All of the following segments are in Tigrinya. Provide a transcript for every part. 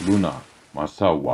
ሉና ማሳዋ።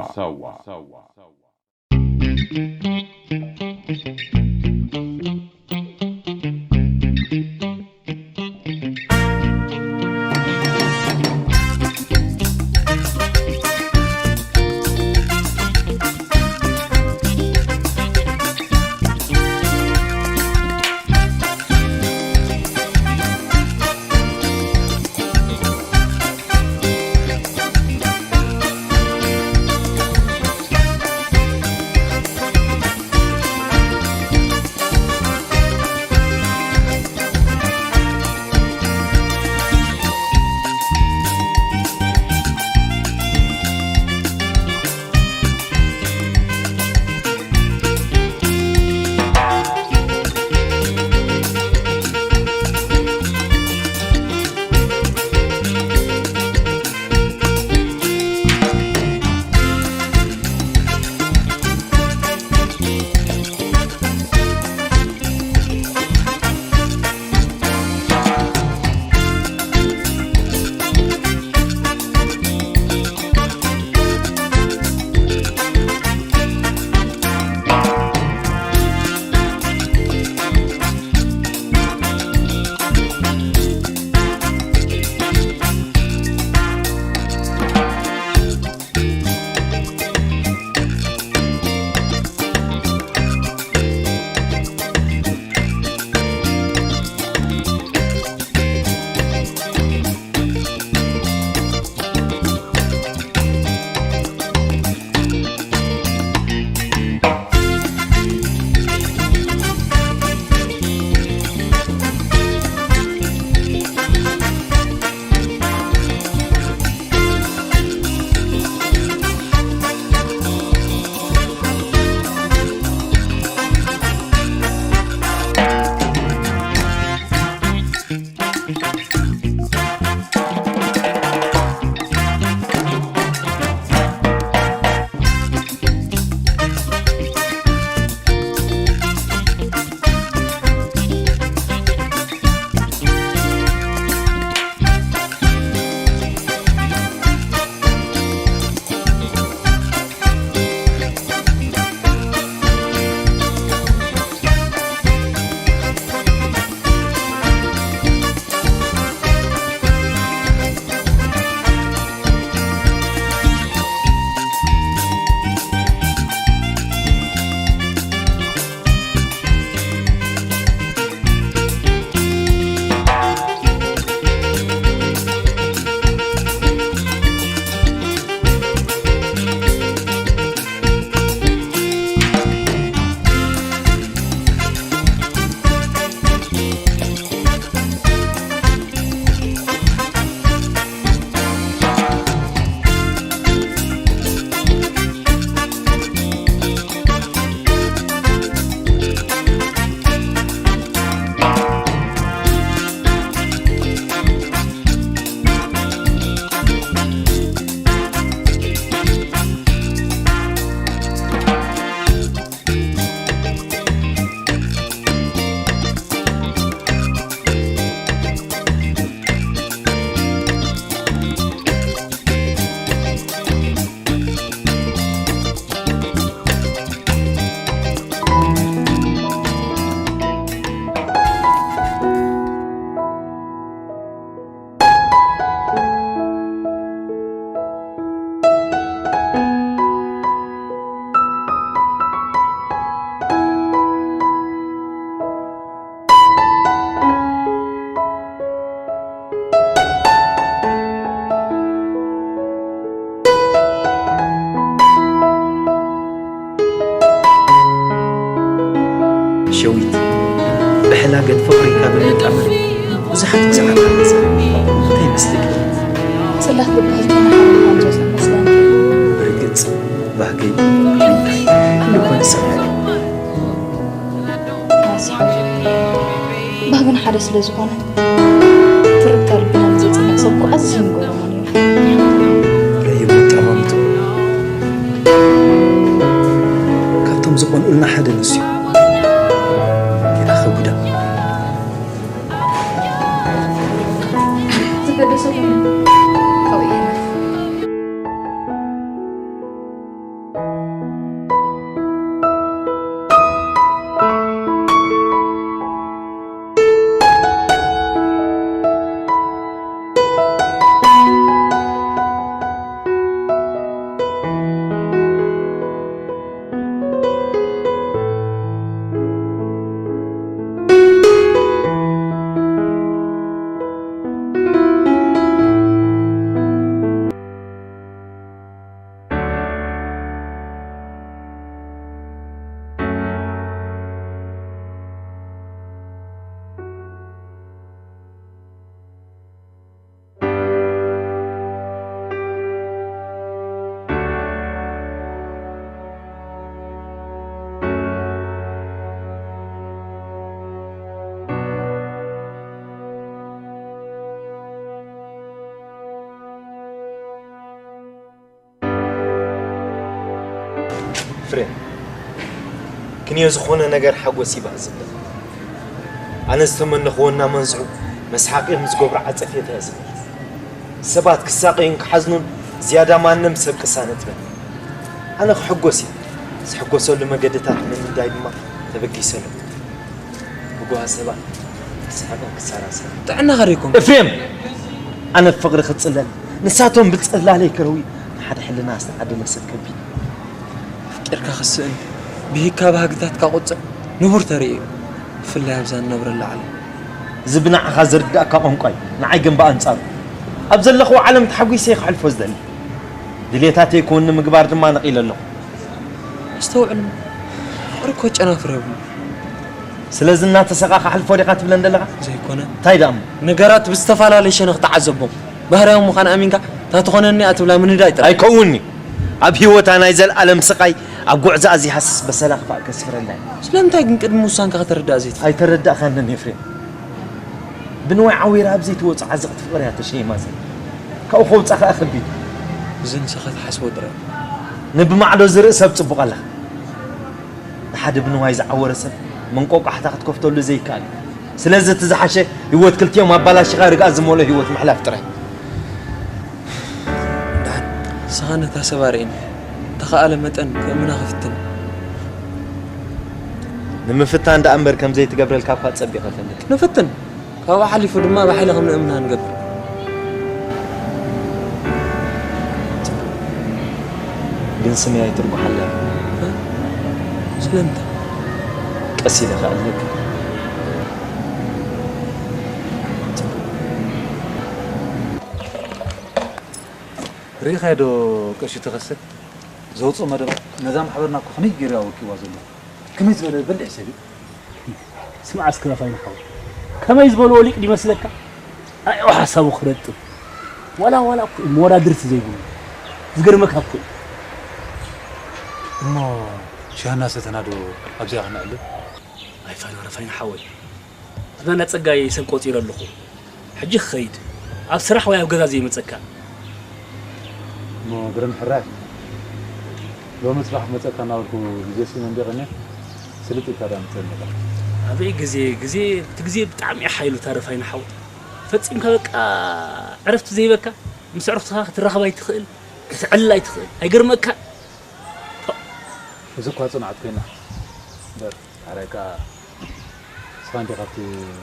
ሸዊት፣ ብሕላገት ፍቕሪ ካብ እንጣመር ብዙሓት ግዝኣት ኣለና። እንታይ ይመስልኪ? ጽላት ልቢ ህዝብና ሓሊፋ ንዘስምዕ መስለን። ብርግጽ፣ ባህገይ፣ እንታይ ኩሉ እኳ ንስኻ ኢኻ። ኣስሓ፣ ባህግና ሓደ ስለ ዝኾነ፣ ትርታ ልብና ንዘጽንዕ ሰብ እኮ ኣዝዩ ምገረሞ ነይሩ። ረሂቡ ኣጠማምትኡ። ካብቶም ዝቐንኡልና ሓደ ንሱ እዩ። ጌታ ከጉዳ። እኔ ዝኾነ ነገር ሓጎስ ይባእ ዝብል። ኣነ ዝተመነኽዎ እናመንዝዑ መስሓቕ እዮም ዝገብሩ ዓጸፌታ እየ ዝብል። ሰባት ክሳቐዩን ክሓዝኑን ዝያዳ ማንም ሰብ ቅሳነት በል። ኣነ ክሕጎስ እየ። ዝሕጎሰሉ መገድታት ምንዳይ ድማ ተበጊሰሉ። ብጓሃ ሰባት ክስሕቕን ክሰራሰር። ጥዕና ከሪኩም። ኤፍሬም! ኣነ ፍቕሪ ክጽለል፣ ንሳቶም ብጽላለይ ክረዊ፣ ንሓደ ሕልና ዝተዓደለ ሰብ ከቢድ። ኣፍቂርካ ክስእን፣ ብሂካ ባህግታትካ ቁጽዕ ንቡር ተርኢ እዩ። ብፍላይ ኣብዛ ንነብረላ ዓለም። እዚ ብንዓኻ ዝርዳእካ ቋንቋ እዩ፣ ንዓይ ግን ብኣንጻሩ። ኣብ ዘለኽዎ ዓለም ተሓጒሰ እየ ክሕልፎ ዝደሊ። ድሌታተይ ክውን ንምግባር ድማ ነቒለ ኣለኹ። ኣስተውዕል፣ ፍቕሪ እኮ ጨናፍር የብሉ። ስለዚ እናተሰቓ ክሓልፎ ዲኻ ትብለን ዘለኻ? ዘይኮነ። እንታይ ደኣ እሞ? ነገራት ብዝተፈላለየ ሸነኽ ተዓዘቦም። ባህርያዊ ምዃን ኣሚንካ፣ እታ ትኾነኒ እያ ትብላ ምንዳይ ጥራይ። ኣይከውንኒ። ኣብ ህይወታ ናይ ዘልኣለም ስቓይ፣ ኣብ ጉዕዞኣ ዘይሃስስ በሰላ ክፋእ ከስፍረላ እዩ። ስለምንታይ ግን ቅድሚ ውሳንካ ከተረድኣ ዘይትኽእል? ኣይተረዳእካንን ኤፍሬም። ብንዋይ ዓዊራ ኣብ ዘይትወጾ ዓዘቕቲ ፍቕሪ እያ ተሸይማ ዘላ። ካብኡ ከውጻ ከኣ ከቢድ። እዚ ንስኻ ትሓስቦ ጥራይ። ንብማዕዶ ዝርኢ ሰብ ጽቡቕ ኣለኻ። ንሓደ ብንዋይ ዝዓወረ ሰብ መንቆቋሕታ ክትከፍተሉ ዘይከኣል እዩ። ስለዚ እቲ ዝሓሸ ህይወት ክልቲኦም ኣባላሽኻ ርግኣት ዝመልኦ ህይወት ምሕላፍ ጥራይ። ደሓን፣ ንስኻ ነታ ሰብ ኣርእየኒ። ተኸኣለ መጠን ክእምና ክፍትን። ንምፍታን ደኣ እምበር ከም ዘይትገብረልካ እኳ ጸቢቐ እፈልጥ። ንፍትን። ካብኡ ሓሊፉ ድማ ብሓይሊ ከም ንእምና ንገብር። ግን ስመይ ኣይትርጉሓላ። ስለምንታይ? ቀስ ኢለ ክኣልየካ። ርኢኻዮ ዶ ቀሺ ተኸስተ? ዘውፅኦ መደባት ነዛ ማሕበርና እኮ ከመይ ገይሩ ኣወኪዋ ዘሎ? ከመይ ዝበለ በሊሕ ሰብ እዩ? ስምዓ እስከ ራፋይና ሓወይ፣ ከመይ ዝበልዎ ሊቅ ድመስለካ? ኣዮ ሓሳቡ ክረጥብ ዋላ ዋላ እኮ እዩ መወዳድርቲ ዘይብሉ። ዝገርመካ እኮ እዩ። እሞ ሻህና ሰተና ዶ ኣብዚኣ ክነዕልል? ኣይፋል ራፋይና ሓወይ፣ ዝናና ጸጋይ ሰብ ቆጺረ ኣለኹ። ሕጂ ክኸይድ፣ ኣብ ስራሕ ወይ ኣብ ገዛ ዘይመጸካ። እሞ ግርም ሕራይ፣ ሎሚ ጽባሕ ክመጸካ እናበልኩ ግዜ ስኢነ እንዲየ ቀንየ፣ ስልጥ ኢልካ ደኣ ምጸእ ኣለካ። ኣበይ ግዜ፣ ግዜ፣ እቲ ግዜ ብጣዕሚ እዩ ሓይሉ ታረፋይና ሓወይ። ፈጺምካ በቃ ዕረፍቲ ዘይበካ፣ ምስ ዕሩኽትኻ ክትራኸብ ኣይትኽእል፣ ክትዕልል ኣይትኽእል። ኣይገርመካ? እዚ እኳ ጽንዓት ኮይና። እምበር፣ ኣረ ከኣ ንስኻ እንዲኻ ኣብቲ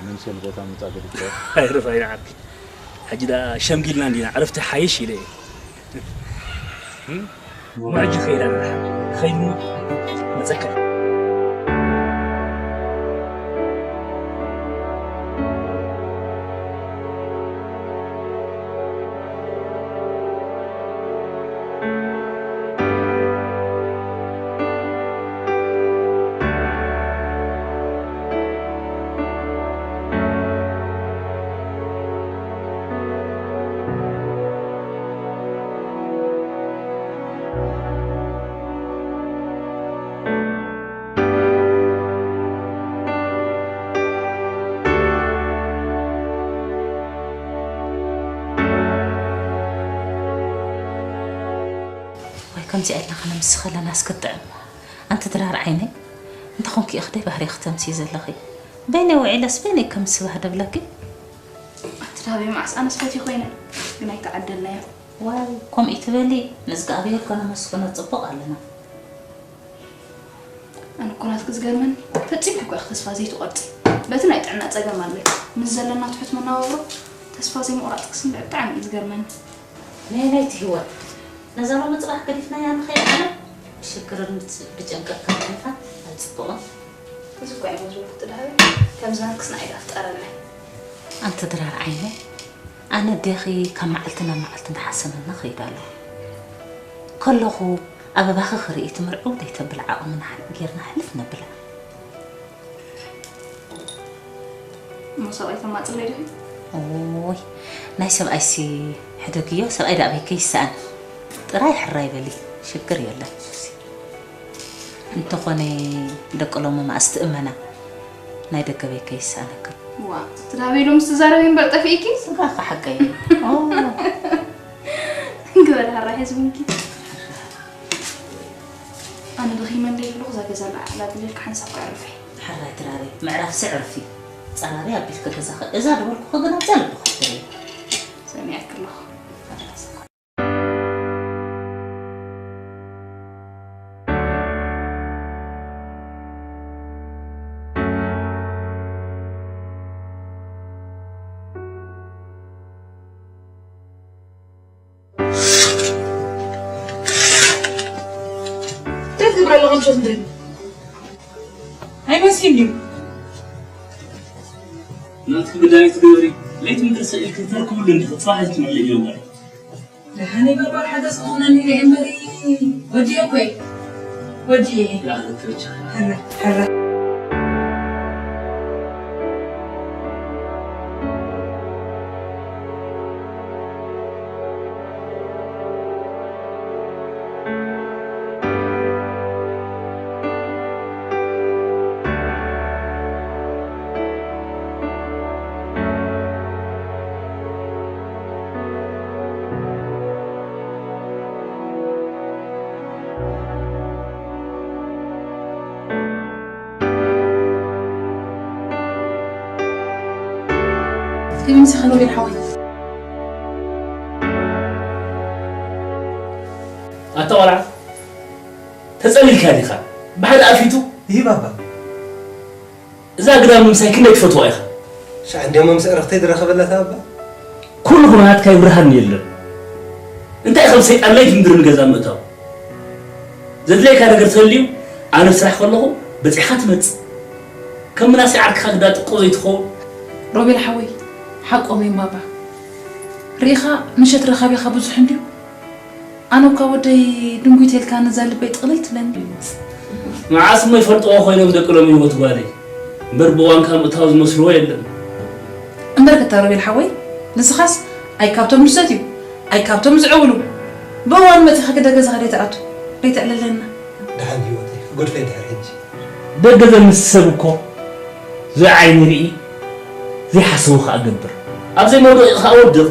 መንስዮን ቦታ ምምጻእ ገዲፍካዮ። ኣይርፋ ይንዓኪ። ሕጂ ደኣ ሸምጊልና እንዲና፣ ዕረፍቲ ሓይሽ ኢለ እየ። እም? እሞ ሕጂ ከይድ ኣለና። ከይድ እሞ መጸካ። ወይ ከምዚኣ ኢልና ከነምስኽ ከለናስ ክትጥዕም። ኣንቲ ድራር ዓይነይ፣ እንተኾንኪ ኢኽደይ ባህሪ ክተምሲ ዘለኺ። በይነይ ውዒለስ በይነይ ከም ስባህ ደብለኪ። ኣንቲ ዳሃበይ መዓስ ኣነስ ፈትየ ኮይነ፣ ግን ኣይተዓደልናዮ። ዋይ፣ ከምኡ ትበሊ፣ ንእዝጋኣብሄር ከነመስግኖ ጽቡቕ ኣለና። ኣነ እኮ ናትኪ ዝገርመኒ፣ ፈጺምኪ እኮ ኢኺ ተስፋ ዘይትቖርጺ። በቲ ናይ ጥዕና ጸገም ኣለኪ፣ ምስ ዘለና ትሑት መነባብሮ ተስፋ ዘይምቑራጽኪ ስምዒት ብጣዕሚ እዩ ዝገርመኒ። ነየነይቲ ህይወት? ነዛ ሎሚ ጽባሕ ገዲፍናያ ንኸይድ ዓለም ብሽግርን ብጭ-፣ ብጭንቅን ከሕልፋ ኣይጽቡቕን። እዚ እኮ እዮም ዝብሉ፣ ኣንቲ ዳሃበይ፣ ከምዚ ናትክስ ንዓይ ደኣ ፍጠረለይ። ኣንቲ ድራር ዓይነይ፣ ኣነ ኣዴኺ ካብ መዓልቲ ናብ መዓልቲ እንዳሓሰመና ኸይዱ ኣሎ። ከለኹ ኣበባኺ ክርኢ ትምርዕው ዘይተብል ዓቕሚ ንሓ-፣ ጌርና ሕልፍ ነብላ። እሞ ሰብኣይ ተማፅለይ ዲኺ? ኦይ፣ ናይ ሰብኣይሲ ሕደግዮ፣ ሰብኣይ ደኣ ኣበይ ከይሰኣን። ጥራይ ሕራይ በሊ፣ ሽግር የለን። እንተኾነ ደቂ ሎሚ መኣስ ትእመና፣ ናይ ደገ ቤት ከይሰኣነክን። ዋ፣ ትዳበይ ሎምስ ትዛረቢ እምበር ጠፊእኪ? ስጋ እኮ ሓቀይ እዩ። ኦ። ግበሪ ሕራይ ህዝብንኪ። ኣነ ደኺመ እንደ ይብሉኽ እዛ ገዛ ለዓላ ብለልካ ሓንሳብ ከዕርፍ እየ። ሕራይ ድራረይ፣ ምዕራፍሲ ዕርፊ። ጸራሪ ኣቢልኪ ገዛኺ እዛ ደበልኩኺ ግን ኣብዛ ልብኺ ትርኢ። ሰሚዐኪ ኣለኹ። እንታይ ትገብሪ ኣለኻ ምሸት ንደሊ? ኣይመስልን ድዩ? ናትኪ ግዳይ ትገብሪ፣ ለይቲ ምድሪ ስኢልኪ ተርክብሉ እንዲኺ፣ ጽባሕ ኣይትምዕሊ እዮ ማለት። ደሓነይ ባባ ሓገዝ ክኾነኒ ኢለ እምበሪ፣ ወዲኤ እኮ እየ። ወዲኤ እየ። ይኣኽለኪ ብቻ። ሕረ፣ ሕረ። ፊልም ሲኸ ሮቤል ሓወይ። ኣታ ቆልዓ፣ ተጸሊልካ ዲኻ? ብሓደ ኣፊቱ ይህብ ኣባ። እዛ ግዳም ምምሳይ ክንደይ ትፈትዋ ኢኻ? ሻዕ እንድያሞ ምስ ዕረፍተይ ዝረኸበላ እታ ኣባ። ኩሉ ኩነታትካ ይብርሃኒ የለን። እንታይ ከም ሰይጣን ለይቲ ምድሪ ንገዛ ምእታው? ዘድለየካ ነገር ተልዩ፣ ኣነ ኣብ ስራሕ ከለኹ በጺሕካ ትመጽእ። ከም ምናሴ ዓርክኻ ክዳጥቆ ዘይትኸውን። ሮቤል ሓወይ፣ ሓቆም እዮም ባባ። ርኢኻ ምሸት ረኻቢኻ ብዙሕ እንድዩ። ኣነ እኳ ወደይ ድንጉይ ተልካ ነዛ ልበይ ጥቕልል ትብለኒ። መዓስ እሞ ይፈልጥዎ ኮይኖም ደቂ ሎሚ ህይወት ጓለይ። እምበር ብእዋንካ ምእታው ዝመስልዎ የለን። እምበር ክታ ሮቤል ሓወይ፣ ንስኻስ ኣይ ካብቶም ዝሰትዩ፣ ኣይ ካብቶም ዝዕውሉ፣ ብእዋኑ መጺኻ ግደ ገዛኻ ደይትኣቱ፣ ደይተዕልለና። ደሓን ህይወተይ፣ ክጎድፈይ ድሕር ሕጂ። ደገ ዘምስ ሰብ እኮ ዘይዓይኒ ርኢ፣ ዘይሓስቦ ከኣ ገብር። ኣብ ዘይመውደቒ ከኣ ወድቕ።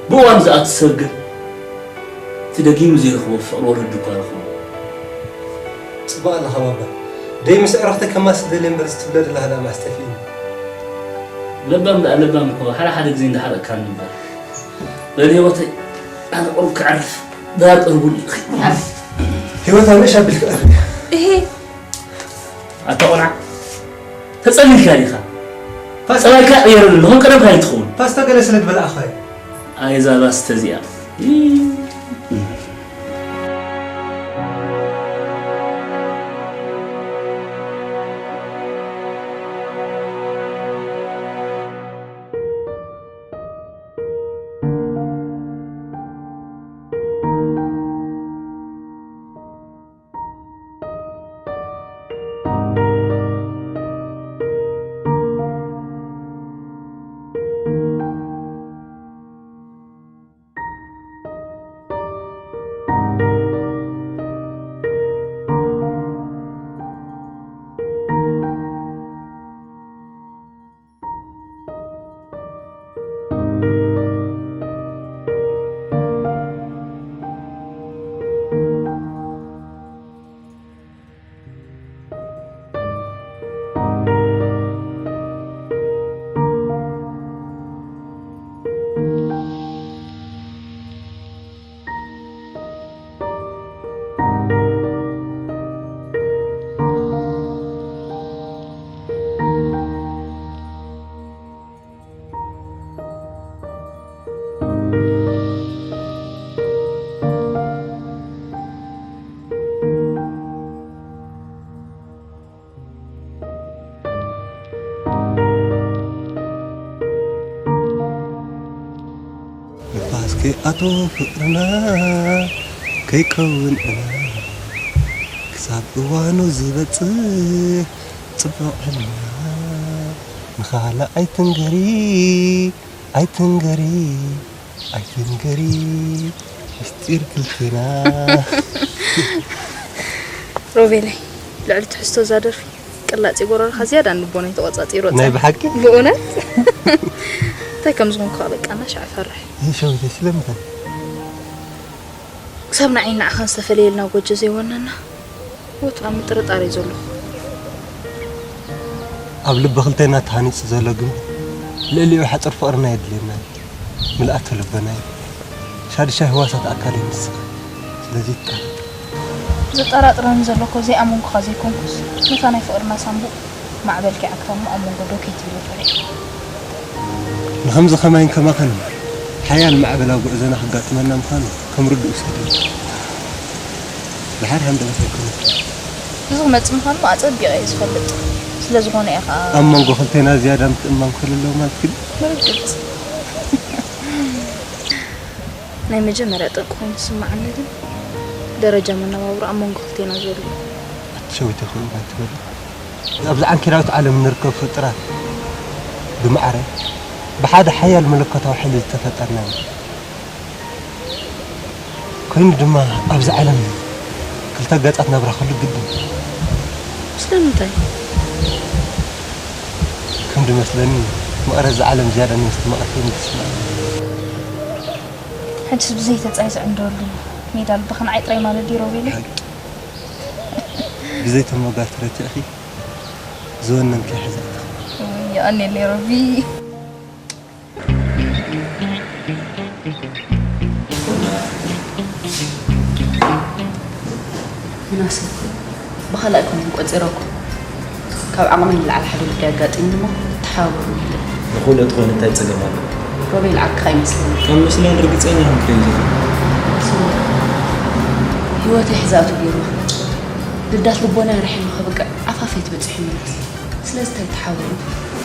ብእዋኑ ዝኣቱ ሰብ ግን እቲ ደጊሙ ዘይረኽቦ ፍቕሪ ወለዱ እኳ ረኽቦ። ጽቡቕ ኣለኻ ባባ። ደይ ምስ ዕረፍቲ ከማስ ደልየ እምበር ዝትብለ ደለኻ ደኣ ማስ ጠፊእኒ። ለባም ደኣ ለባም እኮ ሓደ ሓደ ግዜ እንዳሓረቕካኒ እምበር። በል ህይወተይ ኣነ ቁሩብ ክዕርፍ ደኣ ቅርቡኒ ኢኺ። ህይወት ኣበሽ ኣቢልካ ዕርፍ። እሄ። ኣታ ቆልዓ፣ ተጸሊልካ ዲኻ? ፓስታ ጸባይካ ቀየረሉ፣ ከም ቀደምካ ኣይትኸውን። ፓስታ ገለ ስለ ዝበላዕኻ እዩ። ኣይ፣ እዛ ባስተ እዚኣ። ንፋስ ከይኣቶ ፍቕርና ከይከውን ዕና፣ ክሳብ እዋኑ ዝበጽሕ ጽቡቕ ሕልና። ንኻልእ ኣይትንገሪ፣ ኣይትንገሪ፣ ኣይትንገሪ፣ ምስጢር ክልቴና። ሮቤለይ፣ ልዕሊ ትሕዝቶ እዛ ደርፊ ቅላጽ ጎረርኻ ዝያዳ ንልቦናይ ተቖጻጺሮ። ናይ ብሓቂ? ብእውነት? እንታይ ከም ዝኾንኩ ከኣ በቃ እናሻዕ እፈርሕ። ይህ ሸዊተይ ስለምንታይ? ክሳብ ንዓይ ንዓኻን ዝተፈለየልና ጎጆ ዘይወነና፣ ወትሩ ኣብ ምጥርጣር እዩ ዘለኹ። ኣብ ልቢ ክልቴና ተሃኒጹ ዘሎ ግንብ ልዕሊኡ ሓጹር ፍቕርና የድልየና እዩ። ምልኣተ ልቦና እዩ። ሻድሻይ ህዋሳት ኣካል እዩ ንስኻ። ስለዚ ይጣረ። ዘጠራጥረኒ ዘሎ እኮ ዘይኣመንኩኻ ዘይኮንኩስ፣ ነታ ናይ ፍቕርና ሳንቡእ ማዕበል ከይዓግታ እሞ ኣብ መንጎ ደው ከይትብል ጥራይ። ንኸምዚ ከማይን ከማኸን ሓያል ማዕበል ኣብ ጉዕዞና ከጋጥመና ምዃኑ ከም ርዱእ ውሰድ። ድሓር ሃንደበት ኣይኮነትን። እዚ ክመጽእ ምዃኑ ኣጸቢቐ እየ ዝፈልጥ። ስለ ዝኾነ እየ ኸኣ ኣብ መንጎ ክልቴና ዝያዳ ምትእምማን ክህሉ ኣለዎ ማለት ድዩ? ብርግጽ። ናይ መጀመርያ ጠንቂ ኮይኑ ዝስምዓኒ ግን ደረጃ መነባብሮ ኣብ መንጎ ክልቴና ዘሎ። ኣቲ ሸዊተይ ከምኡ ኣይትበሊ። ኣብዚ ዓንኬላዊት ዓለም እንርከብ ፍጡራት ብማዕረ ብሓደ ሓያል መለኮታዊ ሓይሊ ዝተፈጠርና ኢና። ኮይኑ ድማ ኣብዚ ዓለም ክልተ ገጻት ናብራ ክህሉ ግድን። ስለምንታይ? ከም ዝመስለኒ መቐረት እዛ ዓለም ዝያዳ ንመስተ መቐረት ኮይኑ ዝስምዓኒ። ሕጅስ ብዘይ ተጻይ ዝዕንደወሉ ሜዳ ልብኺ ንዓይ ጥራይ ማለት ድዩ ሮቤለይ? ሓቂ። ብዘይ ተመጋር ተረቲዕኺ ዝወነንኪ ሕዛትኺ። ወይ የቐንየለይ ሮቢ። ምናሴ፣ ብኻልኣይ ኮንኩ ቆጺረኩም። ካብ ዓቕመይ ንላዕሊ ሓደ ጉዳይ ኣጋጢሙኒ እሞ ተሓባበሩኒ ይብል። ንኽእሎ ተኾይኑ እንታይ ጸገም ኣሎ? ሮቤል ዓርክኻ ይመስለኒ። ከም መስለኒ ርግጸኛ ኢኹም ክትሪኡ ዘለኹም። ስሙር፣ ህይወተይ ሕዛእቱ ገይርዋ። ልዳት ልቦናይ ኣርሒኑ ከብቅዕ ኣፋፈይ ትበጺሑ ምናስ። ስለዚ እንታይ ተሓባበሩ?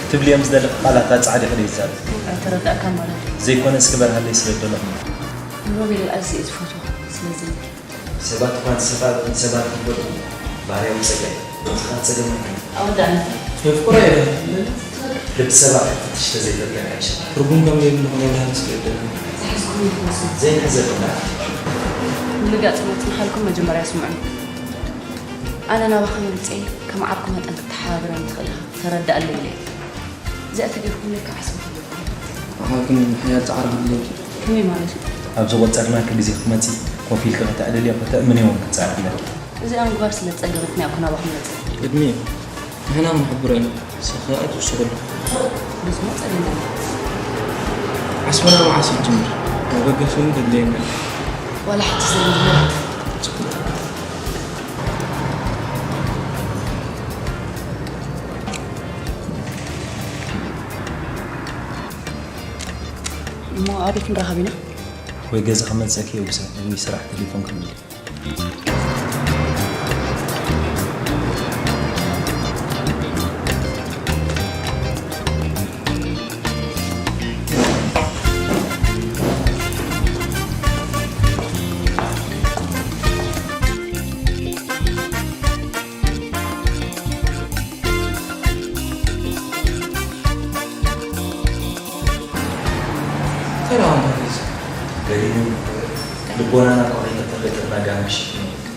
ክትብልዮ ምስ ደለኺ ቃላት ኣጻዕዲኺ ዶ ይዛረብ? ኣይተረዳእካን ማለት እዩ። ዘይኮነ እስኪ በርሃለይ ስለ ደለኹ። ንሮቤል ኣዝየ እየ ዝፈትዎ። ስለዚ ሰባት እኳ ንሰፋ-፣ ንሰባት ይፈትዉ። ባርያዊ ጸጋይ፣ ንስኻ ጸገም ኣይኮነን። ኣወዳእና። የፍቅሮ እየ። ልቢ ሰባት ክትፍትሽ ተዘይፈቲኻ ይሻል። ትርጉም ከም ዘይብሉ ክነግርሃኒ ስለ ዝደለኹ። ዝሓዝኩም ይመስል። ዘይንሕዘብ እንዳ። ምልጋጽ መጽንሓልኩም መጀመርያ ስምዑኒ። ኣነ ናባኻ መምጽኤ ከም ዓርኩ መጠን ክትተሓባበረኒ ትኽእል ኢኻ። ተረዳኣለይ ኢለ እየ። እዚኣ ተገይርኩም ኢለ ከዓ ዓስቢ ክህልወኩም። ኣኻ ግን ሓያል ጻዕሪ ክድልየኪ። ከመይ ማለት እዩ? ኣብ ዝቖጸርናኪ ግዜ ክትመጺ ኮፍ ኢልኪ ከተዕልልዮ ከተእምንዮ እውን ክትጽዕሪ ኣለኪ። እዚኣ ምግባር ስለ ዝጸገመትና እያ እኮ ናባኹም መጺኣ። ቅድሚ ንሕና ክንሕብሮ ኢና። ንስኺ ከዓ ትውስኽሉ። ብዙ ጸገም የለን። ዓስብና መዓስ ይጅምር? መበገሲ እውን ከድልየና እዩ። ዋላ ሓንቲ ዘይምጅምር። ጽቡቕ። እሞ ኣበይ ክንራኸብ ኢና? ወይ ገዛ ክመልሰኪ ወይ ብሰ-፣ ወይ ስራሕ ቴሌፎን ክብል። ሰላም ማለት እዩ። ገዲሙ ልቦናና እኮ ከይተፈለጠና ጋና ክሽፍን ይግባእ።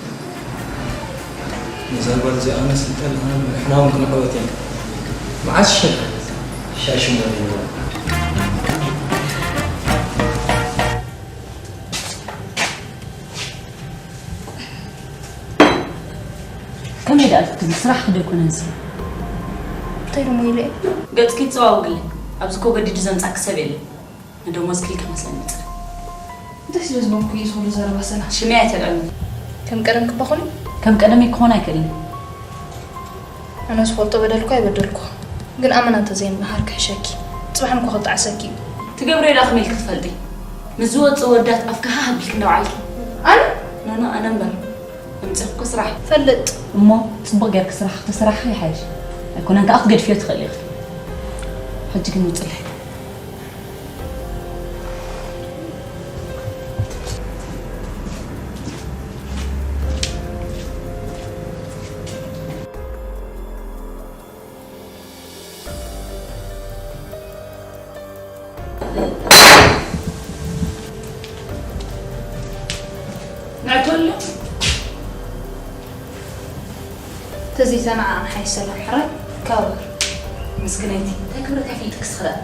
ነዛ ጓል እዚኣ ኣነ ስልጠን ንሕና እውን ክንዕወት ኢና። መዓስ ሸ-? ሻሽሞኒ ንበል። ከመይ ደኣ ክትብል ስራሕ ክደይ ኮነ ንስኻ? እንታይ ደሞ ኢለ እየ? ገጽኪ ይጸዋወግለይ። ኣብዚ እኮ ገዲዱ ዘምጻኪ ሰብ የለን። ንደሞዝኪ ኢልካ መስለኒ መጸ። እንታይ ስለ ዝበልኩ እዩ ዝኹሉ ዘረባ ሰላም? ሽመይ ኣይተልዕልኒ። ከም ቀደም ክባኹን? ከም ቀደመይ ክኾን ኣይክእልን። ኣነ ዝፈልጦ በደልኩ ኣይበደልኩ። ግን ኣመና እንተዘይምሃር ክሕሸኪ። ጽባሕ ንኮ ክጣዕሰኪ እዩ። ትገብረዮ ደኣ ከመይ ኢልኪ ትፈልጢ? ምስ ዝወጽእ ወዳት ኣፍካ ሃህ ኣቢልኪ እንዳውዓልኪ። ኣነ? ኖኖ፣ ኣነ እምበር። ኣምጺእኩ ስራሕ። ፈልጥ። እሞ ጽቡቕ ጌርኪ ስራሕ ክተሰራሕኺ ይሓይሽ። ኣይኮነን ከኣ ክትገድፍዮ ትኽእሊ ኢኺ። ሕጂ ግን ውጽለይ። ንዕቶሎ። ተዘይተናዓቕና ሓይሽ ሰላም ሕራይ። ካብ ምስግነይቲ እንታይ ክብረት ኣይፈልጥክስ ክረአ።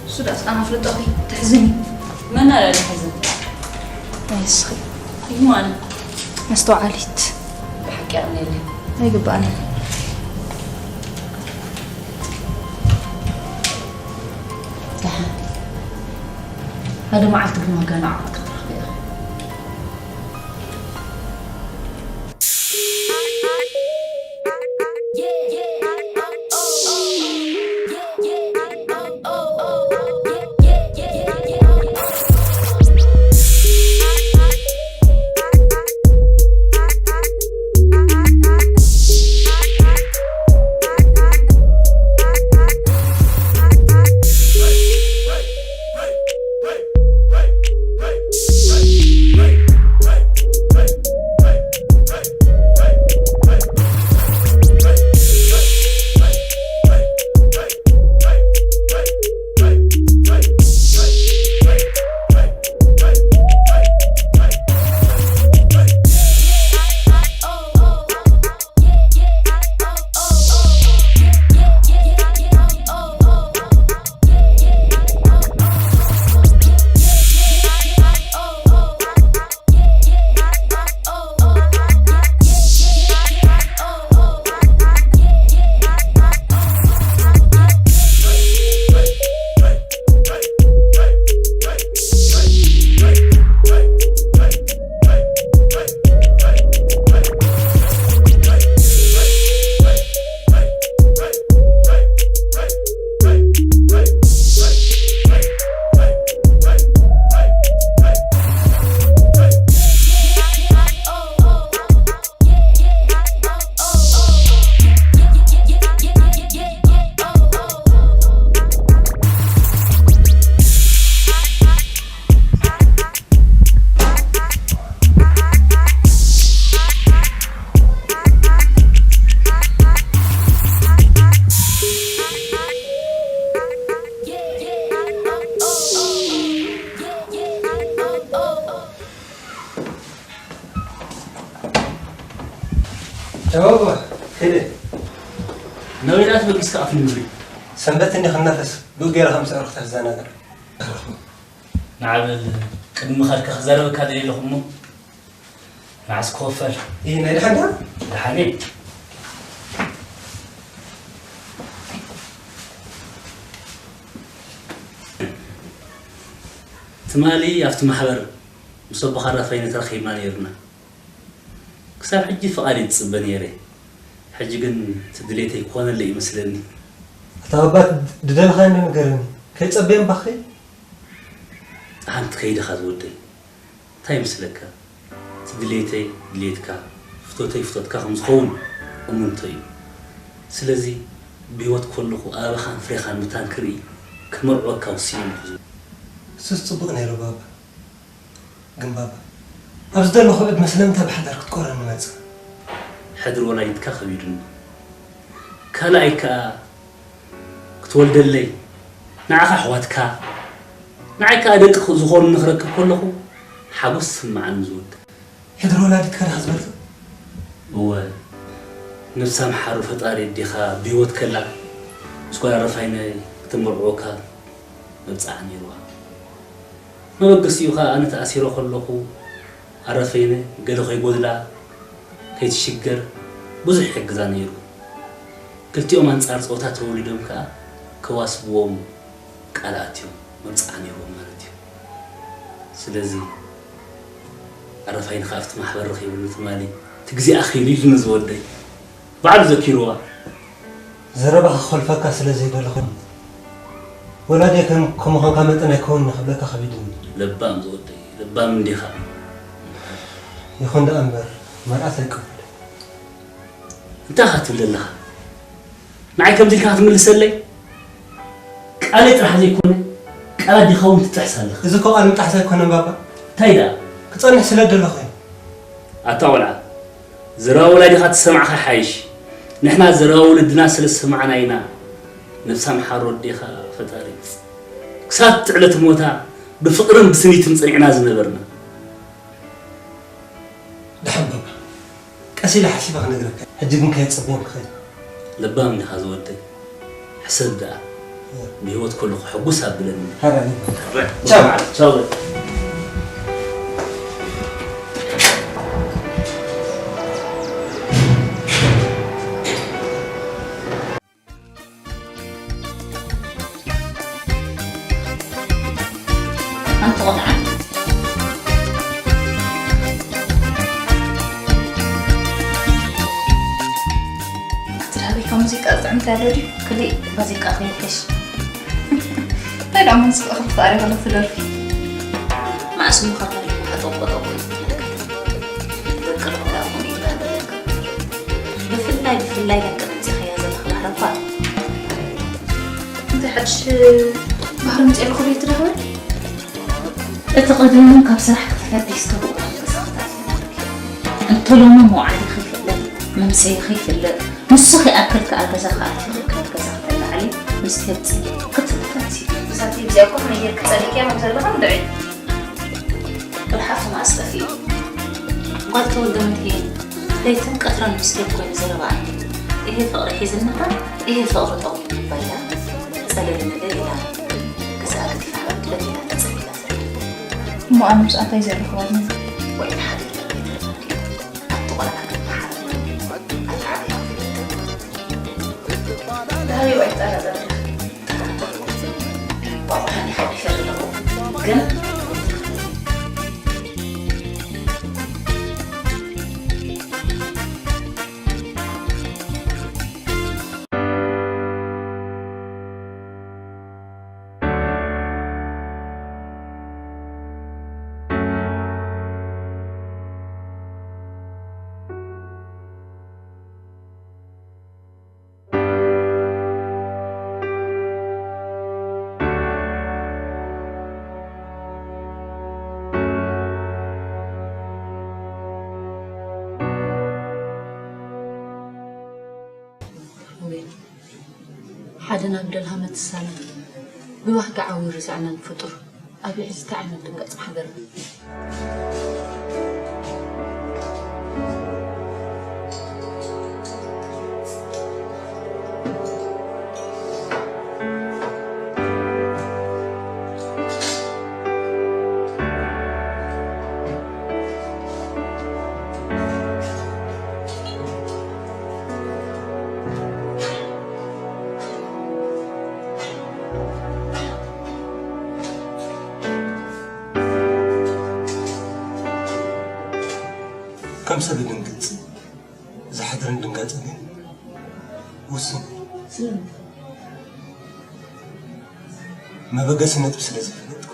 እሱ ዳስ ኣና ፍልጦኺ ተሕዝኒ። መን ኣለ ዝሕዝን? ኣይስኺ። ይማን። መስተውዓሊት። ብሓቂ ኣምነለይ። ኣይግባእን። ደሓን። ሓደ መዓልቲ ግን ዋጋ ንዓኻ ክትረኽቢ ኢኻ። ሸባባ፣ ከይደ። ናበይ ደኣ ተበጊስካ ኣፍ ንምድሪ? ሰንበት እንዲ ክናፈስ፣ ብኡ ገይረ ከም ስዕሩ ክተዘናግዕ። ንዓ በል፣ ቅድሚ ምኻድካ ክዛረበካ ደልየ ኣለኹ እሞ፣ መዓስ ክኸፈል? ኢሂ፣ ናይ ደሓን ደኣ? ደሓን እየ። ትማሊ ኣብቲ ማሕበር ምስ ኣቦኻ ራፋይነ ተራኺብና ነይርና። ክሳብ ሕጂ ፍቓደይ ዝጽበ ነይረ። ሕጂ ግን እቲ ድሌተይ ክኾነለይ እዩ መስለኒ። ኣታ ባባ ድደለኻዮ እንዶ ንገረኒ። ከይጸበየ እምባ ክኸይድ። ኣንቲ ከይድኻ ዝወደይ። እንታይ ይመስለካ? እቲ ድሌተይ ድሌትካ፣ ፍቶተይ ፍቶትካ ከም ዝኸውን እሙንቶ እዩ። ስለዚ ብህይወት ከለኹ ኣበባኻን ፍሬኻን ምታን ክርኢ ክመርዕወካ ወሲነ ኣለኹ ዝብል። እሱስ ጽቡቕ ነይሩ ባባ። ግን ባባ፣ ኣብ ዝደለኹ ዕድመ ስለምንታይ ብሓዳር ክትቆረኒ መጸ? ሕድሪ ወላዲትካ ከቢዱኒ። ካልኣይ ከኣ ክትወልደለይ፣ ንዓኻ ኣሕዋትካ፣ ንዓይ ከኣ ደቂ ዝኾኑኒ ክረክብ ከለኹ ሓጎስ ይስምዓኒ ዝወደይ። ሕድሪ ወላዲትካ ዲኻ ዝበልካ? እወ፣ ነብሳ ምሓሩ ፈጣሪ ኣዴኻ ብህይወት ከላ ምስ ጓል ኣረፋይነ ክተመርዕወካ መብጽዓ ነይርዋ። መበገሲኡ ኸኣ ኣነ ተኣሲረ ከለኹ ኣረፈይነ ገለ ከይጎድላ ከይትሽገር ብዙሕ ይሕግዛ ነይሩ። ክልቲኦም ኣንጻር ጾታ ተወሊዶም ከኣ ከዋስብዎም ቃል ኣትዮም መብጽዓ ነይርዎም ማለት እዩ። ስለዚ ኣረፋይነ ከኣ ኣብቲ ማሕበር ረኺቡኒ ትማሊ እቲ ግዜ ኣኺሉ ኢሉኒ ዝወደይ። ባዕሉ ዘኪርዋ። ዘረባኻ ክኾልፈካ ስለ ዘይደለኹ፣ ወላዲየ ከም ከምዃንካ መጠን ኣይከውንን ክብለካ ከቢዱኒ። ለባም ዝወደይ፣ ለባም እንዲኻ። ይኹን ደኣ እምበር መርዓት ኣይቀበልን። እንታይ ኢኻ ትብል ዘለኻ? ንዓይ ከምዚ ኢልካ ክትምልሰለይ? ቃለይ ጥራሕ ዘይኮነ ቃል ኣዴኻ እውን ትጥሕስ ኣለኻ። እዚ እኮ ቃል ምጥሓስ ኣይኮነን ባባ። እንታይ ደኣ? ክጸንሕ ስለ ደለኹ እየ። ኣታ ቆልዓ፣ ዘረባ ወላዲኻ ተሰማዕካ ይሓይሽ። ንሕና ዘረባ ወለድና ስለ ዝሰማዕና ኢና ነብሳ ምሓሮ ኣዴኻ ፈጣሪ ክሳብ ትዕለት ሞታ ብፍቕርን ብስኒትን ጸኒዕና ዝነበርና። ደሓን ባባ፣ ቀስ ኢለ ሓሲበ ክነግረካ። ሕጂ ግን ከየጸበዮም ክኸይድ። ለባም ዲኻ ዝወደይ? ሕሰብ ደኣ። ብህይወት ከለኹ ሕጉስ ኣብለኒ። ቻው። ቻው። ኣጥዕምቲ ኣሎ ድዩ? ክሊእ ባዚቃ ከይከሽ። እንታይ ደኣ መንስኽ እኽል ትኽኣሪ ከለኽ ትደርፊ? መዓስ ምዃን ማለት ሓጠቆጠቆ እዩ ትብለካ። ደቂ ርሑቕ ደኣ ከምኡ ይበሃል ኣለካ። ብፍላይ፣ ብፍላይ ደቂ መጺኻያ ዘለኻ ባህሪ እኳ። እንታይ ሓድሽ ባህሪ ምጽእ ኣለኹ ቤት ደኽበ? እቲ ቀደም ካብ ስራሕ ክትፈዲ ዝተብኡ ገዛኽታት እንተሎሚ መውዓሊ ከይፍለጥ፣ መምሰይ ከይፍለጥ፣ ንሱ ከይኣክል ከኣ ገዛ ከኣቲ ከይክል ገዛ ከተላዕሊ ምስ ተብጽ ክትብተንሲ። እዛ ቲቪ እዚኣ እኮ ከመይ ጌርክ ጸሊእክያ ከም ዘለኻ እንድዒ። ቅልሓፍ መኣስ ጠፊኡ። ጓል ተወልደ መድህን ለይትን ቀትረን ምስ ቴፕ ኮይኑ ዘረባኣ። ይሄ ፍቕሪ ሒዝንካ፣ ይሄ ፍቕሪ ጠቒሙ ባይዳ ጸለለ ነገር ኢላ። ገዛኣ ገዲፋ በቲላ ተጸሊላ ዘላ። እሞ ኣነ ምስኣ እንታይ ዘለኽዋ ግን? ወይ ሓደ ኢላ ከይተረፈ። ኣቲ ቆልዓ ግን ብሓደ ኣይትዓብያ። ዳሃዩ ኣይጠራጠርና። ሓደ ናብ ደልሃመ ትሳነ ብባህጊ ዓዊሩ ዝዕነን ፍጡር ኣብ ልዕሊ እንታይ ዓይነት ድንጋጽ ሓደረ? ከም ሰብ ይድንግጽ፣ ዝሓድርን ድንጋጸ ግን ውሱን እዩ። ስለምንታይ? መበገሲ ነጥቢ ስለ ዝፈለጥኩ።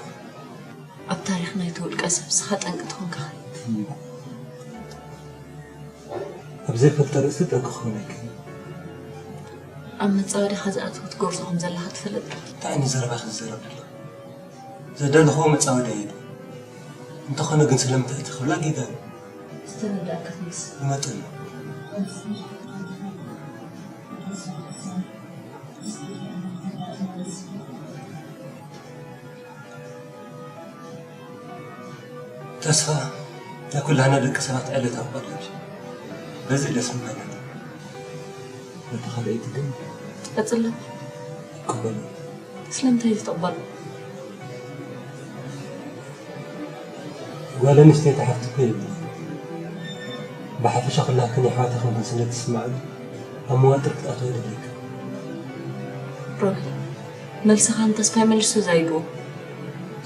ኣብ ታሪኽ ናይቲ ውልቀ ሰብ ስኻ ጠንቂ ትኾንካ። ኣብ ዘይፈልጠ ርእሲ ጠንቂ ክኾን ኣይክእልን። ኣብ መጻወድያኻ ዝኣተወት ጎርዞ ከም ዘለኻ ትፈልጥ ዶ? እንታይ ዓይነት ዘረባ ክዝረብ ኣሎ? ዘዳለኽዎ መጻወድያ እዩ። እንተኾነ ግን ስለምንታይ እቲ ክብላ ጌጋ እዩ። ዝተረዳእካ ትመስል። ብመጠኑ። ተስፋ ናይ ኩላህና ደቂ ሰባት ዕለታዊ ቀለብ እዩ። በዚ ደስ ምበለኒ። ነቲ ካልኣይቲ ግን ትቀጽሎ? ይቀበሎ። ስለምንታይ እዩ ዝትቕበሎ? ጓል ኣንስተይቲ ሓፍቲ እኮ የብላን። ብሓፈሻ ኩላህክን የሕዋታ ከምክን ስለ ትስምዓኒ ኣብ መዋጥር ክትኣትዋ ኣይደልየካን። ሮቤል፣ መልስኻ ንተስፋይ መልሶ ዛይግቦ።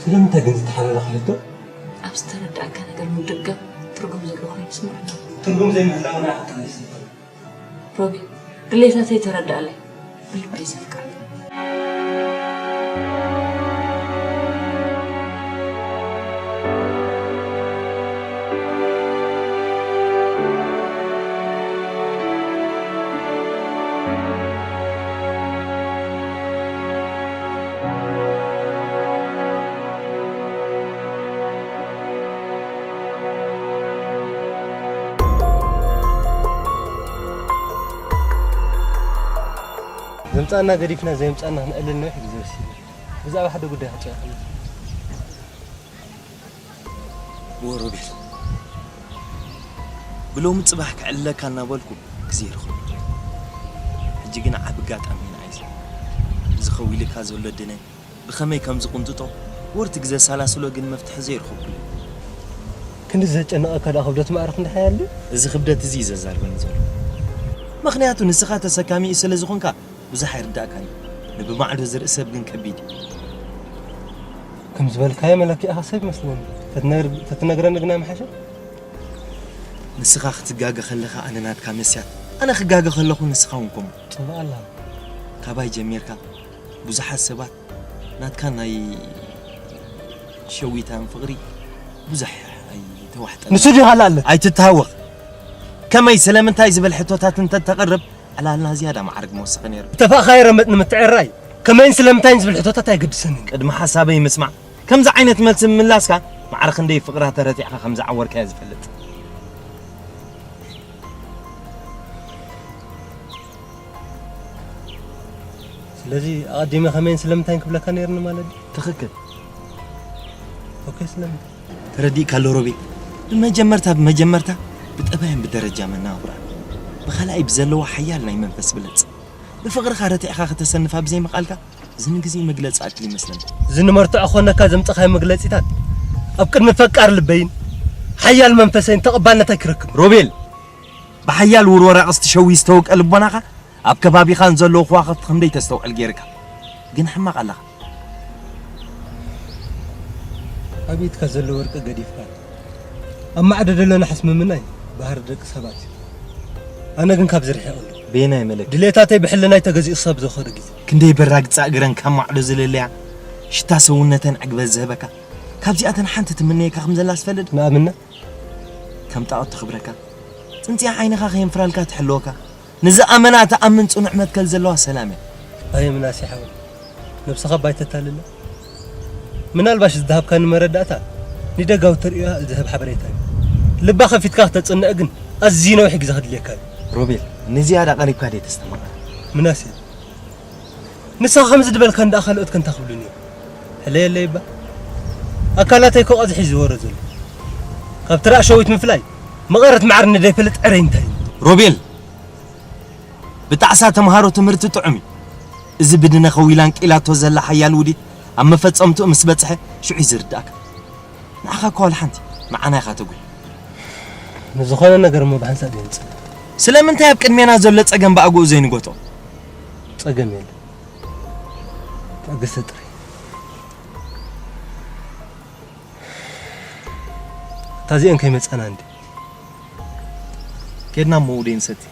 ስለምንታይ ግን ዝተሓላለኸ ሕቶ? ኣብ ዝተረዳእካ ነገር ምድጋም ትርጉም ዘለዎ ኮይኑ ይስምዓኒ። ትርጉም ዘይምህላው ናይ ሓቂ ኣይስምዓኒ። ሮቢ፣ ድሌታተይ ተረድኣለይ። ብልበይ ዘፍቅረካ። ዘምጻና ገዲፍና ዘየምጻና ክነዕልል ነዊሕ ግዜ ወሲድና። ብዛዕባ ሓደ ጉዳይ ክጽበየካ ኣለኹ። እዎ ሮቤል፣ ብሎሚ ጽባሕ ክዕልለካ እናበልኩ ግዜ ይረኽብ። ሕጂ ግን ዓቢ ኣጋጣሚ ኢና ሒዝና። እዚ ከዊሉካ ዘሎ ድነ ብኸመይ ከም ዝቕንጥጦ ወርቲ ግዜ ሳላስሎ ግን መፍትሒ ዘይረኸብኩሉ። ክንዲ ዘጨነቐካ ደኣ ክብደት ማዕረ ክንዲ ሓያል ድዩ? እዚ ክብደት እዚ እዩ ዘዛርበኒ ዘሎ። ምኽንያቱ ንስኻ ተሰካሚኡ ስለ ዝኾንካ ብዙሕ ኣይርዳእካን እዩ። ንብማዕዶ ዝርኢ ሰብ ግን ከቢድ እዩ። ከም ዝበልካዮ መለኪዕኻ ሰብ ይመስለኒ። ተትነግር-፣ ተትነግረኒ ግና ምሓሸ። ንስኻ ክትጋገ ከለኻ ኣነ ናትካ መስያት ኣነ ክጋገ ከለኹ ንስኻ እውን ከምኡ። ጽቡቕ ኣላ። ካባይ ጀሚርካ ብዙሓት ሰባት ናትካ ናይ ሸዊታን ፍቕሪ ብዙሕ ኣይተዋሕጠን። ንሱ ድዩ ካልእ ኣለ? ኣይትተሃወኽ። ከመይ ስለምንታይ ዝብል ሕቶታት እንተተቕርብ ዕላልና ዝያዳ ማዕርግ መወሰኸ ነይሩ። ዝተፋእኻዮ ረመጥ ንምትዕራይ ከመይን ስለምንታይን ዝብል ሕቶታት ኣይገድሰንን። ቅድሚ ሓሳበይ ምስማዕ። ከምዚ ዓይነት መልሲ ምምላስካ ማዕረ ክንደይ ፍቕራ ተረቲዕካ ከም ዝዓወርካዮ ዝፈልጥ። ስለዚ ኣቐዲመ ከመይን ስለምንታይን ክብለካ ነይርኒ ማለት ድዩ? ትኽክል። ኦኬ፣ ስለምንታይ? ተረዲእካ ኣሎ ሮቤል። ብመጀመርታ ብመጀመርታ ብጠባያን ብደረጃ መነባብራን፣ ብኻልኣይ ብዘለዋ ሓያል ናይ መንፈስ ብለጽ፣ ብፍቕርኻ ረቲዕካ ከተሰንፋ ብዘይምኽኣልካ እዚ ንግዜ መግለጺ ኣክል ይመስለኒ። እዚ ንመርትዖ ኮነካ ዘምጸኻዮ መግለጺታት ኣብ ቅድሚ ፈቃር ልበይን ሓያል መንፈሰይን ተቐባልነት ኣይክረክብ። ሮቤል፣ ብሓያል ውርወራ ቀስቲ ሸዊ ዝተወቀ ልቦናኻ ኣብ ከባቢኻ ንዘለዉ ከዋኽብቲ ክንደይ ተስተውዕል ገይርካ። ግን ሕማቕ ኣለኻ። ኣብ ኢድካ ዘሎ ወርቂ ገዲፍካ ኣብ ማዕዶ ዘሎ ናሕስ ምምናይ ባህሪ ደቂ ሰባት እዩ። ኣነ ግን ካብዚ ርሒቐ ኣለኹ። በየናይ መለክዒ? ድሌታተይ ብሕልናይ ተገዚኡ ክሳብ ዝኸዱ ግዜ። ክንደይ በራግጻ እግረን ካብ ማዕዶ ዝለለያ ሽታ ሰውነተን ዕግበት ዝህበካ ካብዚኣተን ሓንቲ ትምነየካ ከም ዘላ ዝፈልጥ። ንኣብነት? ከም ጣዖት ተኽብረካ፣ ጽንጽያ ዓይንኻ ከየንፍራልካ ትሕልወካ፣ ንዝኣመና ትኣምን ጽኑዕ መትከል ዘለዋ ሰላም እያ። ኣየ ምናሴ ሓወይ፣ ነብስኻ እባ ኣይተታልላ። ምናልባሽ ዝሃብካኒ መረዳእታ ንደጋዊ ተርእዮኣ ዝህብ ሓበሬታ እዩ። ልባ ከፊትካ ክተጽንዕ ግን ኣዝዩ ነዊሕ ግዜ ክድልየካ እዩ። ሮቤል፣ ንዝያዳ ቀሪብካ ደይ ተስተማቕር? ምናሴ፣ ንስኻ ከምዚ ድበልካ እንዳ ካልኦት ከንታ ክብሉኒ እዮም። ሕለየለይ እባ። ኣካላተይ እኮ ቀዝሒ ዝወረ ዘሎ። ካብ ትራእ ሸዊት ምፍላይ መቐረት ማዕር ንደይፈልጥ ዕረይ እንታይ እዩ? ሮቤል፣ ብጣዕሳ ተምሃሮ ትምህርቲ ጥዑም እዩ። እዚ ብድነ ከዊላን ቂላቶ ዘላ ሓያል ውዲት ኣብ መፈጸምትኡ ምስ በጽሐ ሽዑ እዩ ዝርዳእካ። ንዓኻ እኳ ዋላ ሓንቲ ንዓና ኢኻ ተጉሂ። ንዝኾነ ነገር እሞ ብሓንሳብ የንጽእ። ስለምንታይ ኣብ ቅድሜና ዘሎ ጸገም ብኣግኡ ዘይንጎቶ? ጸገም የለን። ትዕግስቲ ጥራይ። እታ እዚአን ከይመጻና እንዲ። ኬድና እሞ ውደይ ንሰቲ።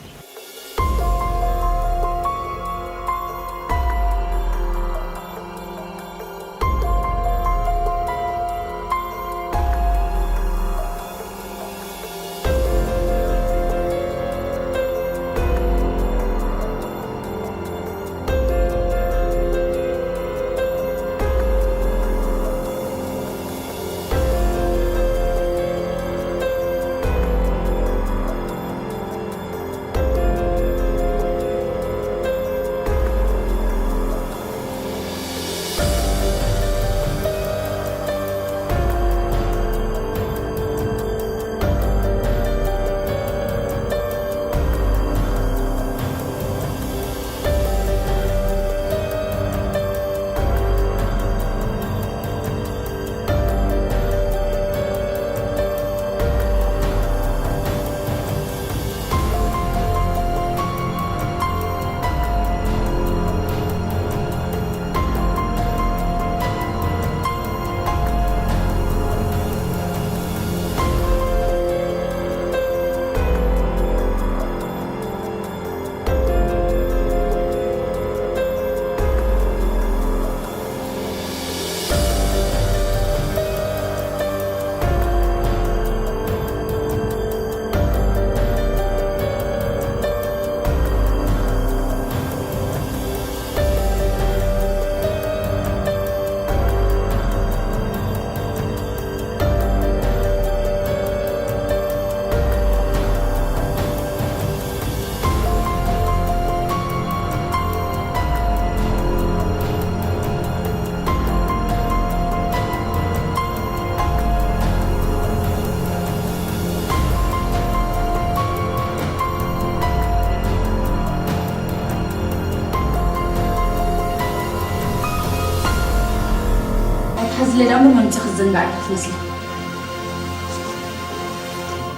ኣይትሓዝለይ ደኣ እምበር መምጽ ክትዝንጋዕ ኢኻ ትመስል።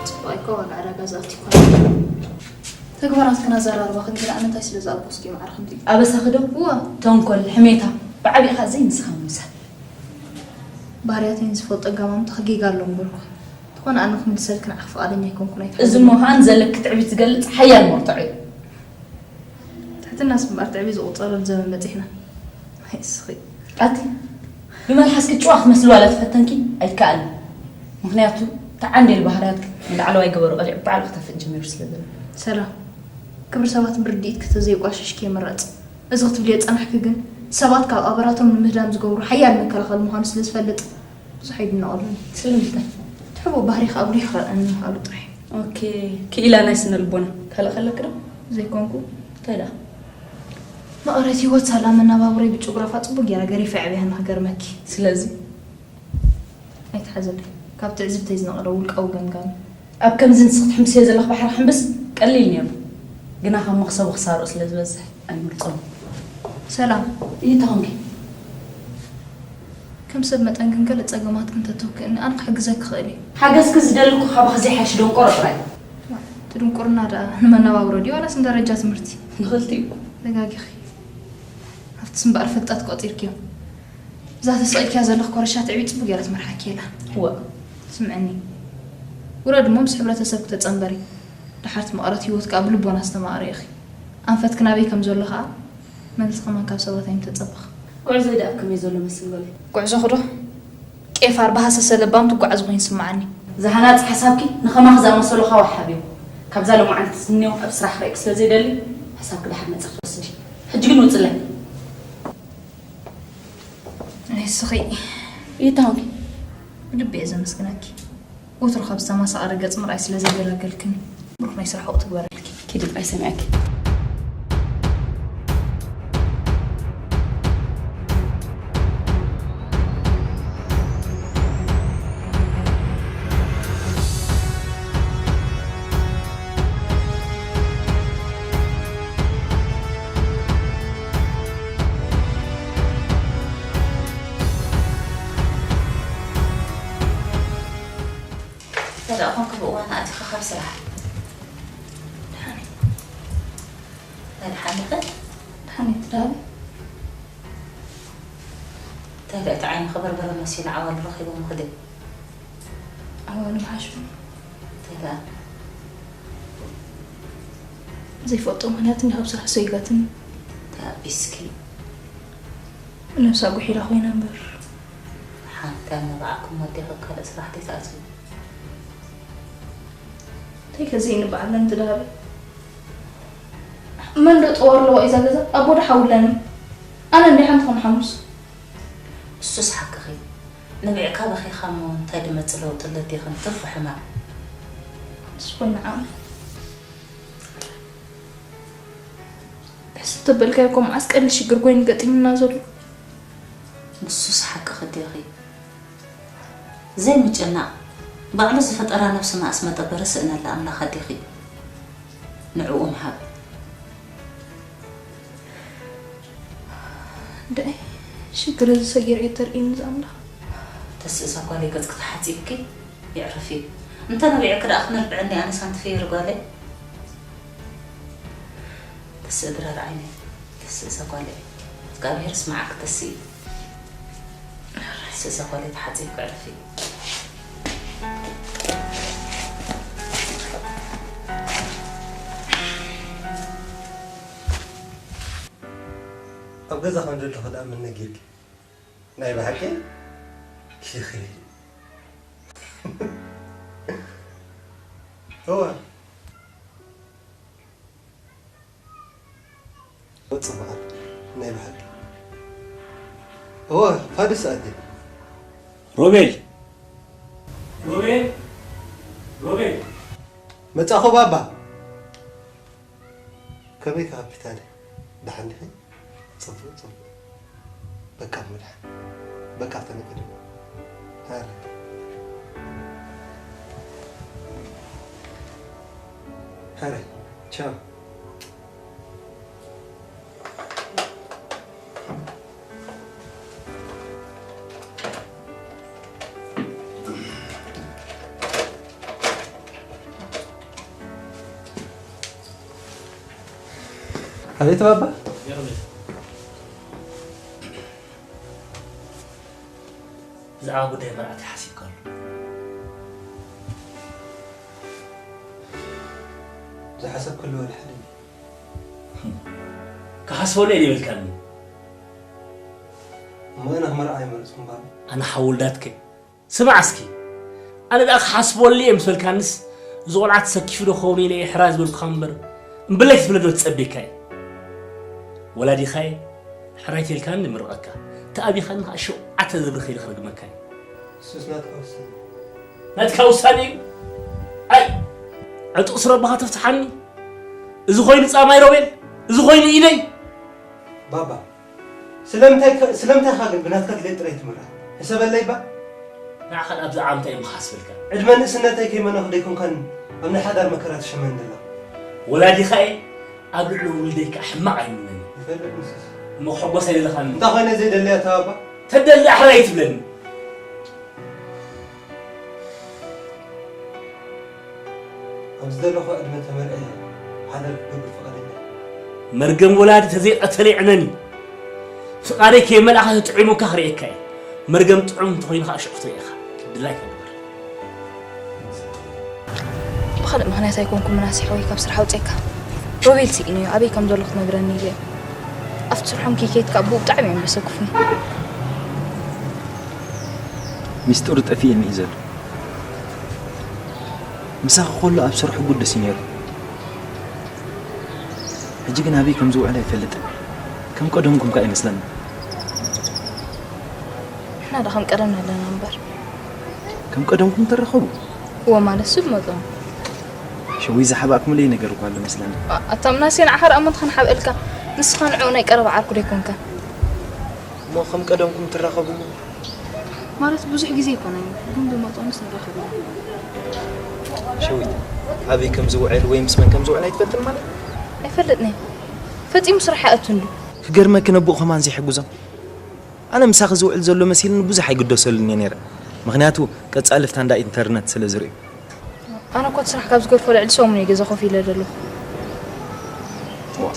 ጽቡቕ እኮ ዋጋ ዕዳጋ ዝኣቲ እኮ። ተግባራት ክነዘራርባ ክንዲ ንኣነ እንታይ ስለ ዝኣበስኩ እዩ ማዕረ ከምዚ? ኣበሳኺ ዶ? እወ። ተንኮል፣ ሕሜታ፣ ብዓቢኻ ዘይንስኻ ምምሳል። ባህርያተይን ዝፈልጦ ኣጋማምታ ክጌጋ ኣሎ እምበርኩ። እንተኾነ ኣነ ክምልሰልኪ ንዓኺ ፍቓደኛ ኣይኮንኩን፣ ኣይትሓዝኒ። እዚ እሞ ከኣ ንዘለኪ ትዕቢት ዝገልጽ ሓያል መርትዖ እዩ። እናስ እምበኣር ትዕቢ ዝቑጸረሉ ዘመን በጺሕና። ኣይ እስኺ። ኣቲ ብመልሓስኪ ጭዋ ክትመስሊ ዋላ ተፈተንኪ ኣይከኣልን። ምኽንያቱ ተዓንዴል ባህርያትኪ ንላዕለዋይ ገበሩ ቀሊዑ ባዕሉ ክተፍእ ጀሚሩ ስለ ዘሎ። ሰላም፣ ክብሪ ሰባት ብርድኢትኪ ተዘይቋሽሽኪ ይምረጽ። እዚ ክትብልዮ ዝጸናሕኪ ግን ሰባት ካብ ኣበራቶም ንምህዳም ዝገብሩ ሓያል መከላኸሊ ምዃኑ ስለ ዝፈልጥ ብዙሕ ኣይድነቐሉን። ስልምልታ። ትሕቦ ባህሪኻ ኣጉሊሑ ክረኣኒ ምኽኣሉ ጥራሕ። ኦኬ፣ ክኢላ ናይ ስነ ልቦና ካልእ ከለኪ ዶ? ዘይኮንኩ። እንታይ ደኣ? መቐረት ህይወት ሳላ መናባብሮይ ብጭጉራፋ ጽቡቅ ጌራ ገሪፈ ኣዕብያኒ ክገርመኪ። ስለዚ? ኣይትሓዘለይ። ካብ ትዕዝብተይ ዝነቐለ ውልቃዊ ገምጋም። ኣብ ከምዚ ንስኺ ትሕምስዮ ዘለኺ ባሕሪ ክሕምብስ ቀሊል ነይሩ። ግና ካብ መኽሰቡ ክሳርኡ ስለ ዝበዝሕ ኣይምርጾን። ሰላም። እንታይ ኾንኪ? ከም ሰብ መጠን ግን ገለ ጸገማት እንተተውክእኒ ኣነ ክሕግዘኪ ክኽእል እየ። ሓገዝኪ ዝደሊ እኮ ካባኺ ዘይሓይሽ ደንቆሮ ጥራይ። እቲ ድንቁርና ደኣ ንመነባብሮ ድዩ ዋላስ ንደረጃ ትምህርቲ? ንኽልቲኡ። ተጋጊኺ። ሃፍትስ እምበኣር ፍልጠት ቆጺርክዮ። እዛ ተሰቒልክያ ዘለኺ ኮረሻ ትዕቢት ጽቡቅ ገይራ ትመርሓኪ እያ። እወ። ስምዕኒ። ውረድ እሞ ምስ ሕብረተሰብ ክተጸንበሪ። ደሓርቲ መቐረት ህይወት ከኣ ብልቦና ዝተማቕረ ኢኺ። ኣንፈትኪ ናበይ ከም ዘሎ ከኣ መልሲ ከማን ካብ ሰባት ኣይምተጸበኺ። ጉዕዞይ ደኣ ኣብ ከመይ ዘሎ መስል በሊ። ጉዕዞኺ ዶ? ቄፋር ብሃሰሰ ለባም ትጓዓዙ ኮይኑ ይስምዓኒ። ዝሃናጽ ሓሳብኪ ንኸማኺ ዝኣመሰሉ ከዋሕሃብ እዩ። ካብዛ ሎማዓንቲ ዝንሄው ኣብ ስራሕ ክርእየኪ ስለ ዘይደሊ፣ ሓሳብኪ ደሓር መጺእኪ ትወስዲ። ሕጂ ግን ውጽለይ። ንስኺ ይታወቂ። ብልቢ እየ ዘመስግነኪ። ወትሩ ካብ ዝተማሳቐረ ገጽ ምርኣይ ስለ ዘይገላገልክኒ፣ ብሩኽ ናይ ስራሕ ወቕቲ ግበረልኪ። ኪዲ፣ ኣይሰምዐኪ። እንተ ደኣ ኾንካ ብእዋን ኣቲኻ ካብ ስራሕ። ደሓን እየ። እንታይ ደሓን ኢኺ? ደሓን እየ፣ ትዳሃቢ? እንታይ ደኣ እቲ ዓይንኺ በርበረ መሲሉ ዓዋሉ ረኺቦምኺ ድዮም? ዓዋሉ ምሓሹ። እንታይ ደኣ? ዘይፈልጦ ምኽንያት እንዲ ካብ ስራሕ ሰይጋትኒ። እንታይ ኣቢስኪ? ነብሳ ጉሒላ ኮይና እምበር። ሓንቲ ኣብ መባዕኩም ወዲኺ ካልእ ስራሕ ዘይትኣትዊ። እንታይ ከ ዘይንበዓለን ትዳሃቢ? መን ዶ ጠወር ኣለዎ እዛ ገዛ? ኣቦ ዶ ሓው ኣለኒ? ኣነ እንዲ ሓንቲ ከም ሓሙስ። እሱስ ሓቅኺ። ንብዕካ በኺኻ እሞ እንታይ ድመጽእ ለውጢ ኣለዲኽን ትርፊ ሕማም። ንሱ ኮይኑ ዓቕሚ። ሕስብ ተበልካዮ እኮ መዓስ ቀሊል ሽግር ኮይኑ ገጢሙና ዘሎ። ንሱስ ሓቅኺ ዲኺ። ዘይምጭናቕ፣ ባዕሉ ዝፈጠራ ነብሲ መኣስ መጠበሪ ስእነላ ኣምላኽ ኣዴኺ ንዕኡ ምሃብ። ደይ፣ ሽግር እዚ ሰጊር እየ ተርእይኒ ዝኣምላኽ። ተስእ እዛ ጓለይ ገጽኪ ተሓጺብኪ የዕርፊ። እንተ ነቢዕኪ ደኣ ክነብዐኒ ኣነ ሳንቲፈይር ጓለይ። ተስእ ድራር ዓይነይ፣ ተስእ እዛ ጓለይ። እግዚኣብሔር ስማዓኪ ተስኢ። ተስእ እዛ ጓለይ ተሓጺብኪ ዕርፊ። ኣብ ገዛ ከም ዘለኹ ደኣ መን ነጊርኪ? ናይ ብሓቂ? ሽኺ። እወ። ጽቡቓት ናይ ብሓቂ። እወ፣ ፋዱስ ኣደ። ሮቤል! ሮቤል! ሮቤል! መጻኹ ባባ። ከመይ ካፒታን? ደሓን ዲኺ? ጽቡቕ፣ ጽቡቕ። በቃ እሞ ደሓን። በቃ ተነቀደ። ሃረ። ሃረ። ቻው። ኣቤት ባባ። ብዛዕባ ጉዳይ መርዓት ሓሲብካሉ? ዝሓሰብክሉ ወላ ሓደ። ክሓስበሉ እየ ዘይበልካኒ። እሞ ኣነ ክመርዓ ኣይመረጽኩን ባባ። ኣነ ሓወልዳትከ ስማዕ እስኪ፣ ኣነ ደኣ ክሓስበሉ እየ ምስ በልካንስ፣ እዚ ቆልዓ ተሰኪፉ ዶ ክኸውን ኢለ እየ ሕራይ ዝበልኩኻ እምበር፣ እምብለይ ክትብለኒ ዶ ትጸብየካ እየ? ወላዲኻ እየ፣ ሕራይ ተልካኒ ንምርቐካ፣ ተኣቢኻኒ ኸኣ ሸውዓተ ዝብሪ ከይደ ክርግመካ እየ። ንሱስ ናትካ ውሳነ። ናትካ ውሳነ እዩ? ኣይ፣ ዕጡቕ ስረባኻ ተፍትሓኒ? እዚ ኮይኑ ጻማይ ሮቤል? እዚ ኮይኑ ኢደይ? ባባ፣ ስለምንታይ ከ-፣ ስለምንታይ ኢኻ ግን ብናትካ ድሌት ጥራይ ትመርሕ? ሕሰበለይ እባ። ንዓኻ ኣብዛ ዓለም እንታይ እሞ ክሓስበልካ? ዕድመ ንእስነተይ ከይመነኹ ደይኮንካን ኣብ ናይ ሓዳር መከራ ትሸመን ዘለኻ? ወላዲኻ እየ፣ ኣብ ልዕሊ ውልደይ ከኣ ሕማቕ ኣይምነን። ይፈልጥ ንሱስ። እሞ ክሕጎስ ኣይደለኻን? እንታይ ኮይነ ዘይደለያ እታ ባባ? ተደሊ ኣሕራይ ትብለኒ። ኣብ ዝደለኹ ዕድመ ተመርዕየ ሓዳር ክገብር ፍቓደኛ እየ። መርገም ወላዲ ተዘይቐተለ ይዕነኒ። ፍቓደይ ከየመልኣኻ ተጥዒሙካ ክርእየካ እየ። መርገም ጥዑም እንተኾይኑ ኸኣ ሽዑ ክትርኢ ኢኻ። ድላይካ ግበር። ብኻልእ ምኽንያት ኣይኮንኩን ምናሴ ሓወይ ካብ ስራሕ ኣውፅኤካ። ሮቤል ስኢነዮ ኣበይ ከም ዘሎ ክትነግረኒ ኢለ እየ። ኣብቲ ስርሖም ከይከድካ ብኡ ብጣዕሚ እዮም ዘሰክፉኒ። ሚስጥሩ ጠፊእኒ እዩ ዘሎ። ምሳኺ ከሎ ኣብ ስርሑ ግዱስ እዩ ነይሩ። ሕጂ ግን ኣበይ ከም ዝውዕል ኣይፈልጥን። ከም ቀደምኩም ከኣ ይመስለኒ። ንሕና ዶ ከም ቀደምና ኣለና እምበር። ከም ቀደምኩም ትራኸቡ? እወ፣ ማለት ሱብ መጠኑ። ሸዊት ዝሓባእኩምለይ ነገር እኳ ኣሎ መስለኒ። ኣ-፣ ኣታ ምናሴ፣ ንዓኻ ደኣ መን ክንሓብአልካ? ንስኻ ንዕኡ ናይ ቀረባ ዓርኩ ዶ ኣይኮንካን? እሞ ከም ቀደምኩም ትራኸቡ? ማለት ብዙሕ ግዜ ኣይኮነን፣ ግን ብመጠኑስ ንራኸብ ኢና። ሸዊት፣ ኣበይ ከም ዝውዕል ወይ ምስ መን ከም ዝውዕል ኣይትፈልጥን ማለት? ኣይፈልጥን እየ። ፈጺሙ ስራሕ ኣይኣቱን ድዩ? ክገርመኪ፣ ነቦኡ ከማን ዘይሕግዞም። ኣነ ምሳኺ ዝውዕል ዘሎ መሲልኒ ብዙሕ ኣይግደሰሉን እየ ነይረ። ምኽንያቱ ቀጻሊ ፍታ እንዳ ኢንተርነት ስለ ዝርእዩ። ኣነ እኮ እቲ ስራሕ ካብ ዝገድፎ ልዕሊ ሰሙን እየ ገዛ ኮፍ ኢለ ዘለኹ። ዋ።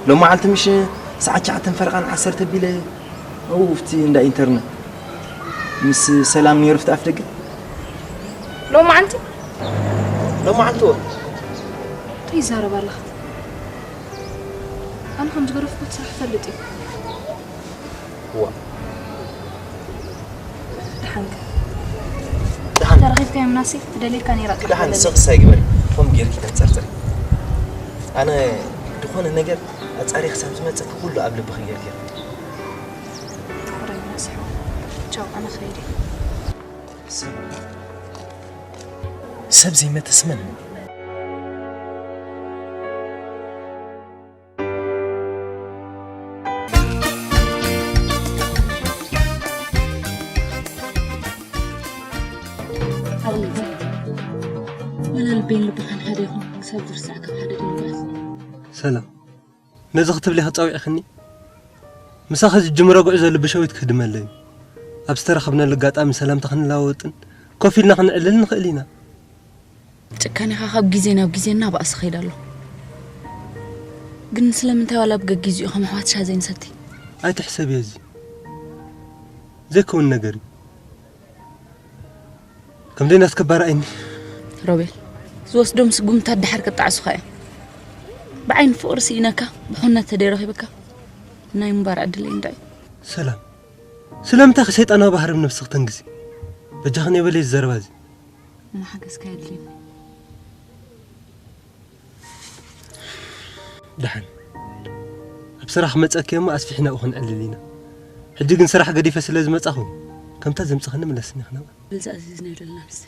ሎማዓልቲ ምሽ ሰዓት ትሽዓተን ፈረቓን ዓሰርተ ቢለ ኣብኡ ኣብቲ እንዳ ኢንተርነት ምስ ሰላም ነይሩ ኣብቲ ኣፍ ደገ። ሎማዓንቲ? ሎማዓንቲ እወ። እንታይ ይዛረብ ኣለኻ? ኣነ ከም ዝገደፍኩ እቲ ስራሕ እፈልጥ እየ። እዋ። ደሓንከ? ደሓን። ተረኺብካዮ ምናሴ? ትደልየካ ነይራ፣ ጽናሕ ደሓን፣ በለለይ። ሰኽስ ኣይግበሪ። ከምኡ ጌርኪ ተንጸርጽሪ። ኣነ ዝኾነ ነገር ኣጻሪ ክሳብ ዝመጽእ ኩሉ ኣብ ልብኺ ጌርኪ። ፍቕረይ ምናሴ ሓወይ። ቻው፣ ኣነ ክኸይድ እየ። ሰብ፣ ሰብ ዘይመተስመን። ወላ ልበይን ልብኻን ሓደ ይኹን፣ ክሳብ ዝርስዓካ ሓደ ድንጋጽ። ሰላም፣ ነዚ ክትብሊ ኢኺ ጸዊዕክኒ? ምሳኺ ዝጅምሮ ጉዕዞ ልቢ ሸዊት ክህድመለይ እዩ። ኣብ ዝተረኸብናሉ ኣጋጣሚ ሰላምታ ክንለዋወጥን ኮፍ ኢልና ክንዕልልን ንኽእል ኢና። ጭካኔኻ ካብ ግዜ ናብ ግዜ እናበኣሰ ይኸይድ ኣሎ። ግን ስለምንታይ ዋላ ኣብ ገጊዝኡ ከም ኣሕዋት ሻሂ ዘይንሰቲ? ኣይትሕሰብዮ፣ እዚ ዘይከውን ነገር እዩ። ከም ደይናትኪ እባ ርኣይኒ። ሮቤል፣ ዝወስዶም ስጉምታት ደሓር ክጣዕሱኻ እዮም። ብዓይኒ ፍቕሪ ስኢነካ፣ ብሕውነት ተደይረኺብካ፣ ናይ ምንባር ዕድለይ እንድዒ። ሰላም፣ ስለምንታይ ከ ሰይጣናዊ ባህሪ ኣብ ነብስኺ ተንግዚ? በጃኺ ንበለይ እዚ ዘረባ እዚ። እሞ ሓገዝካ የድልየኒ። ደሓን። ኣብ ስራሕ ክመጸኪ እሞ ኣስፊሕና ኣብኡ ክንዕልል ኢና። ሕጂ ግን ስራሕ ገዲፈ ስለ ዝመጻኹ፣ ከምታ ዘምጻኽኒ ምለስኒ ኢኺ ናብኣ። በዛ እዚ ዝነብረልና ንስ።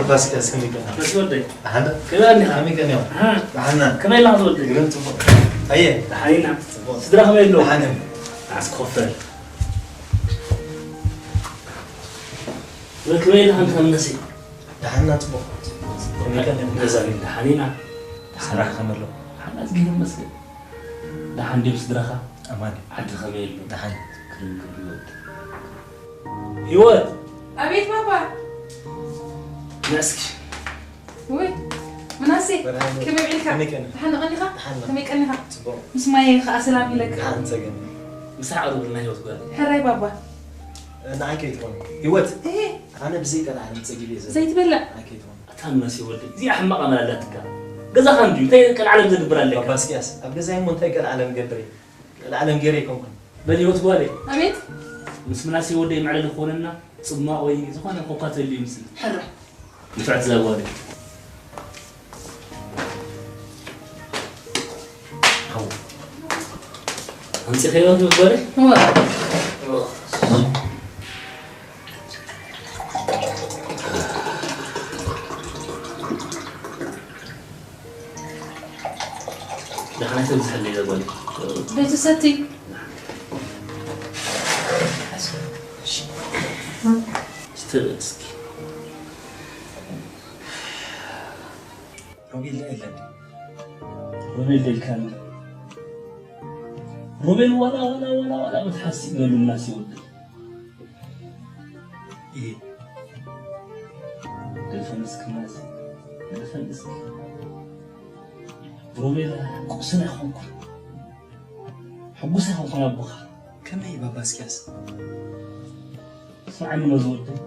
ፋሲካስ ከመይ ቀና? መሲ ወደይ። ደሓን ዶ? ከመይ ኣኒኻ? ከመይ ቀንዮም? ኣሃ። ደሓን ና? ከመይ ኣለኻ ዝወደይ? ግርም ጽቡቕ። ኣየ? ደሓን ኢና። ጽቡቕ። ስድራ ከመይ ኣለዉ? ደሓን እዮም። ኣስኮፈር። ወከመይ ኢልካ ምሳይ? ደሓንና ጽቡቕ። ከመይ ቀንዮም? ገዛ ግን ደሓን ኢና። ስራሕ ከመይ ኣሎ? ደሓን፣ ኣዝጊ ይመስገን። ደሓን ድዮም ስድራኻ? ኣማን። ዓዲ ከመይ ኣሎ? ደሓን። ክርንግር ህይወት። ህይወት! ኣቤት ባባ። ንዕስኪ። ወይ፣ ምናሴ፣ ብርሃን። ከመይ ውዒልካ? ከመይ ቀኒኻ? ደሓን ቀኒኻ? ደሓን። ከመይ ቀኒኻ? ጽቡቕ። ምስ ማየ ከኣ ሰላም ኢለካ። ደሓን ጸገም። ምሳሕ ኣቕርብልና ህይወት ጓል። ሕራይ ባባ። ንዓይ ከይትኾን። ህይወት፣ እሄ። ኣነ ብዘይ ቀልዓለም ጸጊበ እየ ዘለኹ። ዘይትበልዕ? ንዓይ ከይትኾን። ኣታ ምናሴ ወደይ፣ እዚኣ ሕማቕ ኣመል ኣላትካ። ገዛኻ እንድዩ፣ እንታይ ቀልዓለም ዘግብር ኣለካ? ባባ እስኪያስ፣ ኣብ ገዛይ እሞ እንታይ ቀልዓለም እገብር እየ? ቀልዓለም ገይረ ኣይኮንኩን። በል ህይወት ጓለይ። ኣቤት። ምስ ምናሴ ወደይ መዕለሊ ክኾነና ጽማቕ ወይ ዝኾነ ኮካ ትደሊ ይምስል። ሕረ። ንፍዕቲ እዛ ጓለይ። ሓው። ኣምጺእካዮ ህይወት ጓለይ? እወ። ደሓናይ ተብዝሐለይ እዛ ጓለይ። ዘይትሰቲ። እስቲ እስኪ። ሮቤል ዶ የለን? ሮቤል ደልካኒ። ሮቤል ዋላ፣ ዋላ፣ ዋላ፣ ዋላ መትሓዚ ይበሉ እናስ ይወዱ። እየ። ደፈን እስኪ እናስ፣ ደፈን እስኪ። ሮቤል ቁስና ይኾንኩ። ሕጉስ ኣይኮንኩን ኣቦኻ። ከመይ ባባ እስኪያስ? ስምዓኒ ነዚ ወደይ።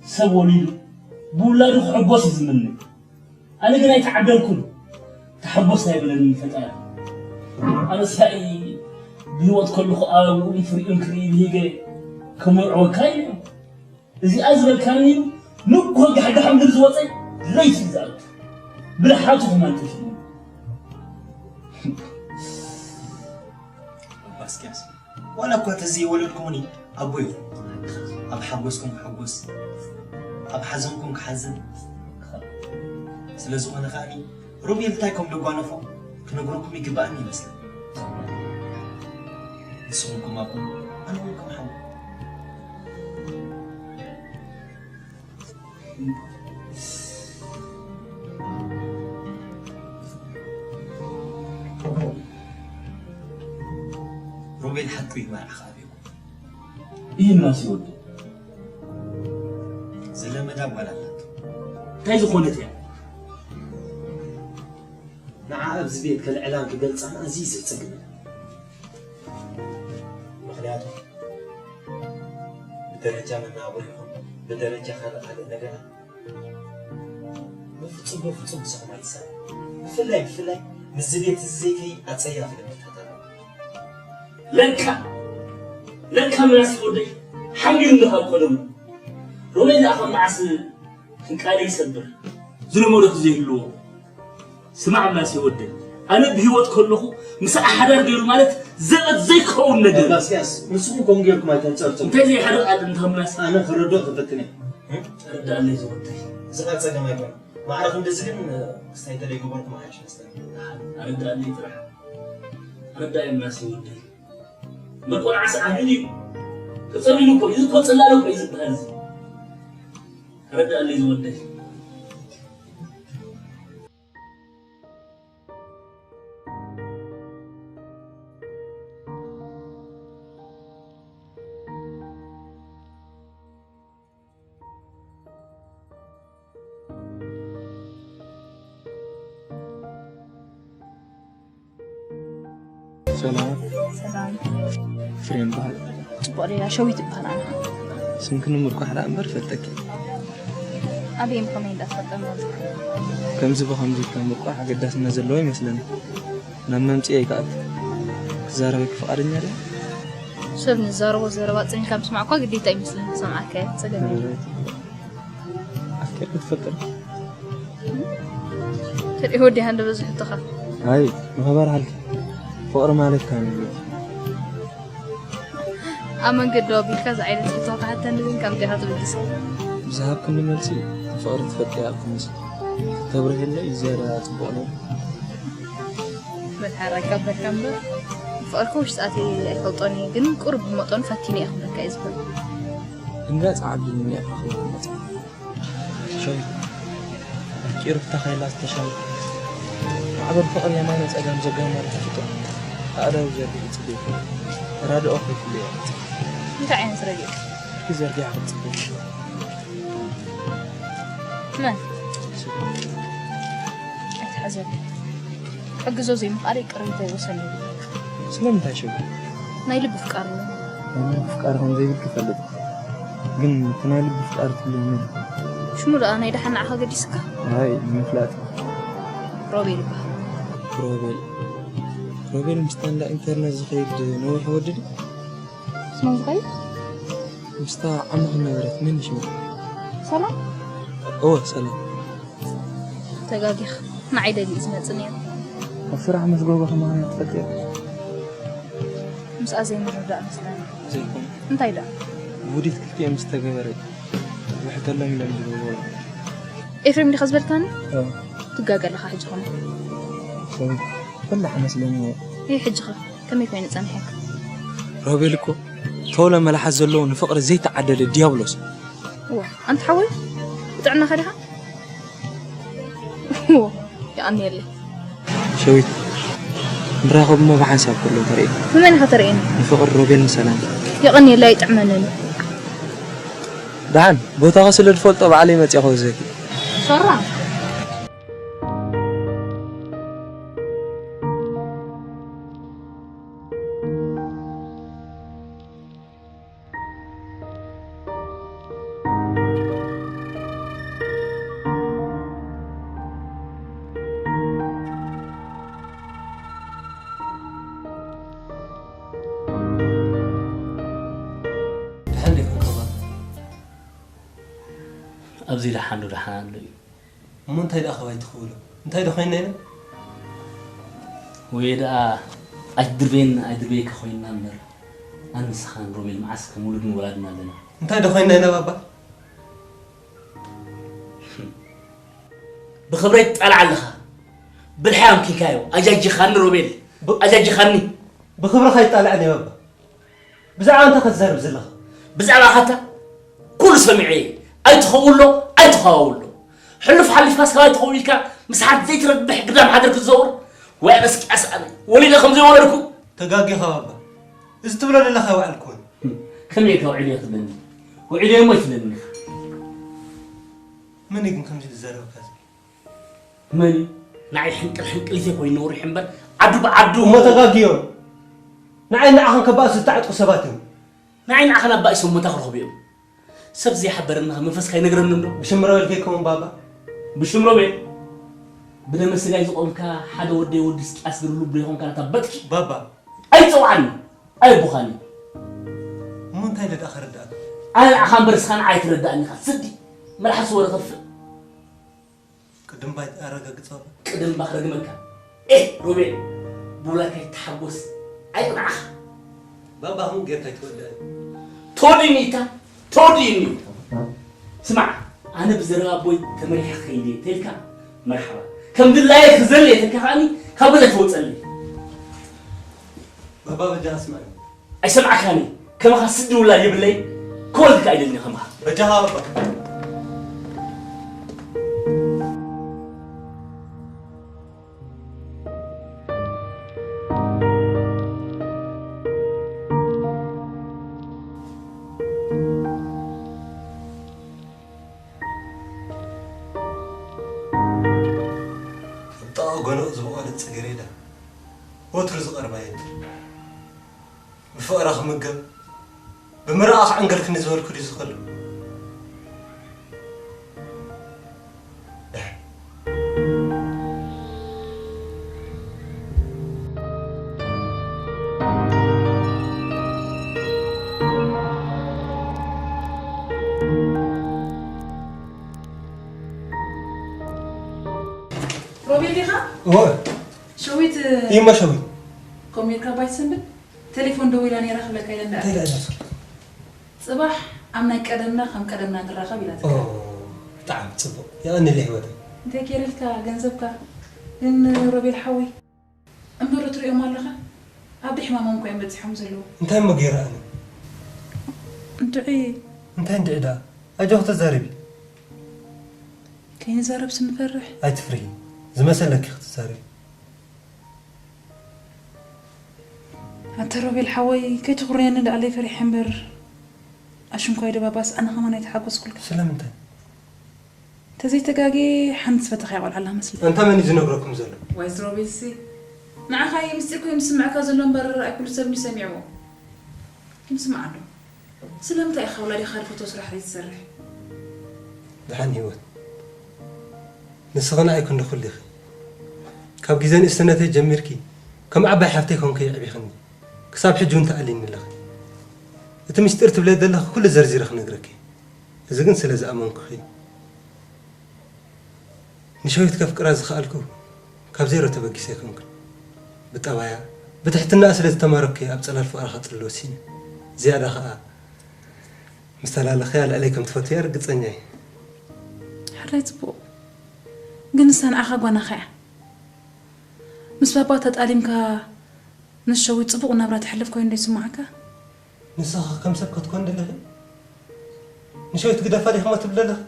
ሰብ ወሊዱ ብውላዱ ክሕጎስ እዩ ዝምነ። ኣነ ግን ኣይተዓደልኩን። ተሓጎስ ኣይብለንን ፈጣሪ። ኣነ ሳኢ ብህይወት ከለኹ ኣብኡን ፍሪኡን ክርኢ ብሂገ ከም ወርዖ ወካይ እዩ። እዚኣ ዝበልካኒ እዩ ንግሆ ጋሕጋሕ ምድሪ ዝወፀ ለይቲ እዩ ዝኣቱ። ብልሓቱ ክማንጥፍ እዩ። ኣባ እስቅያስ፣ ዋላ እኳ ተዘይወለድኩምኒ ኣቦ ኢኹም። ኣብ ሓጎስኩም ክሕጎስ፣ ኣብ ሓዘንኩም ክሓዝን። ስለ ዝኾነ ከኣኒ ሮቤል እንታይ ከም ዘጓነፎ ክነግረኩም ይግባእኒ ይመስለኒ። ንስኹም ከም ኣቦ፣ ኣነ እውን ከም ሓው። ሮቤል ሓቁ እዩ፣ መርዓ ከኣ ኣበይኩም? ይህናስ ይወዱ። ዝለመዳ ጓል ኣላቶ። እንታይ ዝኾነት እያ? ንዓ ኣብዚ ቤት ከልዕላን ክገልጻን ኣዝዩ ዘጸግም እዩ። ምኽንያቱ ብደረጃ መነባብሮ ይኹን ብደረጃ ካልእ ካልእ ነገራት ብፍጹም፣ ብፍጹም ምሳኹም ኣይሳነ። ብፍላይ፣ ብፍላይ ምስዚ ቤት እዚ ዘይከይድ ኣጸያፊ ልምድታት ኣለዎ። ለካ፣ ለካ ምናሴ ወደይ ሓንጊሩ እንዶ ካብ ቀደሙ። ሮቤል ደኣ ካብ መዓስ ክንቃለ ይሰብር። ዝለመዶ ዘይህልዎ። ስማዕ ምናሴ ወደይ፣ ኣነ ብህይወት ከለኹ ምስ ሓዳር ገይሩ ማለት ዘበት ዘይከውን ነገር። ኣባ እስቅያስ፣ ንስኹም ከምኡ ጌርኩም ኣይተንጸርጽሩ። እንታይ ዘይሓድር ኣለ እንታ ምናሴ? ኣነ ክረድኦ ክፈትን እየ። ኣረዳእለይ ዝወደይ። እዚ ኸኣ ጸገም ኣይኮነን። ማዕረ ክንድዚ ግን ክስታይ እንተደይገበርኩም ሓይሽ መስለኒ። ኣረዳእለይ ጥራሕ። ኣረዳእለይ ምናሴ ወደይ። መቆናዕሲ ዓቢዱ እዩ። ተጸሊሉ እኮ እዩ። እዚ እኮ ጽላለ እኮ እዩ ዝበሃል እዚ። ኣረዳእለይ ዝወደይ። ሰላም። ሰላም። ፍሬም በሃል። ጽቡቕ ሌላ ሸዊት ይበሃል ኣነ። ስምክኒ ምርቋሕ ደኣ እምበር ፈልጠኪ። ኣበይ እሞ ከመይ እንዳትፈልጠ ማለት? ከምዚ ብኸምዚ ኢልካ ምርቋሕ ኣገዳስነት ዘለዎ ይመስለኒ። ናብ መምጽኢ ኣይከኣልኩ። ክዛረበኪ ፍቓደኛ ዲኺ? ሰብ ንዛረቦ ዘረባ ጸኒሕካ ምስማዕ እኳ ግዴታ ይመስለኒ። ክሰምዓካ እየ። ጸገም የለን። ኣፍቂርኪ ትፈልጢ ዶ? ተሪኦ ወዲ ሃንደ በዚ ሕቶኻ። ኣይ፣ ምኸባር ሃልኪ። ፍቕሪ ማለት ካብ ንብረት። ኣብ መንገዲ ኣቢልካ እዚ ዓይነት ሕቶ ክሓተኒ ግን ከምቲ ኢኻ ትምልስ። ብዝሃብክኒ መልሲ ፍቕሪ ትፈልጢ እያ ትመስሊ። ተብርህለይ ዝያዳ ጽቡቕ ነይሩ። መትሓራ ይቀበልካ እምበር ፍቕርካ ውሽጢ ኣትየ ኣይፈልጦን እየ፣ ግን ቁሩብ ብመጠኑ ፈቲነ እየ ክብለካ እየ ዝኽእል። እንጋጽ ዓቢ ምንያት ክኸውን መጽ። ሸዊት ኣፍቂሩ ክተኻይላ ዝተሻለ ማዕበል ፍቕሪ የማነ ጸጋም ዘጋማ ተፈጥሮ። ኣእዳው ዘርጊሑ ጽበይ። ተራድኦ ከይፍለያ። እንታይ ዓይነት ረድኤት? እስኪ ዘርጊሓ ክትጽበይ። መን? ኣይትሓዘኒ። ክሕግዞ ዘይምኽኣለይ ቅሬታ ይወሰኒ። ስለምንታይ ሽም? ናይ ልቢ ፍቃር እዩ። ናይ ልቢ ፍቃር ከም ዘይብልኪ እፈልጥ። ግን እቲ ናይ ልቢ ፍቃር ትብልኒ ሽሙ ደኣ ናይ ደሓን ንዓኻ ገዲስካ? ኣይ፣ ንምፍላጥ። ሮቤል ይበሃል። ሮቤል። ሮቤል ምስታ እንዳ ኢንተርነት ዝኸይድ ነዊሕ ወዲ ድዩ? ስሙ ዝኸይድ? ምስታ ዓመት ነበረት፣ መን ሽማ? ሰላም? እወ፣ ሰላም። ተጋጊኻ። ንዓይ ደልዩ እዩ ዝመጽእ ነይሩ። ኣብ ስራሕ ምስ ጎበ ከማን ትፈልጥዮ? ምስኣ ዘይምርዳእ መስለኒ። ዘይኮነ። እንታይ ደኣ? ውዲት ክልቲኦም ዝተገበረ። ዝሕተሎም ኢሎም ዝገብሩ። ኤፍሬም ዲኻ ዝበልካኒ? እወ። ትጋገ ኣለኻ ሕጂ ኸማ። ሰው በላሕ መስለኒ። ይህ ሕጂ ኸ ከመይ ኮይኑ ጸኒሐካ? ሮቤል እኮ ተውለ መልሓስ ዘለዎ ንፍቕሪ ዘይተዓደለ ዲያብሎስ። እዋ፣ ኣንታ ሓወይ፣ ብጥዕናኻ ዲኻ? እዋ፣ የቐንየለይ። ሸዊት፣ ንራኸብ እሞ ብሓንሳብ ከሎ ተርእየኒ። ንመን ኢኻ ተርእየኒ? ንፍቕሪ ሮቤል ንሰላም። የቐንየለይ፣ ኣይጥዕመንን። ደሓን፣ ቦታኻ ስለ ዝፈልጦ ባዕለይ መጺኣ ክወስደኪ። ሸራ። ደሓን ዲኹም ከማን? ኣብዚ ደሓን ዶ ደሓን ኣሎ እዩ። እሞ እንታይ ደኣ ኸባይ ትኽእሎ? እንታይ ዶ ኮይንና ኢና? ወይ ደኣ ኣይትድርበየኒ ኣይድርበየካ ኮይንና እምበር፣ ኣነ ንስኻን ሮቤል መዓስ ከም ውሉድን ወላድን ኣለና። እንታይ ዶ ኮይንና ኢና ባባ? ብኽብረይ ትጣልዓ ኣለኻ። ብልሒ ኣምኪንካዮ። ኣጃጅኻኒ ሮቤል። ብ- ኣጃጅኻኒ። ብኽብርኻ ኣይጣልዕን እየ ባባ። ብዛዕባ እንታይ ከትዛረብ ዘለኻ? ብዛዕባ ካታ ኩሉ ሰሚዐ እየ። ኣይትኸውሎ፣ ኣይትኸዋውሎ። ሕሉፍ ሓሊፍካ ስኻ ኣይትኸው ኢልካ ምስ ሓንቲ ዘይትረብሕ ግዳም ሓደር ክትዘውር? ወይ ኣነ ስኪ ኣስኣነ ወሊደ ከም ዘይወለድኩ? ተጋጊኻ ባባ። እዚ ትብሎ ዘለኻ ኣይውዓልኩን። ከመይ ኢልካ ውዒለ እየ ትብለኒ? ውዒለ እየ እሞ ኣይትብለኒ ኢኻ። መን እዩ ግን ከምዚ ዝዛረበካ ዘሎ? መን እዩ? ንዓይ ሕንቅል ሕንቅሊተይ ኮይኑ ነውሪሕ እምበር ዓዱ ብዓዱ እሞ ተጋግዮም። ንዓይ ንዓኻን ከባእሱ ዝተዓጥቁ ሰባት እዮም። ንዓይ ንዓኻን ኣባኢሶም መታ ክረኽቡ እዮም። ሰብ ዘይሓበረና መንፈስካ ይነግረኒ እንዶ? ብሽም ሮቤል ከይከውን ባባ። ብሽም ሮቤል? ብደመ ስጋይ ዝቆምካ ሓደ ወደይ ወዲ እስቅያስ ግን ልቡ ዘይኮንካ ናታ በጥኪ። ባባ። ኣይትጸውዓኒ። ኣየቦኻን እዩ። እሞ እንታይ ኢለ ደኣ ከረድኣካ? ኣነ ንዓኻ እምበር ንስኻ ንዓይ ኣይትረድኣኒ ኢኻ። ስዲ። መልሓስ ወረ ከፍእ። ቅድም ባይ ኣረጋግጽ ባባ። ቅድም ባክ ረግመካ። ኤህ ሮቤል፣ ብውላድካ ይተሓጎስ። ኣይቅንዓኻ። ባባ፣ ከምኡ ጌርካ ኣይትወድኣኒ። ቶዲኒታ፣ ቶዲኒ። ስማዕ፣ ኣነ ብዘረባ ኣቦይ ተመሪሐ ክኸይድ እየ ተልካ፣ መርሓባ። ከም ድላየ ክዘል እየ ተልካ ከኣኒ፣ ካብ ገዛ ትወጸለይ። ባባ፣ በጃኻ ስማዕ። ኣይሰምዓካኒ። ከማኻ ስዲ ውላድ የብለይ። ክወልድካ ኣይደልን ከማኻ። በጃኻ ባባ። ኣብ ጥቓ ጎንኡ ዝበቖለት ጽጌረዳ፣ ወትሩ ዝቐርባ እየን። ብፍቕራ ክምገብ፣ ብምርቓ ክዕንገልክኒ ዝበልኩ ድዩ ዝኸሉ? ደሓን። ሮቤል ዲኻ? እወ። ሸዊት እዩማ ሸዊት። ከምኡ ጌርካ ባይትሰንብድ? ቴሌፎን ደዊላ ነይራ ክብለካ ኢለ እንዳ እንታይ ኢላ እዛ ስልኪ? ጽባሕ ኣብ ናይ ቀደምና ከም ቀደምና ንራኸብ ኢላትካ። ኦ፣ ብጣዕሚ ጽቡቕ። የቐንየለይ ህይወተይ። እንታይ ገይረልካ ገንዘብካ? ግን ሮቤል ሓወይ፣ እምበሮ ትሪኦም ኣለኻ? ኣብ ድሕማሞም እኮ እዮም በጺሖም ዘለዉ። እንታይ እሞ ገይረ ኣነ? እንድዒ። እንታይ እንድዒ ደኣ? ኣጆኺ ተዛረቢ። ከይንዛረብስ ንፈርሕ። ኣይትፍርሂ። ዝመሰለኪ ክትዛረቢ። ኣንታ ሮቤል ሓወይ፣ ከይትኹርየኒ ደኣለይ ፈሪሐ እምበር፣ ኣሽንኳይ ደባባስ ኣነ ኸማን ኣይተሓጎስኩልካ። ስለምንታይ? ተዘይተጋጌ ሓንቲ ዝፈተኽያ ቆልዓ ኣላ መስለኒ። ኣንታ መን እዩ ዝነግረኩም ዘሎ? ዋይ እዚ ሮቤልሲ፣ ንዓኻ እዩ ምስጢር ኮይኑ ዝስምዐካ ዘሎ እምበር፣ ኣይ ኩሉ ሰብ እንድዩ ሰሚዕዎ። ግን ስማዕ ኣሎ። ስለምንታይ ኢኻ ወላዲኻ ዝፈትዎ ስራሕ ዘይትሰርሕ? ደሓን ህይወት፣ ንስኺ ንዓይ ክንዲ ኩሉ ኢኺ። ካብ ግዜ ንእስነተይ ጀሚርኪ ከም ዓባይ ሓፍተይ ኮንኪ የዕቢኽኒ። ክሳብ ሕጂ እውን ትኣልይኒ ኣለኺ። እቲ ምስጢር ትብለይ ዘለኺ ኩሉ ዘርዚረ ክነግረኪ እየ። እዚ ግን ስለ ዝኣመንኩኺ እዩ። ንሸዊት ከፍቅራ ዝኸኣልኩ ካብ ዜሮ ተበጊሰ ኣይኮንኩን። ብጠባያ፣ ብትሕትናኣ ስለ ዝተማረኩ እየ ኣብ ጽላል ፍቕራ ክጽሊ ወሲነ። ዝያዳ ኸኣ ምስ ተላለኽያ ልዕለይ ከም ትፈትውያ ርግጸኛ እየ። ሕራይ ጽቡቕ። ግን ንሳ ንዓኻ ጓናኻ እያ። ምስ ባባ ተጣሊምካ ምስ ሸዊት ጽቡቕ ናብራ ተሕልፍ ኮይኑ ዶ ይስምዓካ? ንስኺ ከም ሰብ ክትኮን ደለኺ? ንሸዊት ግደፋ ዲኺሞ ትብሊ ዘለኺ?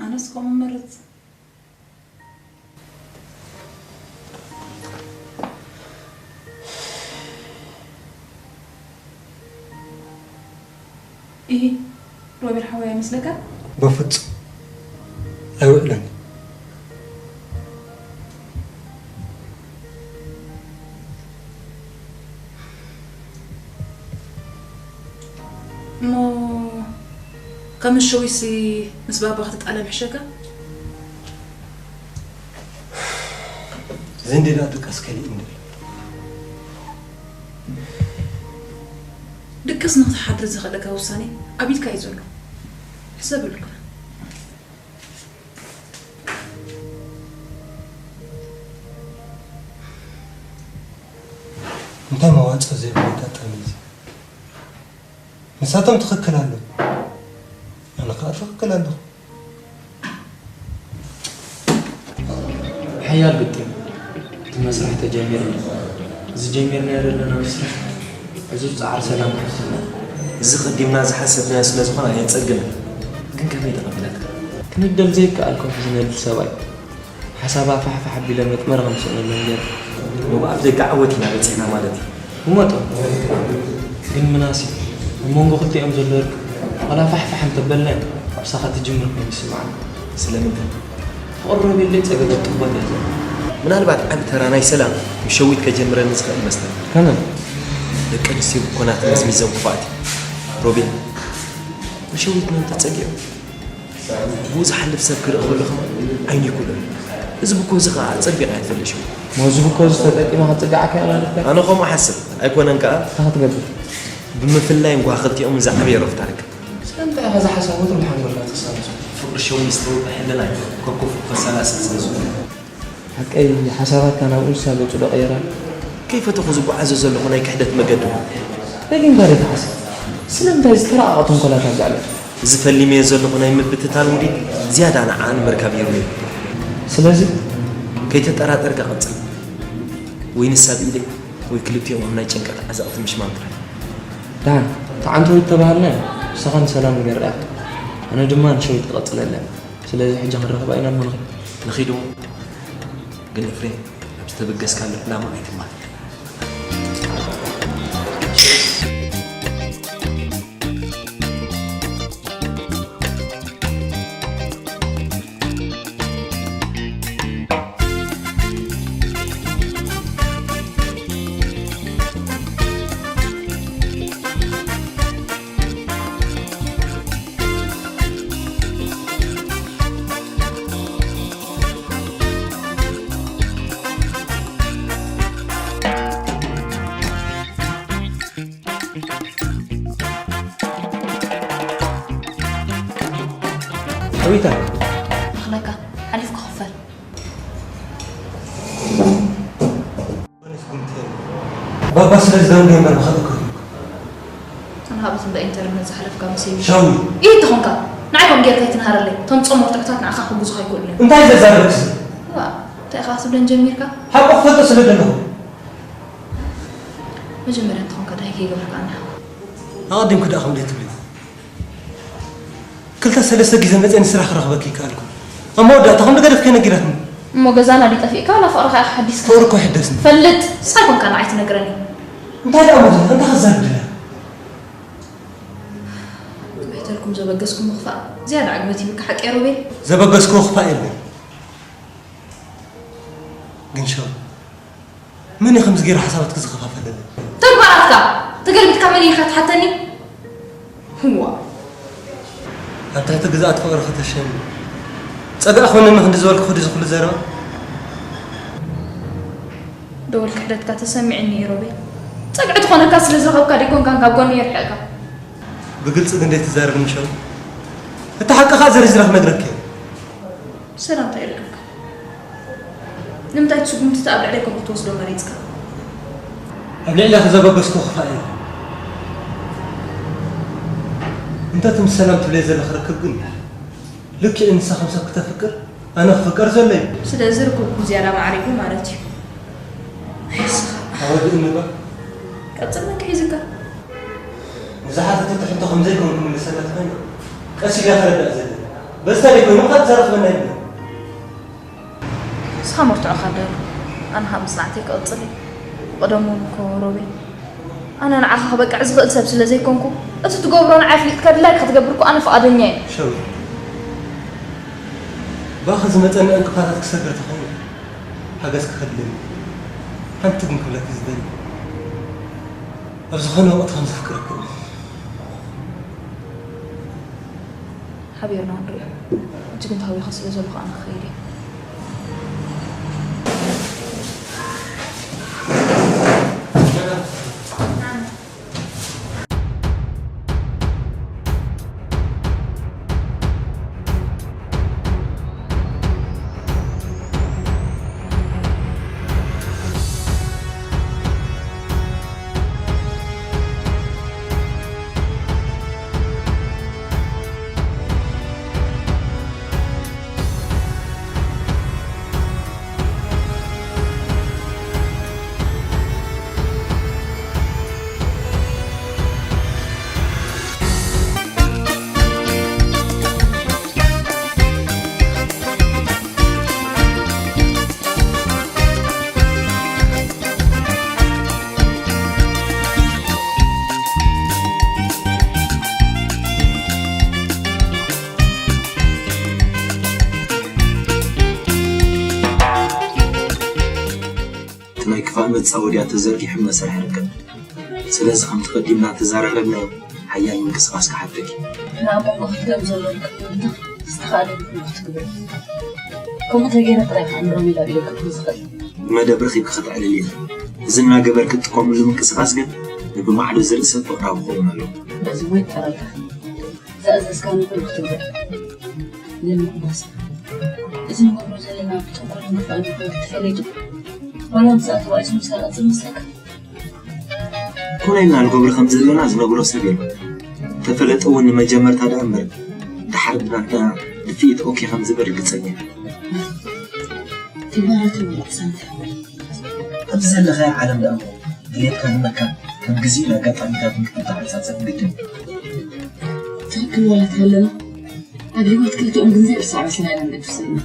ኣነስ ከምኡ እመርጽ። ኢሂ፣ ሮቤል ሓወይ ኣይመስለካን? በፍጹም ኣይውዕሎን። እሞ ካብ ምሸዊሲ ምስ ባባ ክትጣለ ምሕሸካ? ዘንዴዳ ድቃስ ከሊእ እንድል። ድቅስ ንኽትሓድር ዘኽእለካ ውሳኔ ኣብ ኢድካ እዩ ዘሎ። ሕሰበሉ ግና። እንታይ መዋጽኦ ዘይብሉ ኣጋጣሚ እዚ። ንሳቶም ትኽክል ኣለዉ። ኣነ ኸኣ ትኽክል ኣለኹ። ሓያል ግጥም። እቲ መስርሕ ተጀሚሩ ኣሎ። እዚ ጀሚርናዮ ዘለና መስርሕ ዕዙዝ ጻዕሪ ሰላም ክሕስና። እዚ ቀዲምና ዝሓሰብናዮ ስለ ዝኾነ ኣየጸግምን። ግን ከመይ ተቐቢላትካ? ክንደል ዘይከኣል ከውሒ ዝነድድ ሰብኣይ። ሓሳባ ፋሕፋሕ ኣቢለ መጥመሪ ከም ስእነሎም ገይረ። እሞ ብኣፍ ደገ ዓወት ኢና በጺሕና ማለት እዩ። ብመጠኑ። ግን ምናሴ፣ ኣብ መንጎ ክልቲኦም ዘሎ ርክብ ዋላ ፋሕፋሕ እንተበልናዮ፣ ምሳኻ ትጅምር ኮይኑ ይስምዓኒ። ስለምንታይ? ፍቕሪ ሮቤለይ ጸገበት ጥቦት እያ ዘላ። ምናልባት ዓቢ ተራ ናይ ሰላም ምስ ሸዊት ከጀምረኒ ዝኽእል ይመስለኒ። ከመይ? ደቂ ኣንስትዮ ብኮናት መዝሚዘን ክፉኣት እየን። ሮቤል፣ ንሸዊት መን ተጸጊዑ? ብኡ ዝሓልፍ ሰብ ክርኢ ከሎ ኸማን ዓይኑ ይኩሎ እዩ። እዚ ብኮ እዚ ኸኣ ኣጸቢቓ እያ ትፈልጥ ሽሙ። ነዚ ብኮ እዚ ተጠቂማ ክትጽግዓካ እያ ማለት ድያ? ኣነ ከምኡ እሓስብ። ኣይኮነን ከኣ። እንታይ ክትገብር? ብምፍላይ እንኳ ክልቲኦም ዝዓበየ ዕረፍቲ ኣረክብ። ስለምንታይ ኢኻ እዚ ሓሳብ ወትሩ ብሓንጎልካ ትሳለሶ? ፍቕሪ ሸዊት ዝተወቅዐ ሕልና እዩ። ከኩፍ ከሰላስል ስለ ዝኾነ። ሓቀይ ሓሳባትካ ናብኡ ንሳ ገጹ ዶ ቀየራ? ከይፈተኹ ዝጓዓዞ ዘለኹ ናይ ክሕደት መገዲ። ደጊምካ ዶ ትሓስብ? ስለምንታይ ዝተራቐቐ ተንኮላት ኣብዛ ዕለት? እዚ ፈሊመዮ ዘለኹ ናይ ምብትታን ውዲት ዝያዳ ንዓኣ ንምርካብ ይርውዮ። ስለዚ? ከይተጠራጠርካ ቀጽል። ወይ ንሳ ብኢደይ ወይ ክልቲኦም ኣብ ናይ ጭንቀት ዓዘቕቲ ምሽማም ጥራይ። ደሓን፣ ተዓንተወይ ተባሃልና ንስኻ ንሰላም ንገርኣ። ኣነ ድማ ንሸዊት ክቐጽለለን። ስለዚ ሕጂ ክንራኸባ ኢና እሞ ንኺድ። ንኺድ እሞ። ግን ኤፍሬም፣ ኣብ ዝተበገስካሉ ዕላማ ኣይትማል። ሸዊታ። ኣኽለካ፣ ሓሊፍ ክኽፈል። ባባ ስለ ዝደንጉ እምበር ብኻልእ ክርኩ። ኣነ ካብ እቲ እንዳ ኢንተርነት ዝሓለፍካ መሲሉ። ሻዊ። ኢድ ተኾንካ፣ ንዓይ ከም ጌርካ ኣይትንሃረለይ። እቶም ጾም መርትዖታት ንዓኻ ክሕግዙኻ ኣይክእሉን እዮም። እንታይ ዘዛረብክ እዚ? እዋ፣ እንታይ ኢኻ ክትብለን ጀሚርካ? ሓቁ ክፈልጦ ስለ ደለኹ። መጀመርያ እንተኾንካ ድሃይ ከይገበርካ ኣነ። ኣቐዲምኪ ደኣ ከምኡ ትብሊ። ክልተ ሰለስተ ግዜ መጺአ ንስራሕ ክረኽበኪ ይከኣልኩ። ኣብ መወዳእታ ከም ዝገደፍኪ ነጊራትኒ። እሞ ገዛና ድዩ ጠፊእካ ዋላ ፍቕርኻ ኢኻ ሓዲስካ? ፍቕሪ እኮ ይሕደስኒ። ፈልጥ፣ ንስኻ ኣይኮንካ ንዓይ ትነግረኒ። እንታይ ደኣ ማለት? እንታይ ክዛረብ ደላ? ከመይተልኩም ዘበገስኩም ምኽፋእ ዝያዳ ዕግበት ይብካ ሓቂ ሮቤል? ዘበገስኩዎ ክፋእ የለን። ግን ሸው፣ መን እዩ ከምዚ ገይሩ ሓሳባትኪ ዝኸፋፈለለይ? ተግባራትካ ተገልቢጥካ መን ኢኻ ትሓተኒ? ህዋ። ኣብ ትሕቲ ግዝኣት ፍቕሪ ከተሸኒ ጸጋእ ኮነኒ ክንዲ ዝበልኩ ክዲ ዝኹሉ ዘረባ? ደወል ክሕደትካ ተሰሚዕኒ እዩ ሮቤል። ጸግዒ ትኾነካ ስለ ዝረኸብካ ደይኮንካን ካብ ጎኒ የርሕቕካ። ብግልጺ ግን ዘይትዛረብኒ ሸው? እቲ ሓቂ ኸኣ ዘርዚረ ክነግረኪ እየ። ሰላምታ ይረክብካ። ንምንታይ እቲ ስጉምቲ እቲ ኣብ ልዕለይ ከም እትወስዶ መሪጽካ? ኣብ ልዕለኺ ዘበገስኩ ክፋእ እየ። እንተ እቲ ምስ ሰላም ትብለይ ዘለኺ ርክብ ግን ልክዕ ንሳ ከም ሰብ ክተፍቅር ኣነ ክፍቀር ዘሎ እዩ። ስለዚ ርክብኩም ዝያዳ ማዕሪጉ ማለት እዩ። ኣይ፣ ንስኻ። ኣወድእኒ እባ። ቀጽል፣ መን ክሒዝካ? ንዝሓተተቶ ሕቶ ከም ዘይኮንኩ ክምልሰላ ተኾይነ፣ ቀስ ኢለ ክረዳእ ዘለኒ። በዚ ተደይ ኮይኑ ከኣ ትዛረብ ትበና ይብለ። ንስኻ መርትዖኻ ዳሉ፣ ኣነ ኸኣ መጽናዕተይ ክቕጽል እየ። ብቐደሙ እውን እኮ ሮቤል፣ ኣነ ንዓኻ ክበቅዕ ዝኽእል ሰብ ስለ ዘይኮንኩ፣ እቲ ትገብሮ ንዓይ ኣፍሊጥካ ድላይካ ክትገብር እኮ ኣነ ፍቓደኛ እየ። ሸዊት፣ ብኣኺ ዝመጸኒ ዕንቅፋታት ክሰግር ተኾይኑ፣ ሓገዝ ክኸድለኒ። ሓንቲ ግን ክብለኪ ዝደሊ፣ ኣብ ዝኾነ ወቕቲ ከም ዘፍቅረኪ እወ። ሓቢርና ንሪኦ። ሕጂ ግን ተሃዊኸ ስለ ዘለኹ ኣነ ክኸይድ እየ። እቲ ናይ ክፋእ መጻወድያ ተዘርጊሑ መስርሕ ይርከብ። ስለዚ ከምቲ ቀዲምና ተዛራረብናዮ ሓያል ምንቅስቓስ ክሓተኪ። ናብ መንጎ ክልቲኦም ዘሎ ርክብ ንምብታኽ ዝተኻእለኒ ኩሉ ክትግብር። ከምኡ ተገይረ ጥራይ ከኣ ንሮቤል ኣብ ኢደ ከእትዎ ዝኽእል። ብመደብ ረኺብኪ ከተዕልልዮ። እዚ እናገበርኪ እትጥቀምሉ ምንቅስቓስ ግን ንብማዕዶ ዝርኢ ሰብ ፍቕራዊ ክኸውን ኣለዎ። በዚ እውን ይጠራጠር። ዝኣዘዝካኒ ኩሉ ክትግበር። ግን መቕደስ፣ እዚ ንገብሮ ዘለና ብተንኮልን ክፋእን ምዃኑ ተፈሊጡ፣ ዋላ ምስኣ ተባኢሱ ምሳና ዝመስለካ? ኮነ ኢልና ንገብሮ ከም ዘለና ዝነግሮ ሰብ የለን። ተፈለጠ እውን ንመጀመርታ ደኣ እምበር፣ ደሓር ብናታ ድፍኢት ኦኬ ከም ዝብል ርግጸኛ እየ። ተግባራቱ ምርጫ ሰንፈ። ኣብዚ ዘለኻዮ ዓለም ደኣ እሞ ድሌትካ ንምርካብ ከም ግዜን ኣጋጣሚታትን ክትተዓጻጸፍ ግድን እዩ። ትኽክል ማለት ሃለና፣ ኣብ ህይወት ክልቲኦም ግን ዘይርሳዕ መሰናድን ገዲፍና።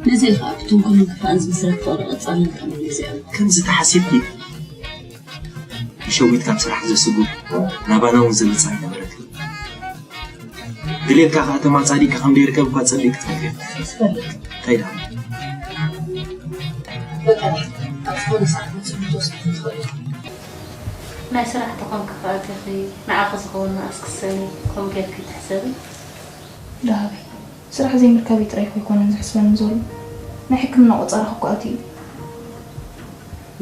ነዚ እዩ ከኣ ብተንኮልን ክፋእን ዝምስረት ፍቕሪ ቀጻልን ከም ግዜ እዩ። ከምዚ ተሓሲብኪ ንሸዊት ካብ ስራሕ ዘስጉም ናባና እውን ዝመጽእ ኣይነበረትን። ድሌትካ ከኣ ተማጻዲቂ ከም ዘይርከብ እኳ ጸሊእ ክትፈልጥ። ትፈልጥ። እንታይ ደኣ? በቃ፣ ኣብ ዝኾነ ሰዓት መጺኡ ክትወስድ ትኽእል። ናይ ስራሕ ተኾንኪ ከኣ እቲኺ ንዓኺ ዝኸውን መኣስ ክሰኒ ከምኡ ጌርኪ ኣይትሕሰቢ። ደሃበይ፣ ስራሕ ዘይምርካበይ ጥራይ እኮ ኣይኮነን ዘሕስበኒ ዘሎ። ናይ ሕክምና ቆጸራኺ እኮ ኣትዩ እዩ።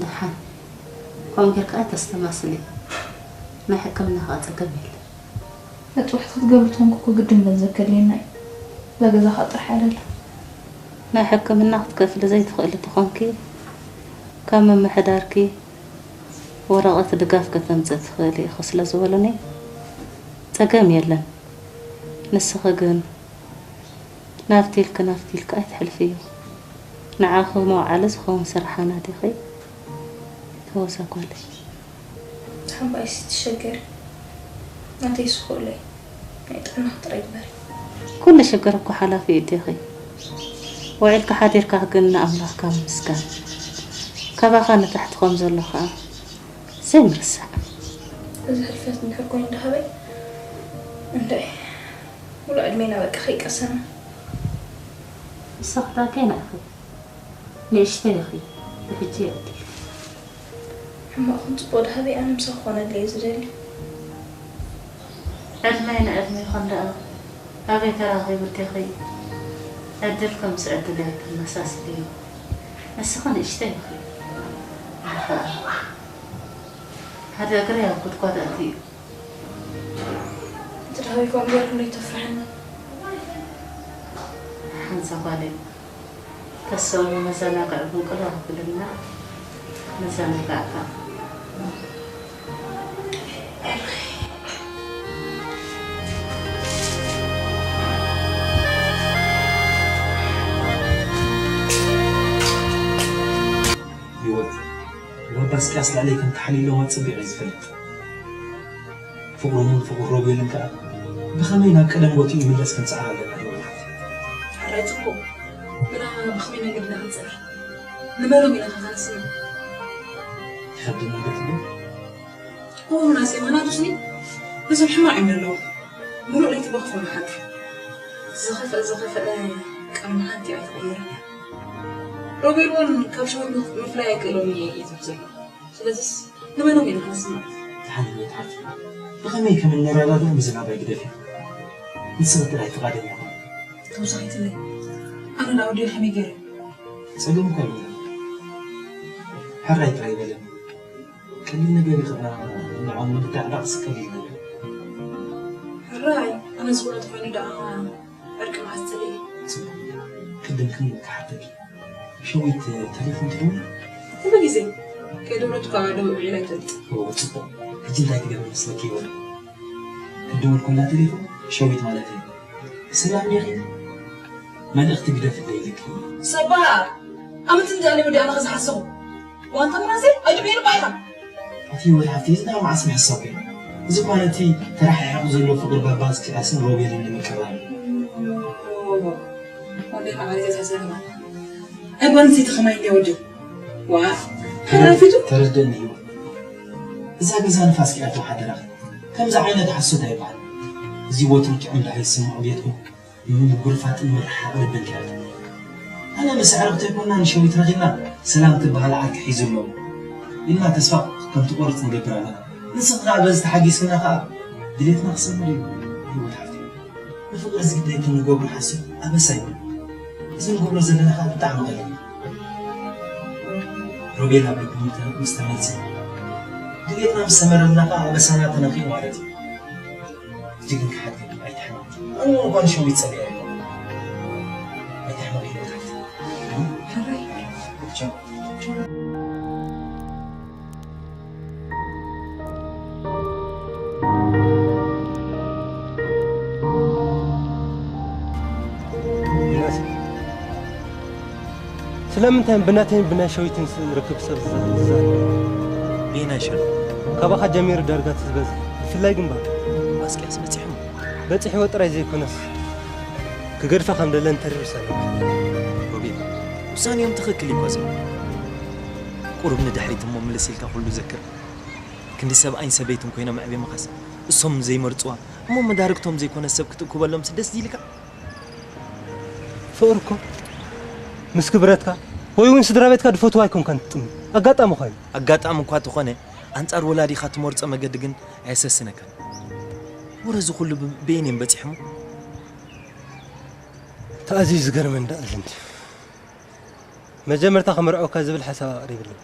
ደሓን። ከምኡ ጌርኪ ኣይተስተማስሊ። ናይ ሕክምና ከኣ ጸገም የለን። መጥባሕቲ ክትገብሪ ተኾንኪ እኮ ግድን ገንዘብ ከድልየና እዩ። እዛ ገዛ ከኣ ጥራሕ እያ ደላ። ናይ ሕክምና ክትከፍሊ ዘይትኽእሊ ተኾንኪ፣ ካብ ምምሕዳርኪ ወረቐት ድጋፍ ከተምጽኢ ትኽእሊ ኢኺ ስለ ዝበሉኒ፣ ጸገም የለን። ንስኺ ግን ናብቲ ኢልኪ ናብቲ ኢልኪ ኣይትሕልፍዮ። ንዓኺ መውዓሊ ዝኸውን ስራሕ ኣናዲኺ ተወዛ ጓለይ። ሓምባይሲ ትሸገሪ። ናተይ ስኹእለይ ናይ ጥዕናኺ ጥራይ ግበሪ። ኩሉ ሽግር እኮ ሓላፊ እዩ ዲኺ። ውዒልካ ሓዲርካ ግን ንኣምላኽካ ምምስጋን፣ ካባኻ ንታሕቲ ከም ዘሎ ኸኣ ዘይምርሳዕ። እዚ ሕልፈት እንድሕር ኮይኑ ደሃበይ፣ እንድዒ፣ ሙሉእ ዕድሜና በቃ ከይቀሰና። ንስኺ ታከና ኢኺ፣ ንእሽተይ ኢኺ፣ ብሕጂ የዕድልኪ። ሕማቕ ኹን ጽቡቕ ደሃበይ፣ ኣነ ምሳኺ ክኾነለይ እየ ዝደሊ። ዕድመይ ንዕድመይኹም ደኣ ኣበይ ተራኺቡ እንተኺ፣ ዕድል ከምስ ዕድል ኣይተመሳስልዮ። ንስኺ ንእሽተይ ኢኺ፣ ኣነ ኸኣ ሓደ እግረይ ኣብ ጉድጓድ ኣትዩ። እቲ ደሃበይ ከምኡ ጌርኩ ለይተፍርሐኒ። ሓንሳ ጓለይ፣ ተሰእሉ መዘናግዒ እውን ቅልል ኣብልና፣ መዘናጋዕካ። ህይወት፣ ባባ እስቅያስ ልዕለይ ከም ተሓሊሎማ ጸቢቐ እየ ዝፈልጥ። ፍቕሮምን ፍቕሪ ሮቤልን ከኣ ብኸመይ ናብ ቀደም ቦትኡ ይምለስ ክንጽዓር ኣለና ህይወት ሓፍተይ። ሕራይ ጽቡቕ፣ ግና ብኸመይ መንገዲ ኢና ክንጸንሕ? ንመኖም ኢና ከ ከነስምዕ? ይኸብደና ዶ ትብሊ? እወ ምናሴ፣ ምኽንያቱሲ ነዞም ሕማቕ እዮም ዘለዉ። ምሉእ ለይቲ ብኽፉ ንሓድር። ዝኸፍአ ዝኸፍአ ቀርኒ ሓንቲ ኣይትቕየርን እያ። ሮቤል እውን ካብ ሸዊት ምፍ-፣ ምፍላይ ኣይክእሎን እየ እዩ ዝብል ዘሎ። ስለዚስ ንመኖም ኢና ክንስምዕ? ደሓን ህይወት ሓፍተይ፣ ብኸመይ ከም እንረዳድእ ምዝራብ ኣይግደፍን። ንስኺ ጥራይ ፍቓደኛ ኩኒ። ተወሳኺትለይ፣ ኣነ ደኣ ወዲየ ከመይ ገይረ? ጸገም እኳ የብሉን። ሕራይ ጥራይ በለኒ። ቀሊል ነገር እዩ ኸዓ፣ ንዖም ምድዕዳዕስ ቀሊል ነገር። ሕራይ፣ ኣነ ዝኾነ ተኾይኑ ደኣ ዕርቂ መዓስ ትርኢ? ጽቡቕ። ቅድም ክንብል ክሓተኪ። ሸዊት ተሌፎን ትደውል? ኩሉ ግዜ። ከይደወለትኳ ደው ኢላ ኣይትፈልጥን። ኦ፣ ጽቡቕ። ሕጂ እንታይ ትገብሪ መስለኪ ይበል? ክደውል ኮላ ተሌፎን፣ ሸዊት ማለት እዩ። ሰላም ዲኺ? መልእኽቲ ግደፍለይ ኢልኪ። ሰባ፣ ኣመት እንጃ ለይ ወዲ ኣነ ከዝሓሰቡ። ዋንታ ምናሴ፣ ኣይትቤን ባይኻ። ኣቲ ህይወት ሓፍተይ፣ እዚ ደኣ መዓስ ምሕሳብ እዩ? እዚ እኳ ነቲ ተረሓሒቑ ዘሎ ፍቕሪ ባባ እስቅያስን ሮቤልን ንምቅራብ እዩ። ወደይ መዓረ ገዛ ሰለማ። ኣይ ጓል ኣንስተይቲ ከማይ እንድያ ወደይ። ዋ፣ ተረ-፣ ተረፊቱ? ተረደኒ ህይወት። እዛ ገዛ ንፋስ ከይኣትዎ ሓደራኺ። ከምዚ ዓይነት ሓሶት ኣይበሃል። እዚ ወትሩ ጥዑም ደሃይ ዝስምዖ ቤትኩም፣ ንምጉርፋጥን ምርሕሓቕ ልብን ከይኣትዎ። ኣነ ምስ ኣዕርኽቲ ኣይኮንና ንሸዊት ረኺብና፣ ሰላም ትበሃል ዓርኪ ሒዙ ኣሎ ኢልና ተስፋ ከም ትቖርጽ ንገብር ኣለና። ንስኺ ከኣ በዚ ተሓጊዝክና ከኣ ድሌትና ክሰምር እዩ። ህይወት ሓፍተይ፣ ንፍቕሪ ዝግደይ ከም ንገብሮ ሓሶት ኣበሳ ይኹን። እዚ ንገብሮ ዘለና ከኣ ብጣዕሚ ቀሊል እዩ። ሮቤል ኣብ ልቡ ምስ ተመልሰ፣ ድሌትና ምስ ሰመረልና ከኣ ኣበሳና ተነኺኡ ማለት እዩ። ሕጂ ግን ክሓድገኒ ኣይትሕመቂ። ኣነ እውን እኳ ንሸዊት ጸሊኤ ኣይኮንኩን። ኣይትሕመቂ ህይወት ሓፍተይ። ሕራይ። ቻው። ዮናስ፣ ስለምንታይ ብናተይን ብናይ ሸዊትን ስ-፣ ርክብ ሰብ ዝዛ-፣ ዝዛረብ? በየናይ ሸነኽ? ካባኻ ጀሚሩ ዳርጋ እቲ ዝበዝሕ፣ ብፍላይ ግንባር። ባባ እስቅያስ በጺሖም? በጺሕዎ ጥራይ ዘይኮነስ፣ ክገድፋ ከም ደለን ተሪር ውሳነ። ሮቤል፣ ውሳኔኦም ትኽክል እዩ እኳ ዘሎ። ቁሩብ ንድሕሪት እሞ ምልስ ኢልካ ኩሉ ዘክር። ክንዲ ሰብኣይን ሰበይትን ኮይኖም ኣዕብዮምኻስ፣ እሶም ዘይመርጽዋ፣ እሞ መዳርግቶም ዘይኮነ ሰብ ክትእኩበሎምስ ደስ ዲልካ? ፍቕሪ እኮ ምስ ክብረትካ ወይ እውን ስድራ ቤትካ ድፈትዋ ኣይኮንካን ትጥምት። ኣጋጣሚ ኳ እዩ። ኣጋጣሚ እኳ ተኾነ፣ ኣንጻር ወላዲኻ ትመርጾ መገዲ ግን ኣየሰስነካን። ወረ እዚ ኩሉ ብ-፣ በየን እዮም በጺሖሞ? ተኣዝዩ ዝገርመን ደኣ እዚ እንድዩ። መጀመርታ ክመርዖካ ዝብል ሓሳብ ኣቕሪብለይ።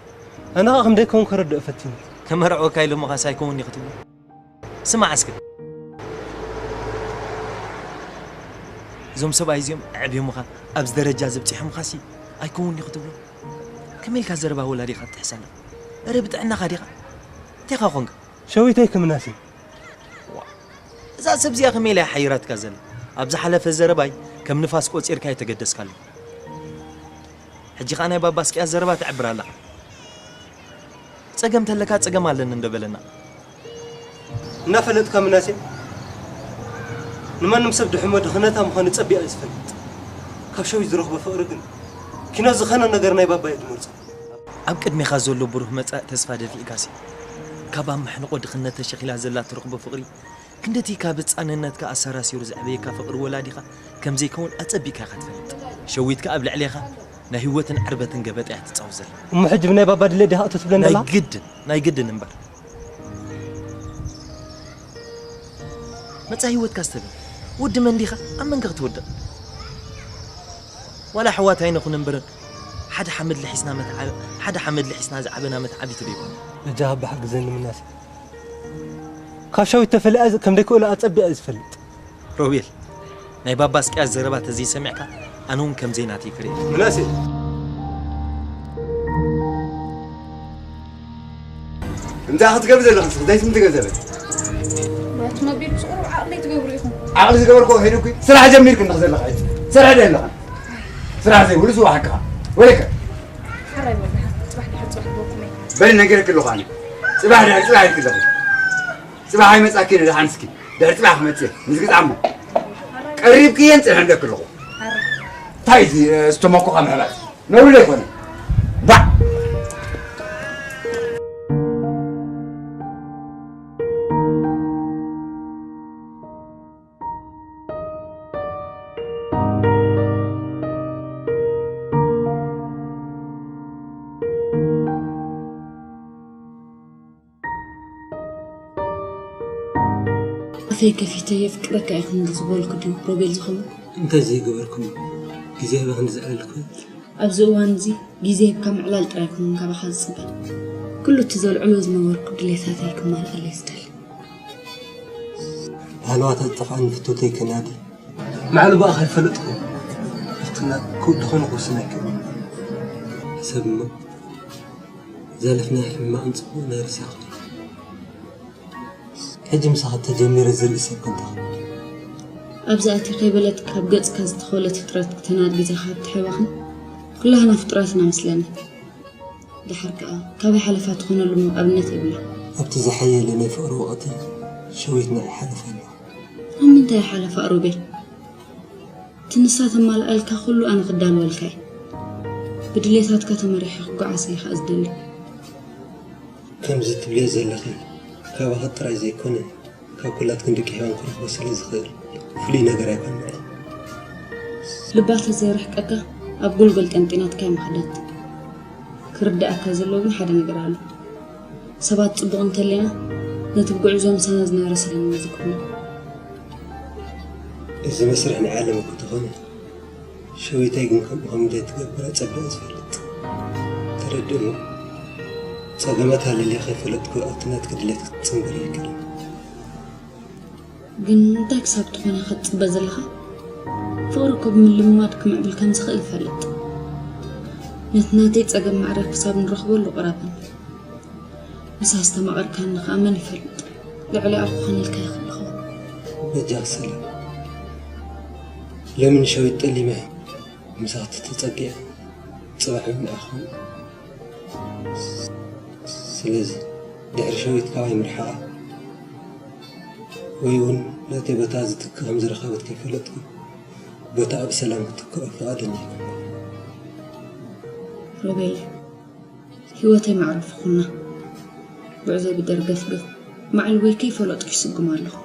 ኣነ ኸኣ ከም ደይከውን ከረድኦ ፈቲነ። ክመርዖካ ኢሎምኻስ ኣይከውን እዩ ክትብሎ? ስማዕ እስከ። እዞም ሰብኣይ እዚኦም ኣዕብዮምኻ ኣብዚ ደረጃ ዘብጺሖምኻሲ ኣይከውን እዩ ክትብሎ? ከመይ ኢልካ ዘረባ ወላዲኻ ትጥሕስ ኣለኻ? እረ ብጥዕናኻ ዲኻ? እንታይ ኢኻ ኾንካ? ሸዊተይ ክምናሲ። ዋ፣ እዛ ሰብ እዚኣ ከመይ ኢላ እያ ሓይራትካ ዘላ? ኣብ ዝሓለፈ ዘረባይ ከም ንፋስ ቆጺርካ እየ ተገደስካሉ። ሕጂ ኸኣ ናይ ባባ እስቅያስ ዘረባ ተዕብር ኣለኻ። ጸገም ተለካ ጸገም ኣለኒ እንዶ በለና። እናፈለጥካ ምናሴ፣ ንማንም ሰብ ድሕሞ ድኽነታ ምዃኑ ጸቢቐ እየ ዝፈልጥ። ካብ ሸዊት ዝረኽቦ ፍቕሪ ግን ኪኖ ዝኾነ ነገር ናይ ባባየ ዝመርጾ። ኣብ ቅድሜኻ ዘሎ ብሩህ መጻኢ ተስፋ ደፊእካሲ፣ ካብ ኣብ ማሕንቖ ድኽነት ተሸኺላ ዘላ ትረኽቦ ፍቕሪ፣ ክንደቲ ካብ ህጻንነትካ ኣሰራሲሩ ዘዕበየካ ፍቕሪ ወላዲኻ ከም ዘይከውን ኣጸቢቕካ ኢኻ ትፈልጥ። ሸዊት ከኣ ኣብ ልዕሌኻ ናይ ህይወትን ዕርበትን ገበጣ እያ ትጻወት ዘላ። እሞ ሕጂ ብናይ ባባ ድሌት ዲኻ እቶ ትብለኒ ናይ ዘለኻ? ግድን፣ ናይ ግድን እምበር። መጻኢ ህይወትካ ዝተበል ወዲ መን ዲኻ? ኣብ መንከ ክትወድቕ? ዋላ ኣሕዋት ኣይነኹን እምበር፣ ሓደ ሓመድ ልሒስና መትዓብ-፣ ሓደ ሓመድ ልሒስና ዝዓበና መትዓቢቲ ዶ ይኾን? በጃኻ ብሓግዘኒ ምናሴ። ካብ ሻዊት ተፈሊኣ ከም ደይክእሎ ኣጸቢቐ እየ ዝፈልጥ። ሮቤል፣ ናይ ባባ እስቅያስ ዘረባ ተዘይሰሚዕካ፣ ኣነ እውን ከም ዘይናተይ ክርኢ። ምናሴ! እንታይ ክትገብሪ ዘለኺ? እንታይ ስም ትገዘበ? ናቱ ነቢል ምስ ቁሩብ ዓቕሊ ትገብሩ ኢኹም። ዓቕሊ ዝገበርኩ ከይዱ እኮ ስራሕ ጀሚርክ እንዲኺ ዘለኻ። ስራሕ ዶ ኣለኻ? ስራሕ ዘይብሉ ስዋ ሓቅኻ። ወይከ? ሓራይ በል፣ ጽባሕ ድሕሪ ጽባሕ ክበኩም እየ። በል፣ ነጊረኪ ኣለኹ ኣነ። ጽባሕ ድሕሪ ጽባሕ ኢልኪ ኣለኹ። ጽባሕ ኣይመጻእክን፣ ደሓን እስኪ። ድሕሪ ጽባሕ ክመጽእ እየ። ምስ ግዛሞ። ቀሪብክየን ጽንሕ ኣለኪ ኣለኹ። ሓራይ። እንታይ እዚ፣ እ፣ ዝተመኮኻ ምሕባስ? ነውሪ ዶ ኣይኮነን? ባዕ! ኣፈይ ከፊተ የፍቅረካ ይኹን ዝበልኩ ድዩ ሮቤል ዝኸውን? እንታይ ዘይገበርኩም? ግዜ ህበ ክንዲ ዘዕለልኩ። ኣብዚ እዋን እዚ ግዜ ሂብካ ምዕላል ጥራይ ይኹን ካባኻ ዝጽበ። ኩሉ እቲ ዘልዕሎ ዝነበርኩ ድሌታተይ ክማልኣለይ ዝደሊ። ሃለዋት ኣጥፍኣኒ ፍቶተይ ከናዲ። ማዕሉ ብኣኻ ይፈለጥኩ። ፍትና ክውዲ ኾነ ክውስን ኣይክእልን። ሰብ እሞ፣ ዘለፍናዮ ሕማቕን ጽቡቕን ኣይርሳዕኹን። ሕጂ ምሳኺ ተጀሚረ ዝርኢ ሰብ ክንተኺ። ኣብዚ ኣትዩ ከይበለት ካብ ገጽካ ዝተኸወለት ፍጥረት ክተናድ ግዜኻ ኣብ ትሕባኽን ኩላህና ፍጡራት ኢና መስለኒ። ደሓር ከኣ ካበይ ሓለፋ ትኾነሉ ኣብነት የብላ። ኣብቲ ዝሓየለ ናይ ፍቕሪ ወቕቲ ሸዊት ንዓይ ሓለፋ ኣለዋ። ኣብ ምንታይ ሓለፋ ሮቤል? እቲ ንሳ ተማልኣልካ ኩሉ ኣነ ክዳልወልካ እየ። ብድሌታትካ ተመሪሐ ክጓዓዝ እየ ከኣ ዝደሊ። ከምዚ ትብልዮ ዘለኺ ካባኺ ጥራይ ዘይኮነ፣ ካብ ኩላትክን ደቂ ሄዋን ክረኽቦ ስለ ዝኽእል ፍሉይ ነገር ኣይኮነን። ልባ ተዘይርሕቀካ ኣብ ጎልጎል ጠንጢናትካ እያ ምኽዳት። ክርድኣካ ዘለዎ ግን ሓደ ነገር ኣሎ። ሰባት ጽቡቕ እንተለና ነቲ ብጉዕዞ ምሳና ዝነበረ ሰላም ኢና ዝኩርና። እዚ መስርሕ ናይ ዓለም እኮ ተኾነ፣ ሸዊተይ ግን ከምኡ ከም ድሌት ትገብር ኣጸቢቐ ዝፈልጥ። ተረድእሞ፣ ጸገማት ኣለልየ ከይፈለጥኩ ኣብቲ ናትኪ ድሌት ክትጽንበር ኣይክእልን። ግን እንታይ ክሳብ ትኾነ ክትጽበ ዘለኻ? ፍቕሪ እኮ ብምልምማድ ክምዕብል ከም ዝኽእል እፈልጥ። ነቲ ናተይ ጸገም ማዕረ ክሳብ ንረኽበሉ ቅረበኒ። ምሳስ ተማቒርካኒ ከኣ መን ይፈልጥ? ልዕሊኣ ክኾነልካ ይኽእል ይኸውን። በጃኺ ሰላም፣ ሎሚ ንሸዊት ጠሊመ ምሳኺ ተጸጊዐ ጽባሕ ምንኣኹ። ስለዚ ድሕሪ ሸዊት ካባይ ምርሓቓ ወይ እውን ናተይ ቦታ ዝትክእ ከም ዝረኸበት ከይፈለጥኩ ቦታኣ ብሰላም ክትክኦ ፍቓደኛ ኣይኮንኩን። ሮቤል፣ ህይወተይ መዕረፊ ኩና። ጉዕዞ ብደርገፍገፍ ማዕልቦይ ከይፈለጥኩ ይስጉም ኣለኹ።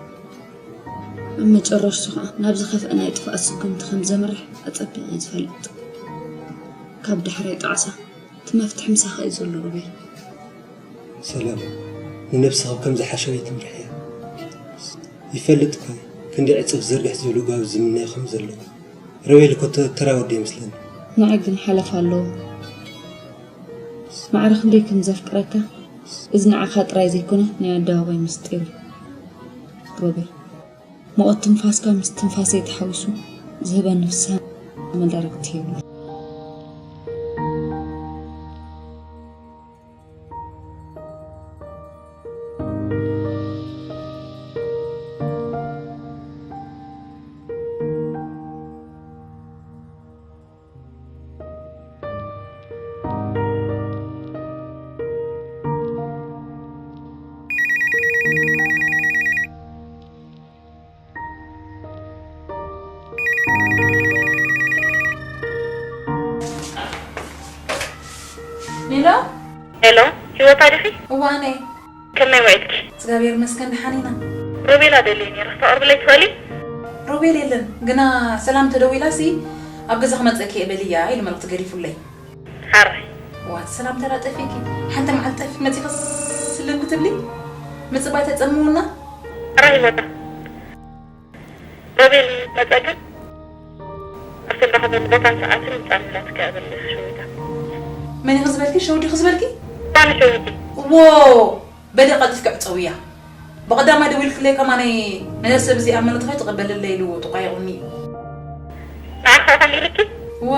ኣብ መጨረሽቱ ኸኣ ናብ ዝኸፍአ ናይ ጥፍኣት ስጉምቲ ከም ዘምርሕ ኣጸቢቐ እየ ዝፈልጥ። ካብ ዳሕራይ ጣዕሳ እቲ መፍትሒ ምሳኻ እዩ ዘሎ ሮቤል። ሰላም፣ ንነብስኻ ኣብ ከምዚ ሓሸው ኣይትምርሕያ። ይፈልጥ እኮ እየ፣ ክንደይ ዕጽፍ ዝርግሕ ዝብል ጓብል ዝምነዮ ከም ዘለኹ። ሮቤል እኮ ተ-፣ ተራ ወዲ ይመስለኒ። ንዓይ ግን ሓለፋ ኣለዎ። ማዕረ ክንደይ ከም ዘፍቅረካ፣ እዚ ንዓኻ ጥራይ ዘይኮነ ናይ ኣደባባይ ምስጢር እዩ። ሮቤል፣ ሙቐት ትንፋስካ ምስ ትንፋሰይ ተሓዊሱ ዝህበኒ ፍስሃ መዳርግቲ የብሉን። ህይወት ኣዲኺ? እዋ ኣነ እየ። ከመይ ውዒልኪ? እግዚኣብሔር ይመስገን ደሓን ኢና። ሮቤል ኣደልየ ነይረ፣ ክተቕርብለይ ትኽእሊ? ሮቤል የለን፣ ግና ሰላም ተደዊላሲ ኣብ ገዛ ክመፀኪ እየ በልያ ኢሉ መልእኽቲ ገዲፉለይ። ሓራይ። ዋት ሰላም ተራ ጠፊኪ። ሓንቲ መዓልቲ ጠፊ መፂ ፈስልን ክትብሊ ምፅባይ ተፀምውና። ሓራይ ቦታ። ሮቤል መፀ ግን ኣብቲ ንራኸበሉ ቦታን ሰዓትን ብጣዕሚ እንዳትካእብል ሸዊታ። መን ኢኺ ዝበልኪ? ሸውዲ ኢኺ ዝበልኪ? ባኒ ሸዊቲ። ዎ! በደ ቀልጢፍኪ ዕፀውያ። ብቐዳማይ ደዊልክለይ ከማነይ ነዛ ሰብ እዚኣ መለትኻ ይትቐበለለይ ኢሉ ተቋይቑኒ እዩ። ንዓኻ ከም ኢልኪ? እወ።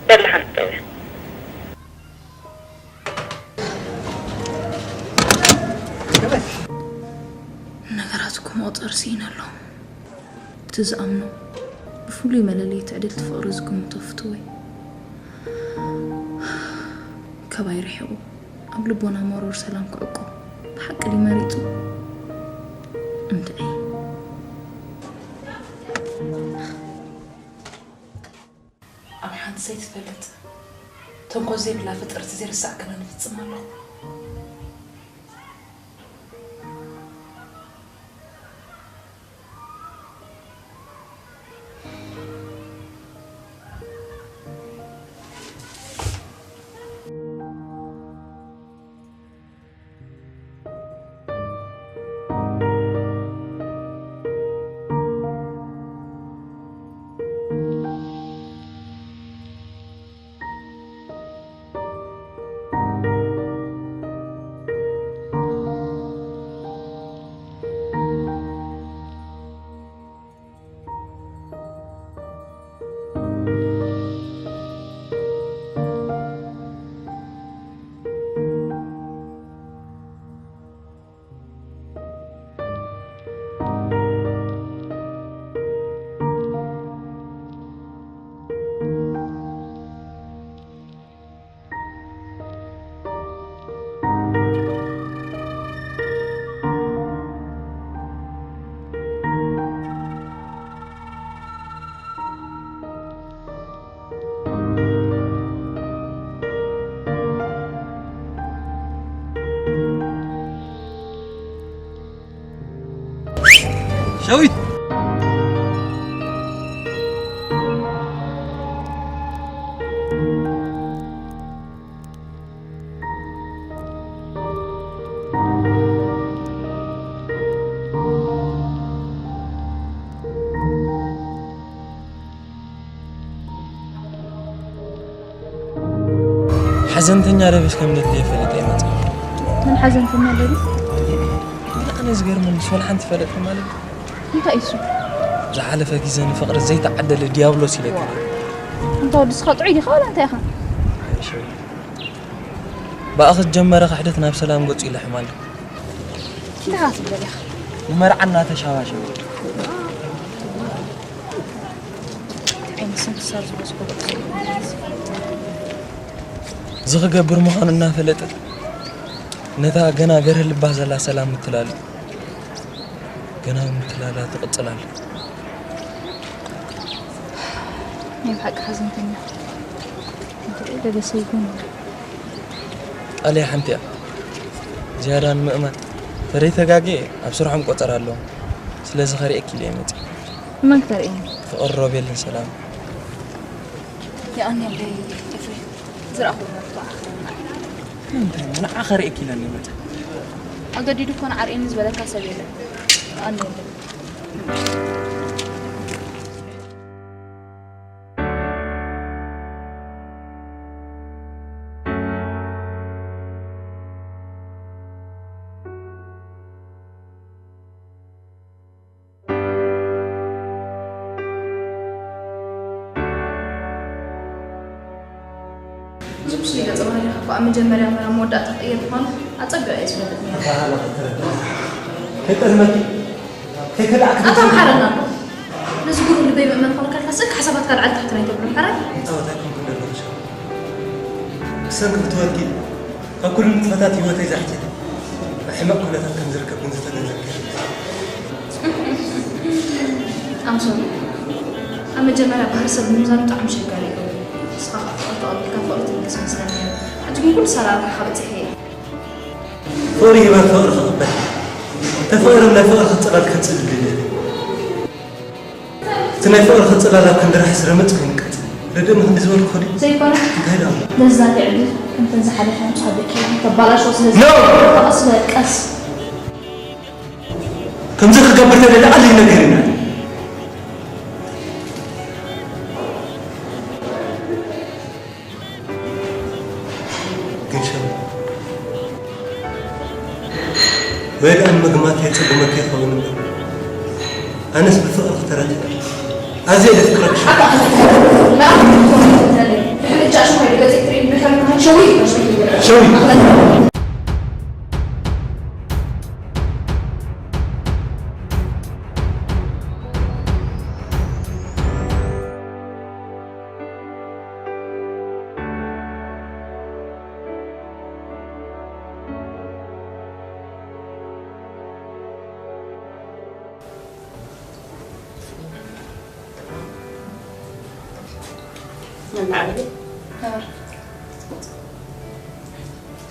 በላኻ ንፀውያ። ነገራት እኮ መቑፀር ስኢነ ኣሎ። እቲ ዝኣምኖ ብፍሉይ መለለዪ ትዕድልቲ ፍቕሪ ዝግምቶ ፍትወይ ካባይ ርሒቑ ኣብ ልቦና መሮር ሰላም ክዕቁብ ብሓቂ ድዩ መሪጹ? እንድዒ። ኣብ ሓንቲ ዘይትፈልጥ ተንኮል ዘይብላ ፍጥርቲ ዘይርሳዕ ገበን እፍጽም ኣለኹ። ሸዊት። ሓዘንተኛ ለቢስካ ምነት ዘይፈልጥ ኣይመጽእ። ምን ሓዘንተኛ ለቢስ? ግን ኣነ ዝገርመኒ፣ ሶል ሓንቲ ፈለጥ ማለት እዩ። እንታይ እሱ? ዝሓለፈ ግዜ ንፍቕሪ ዘይተዓደለ ዲያብሎስ ኢለኪ። እንታ ወዲ ስኻ ጥዑይ ዲኻ ዋላ እንታይ ኢኻ? ብኣኺ ዝጀመረ ክሕደት ናብ ሰላም ገጹ ይልሕም ኣሎ። እንታይ ኢኻ ትብል ዘለኻ? ንመርዓ እናተሻባሸበ። ዓይኒ ስንክሳር ዝበዝሖ ጉዕዞ እዩ። እዚ ክገብር ምዃኑ እናፈለጠት፣ ነታ ገና ገርህ ልባ ዘላ ሰላም ምትላሉ። ገና ምትላላ ትቕጽል ኣላ። ናይ ብሓቂ ሓዘንተኛ። እንተ ደበሰ ይኹን። ቃለይ ሓንቲ እያ። ዝያዳ ንምእማን ተደይ ተጋግየ ኣብ ስርሖም ቆጸራ ኣለዎም። ስለዚ ከርእየኪ ኢለ እየ መጺአ። ንመን ክተርእየኒ? ፍቕሪ ሮቤልን ሰላም። የቐንየለይ ኤፍሬም። ዝረኣኹ መርትዖ ኣኽብረና። እንታይ ንዓኻ ርእየኪ ኢለ እየ መጽእ። ኣገዲዱ እኮ ንዓርኤኒ ዝበለካ ሰብ የለን። ኣነ የለን። እዚ ብስሉይ ገጸ ባህሪኻ እኮ ኣብ መጀመርያ እምበር ኣብ መወዳእታ ክቕየር ምዃኑ ኣጸቢቐ እየ ዝፈልጥ ነይረ። ኣታ ሃላ ክትረዳ። ከይጠልመኪ፣ ከይከዳዕኪ ኣታ መሓረና እኮ። ነዚ ጉሩብ ልበይ ምእመን ኮነ ካልካ ስእክ ሓሳባትካ ላዕሊ ታሕቲ ናይ ተብሎ ሓራይ? ጸወታ ኣይኮንኩን ደሎ ሻው። ብሰንኪ ፍትወትኪ ካብ ኩሉ ንጥፈታት ህይወተይ ዛሕቲለ ኣብ ሕማቕ ኩነታት ከም ዝርከብ ግን ዝተገንዘብኪ። ኣምሶም፣ ኣብ መጀመርያ ባህሪ ሰብ ምምዛን ብጣዕሚ ሸጋሪ እዩ። ንስኻ ኸኣ ፍቕሪ ተቐቢልካ ፍቕሪ ትምልስ መስለኒ ነይሩ። ሕጂ ግን ኩሉ ኣሰራርሓኻ በጺሐዮ። ፍቕሪ ሂበ ፍቕሪ ክቕበል፣ ተፍቕርም ናይ ፍቕርኺ ጽላል ከጽልል ይደሊ። እቲ ናይ ፍቕርኺ ጽላል ኣብ ክንዲ ራሕሲ ረመጽ ኮይኑ ቀጽል። ርድእኒ ክንዲ ዝበልኩ ድዩ? ዘይኮነ። እንታይ ደኣ? ነዛ ዕድል ከምተን ዝሓለፋ ምስ ሓበኪ ተባላሽዎ ስለ No! ተቐስ በል፣ ቀስ። ከምዚ ክገብር ተደሊ ኣልይ ነገር ኢና። ግን ሸም ወይ ደኣ ንምግማት የጸግመካ ይኸውን እምበር፣ ኣነስ ብፍቕሪ ክተረትዕ ኣዝየ ዘፍቅረኪ ሸም። ሸዊ።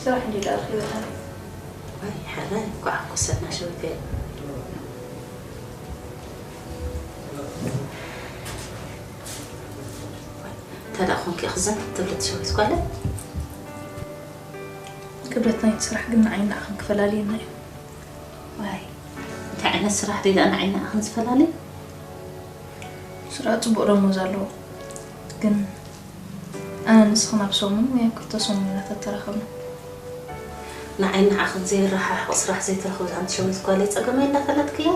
ስራሕ እንዲ ደኣ ኣኺበና። ኣይ፣ ሓራይ፣ እንኳዕ ሓጎሰና ሸዊተይ። እንታይ ደኣ ኮንኪ ኢኺ ዘን ትብሊ ትሸዊት ጓለይ? ክብደት ናይቲ ስራሕ ግን ንዓይን ንዓኽን ክፈላልየና እዩ። ዋይ፣ እንታይ ዓይነት ስራሕ ድዩ ደኣ ንዓይን ንዓኽን ዝፈላሊ? ስራሕ ጽቡቕ ደሞዝ ኣለዎ፣ ግን ኣነ ንስኽን ኣብ ሰሙን ወይ ኣብ ክልተ ሰሙን ኢና ተተራኸብና። ንዓይን ንዓኽን ዘየረሓሕቕ ስራሕ ዘይትረኽቢ ኣንቲ ሸዊት ጓለይ ጸገመይ እንዳፈለጥክዮ?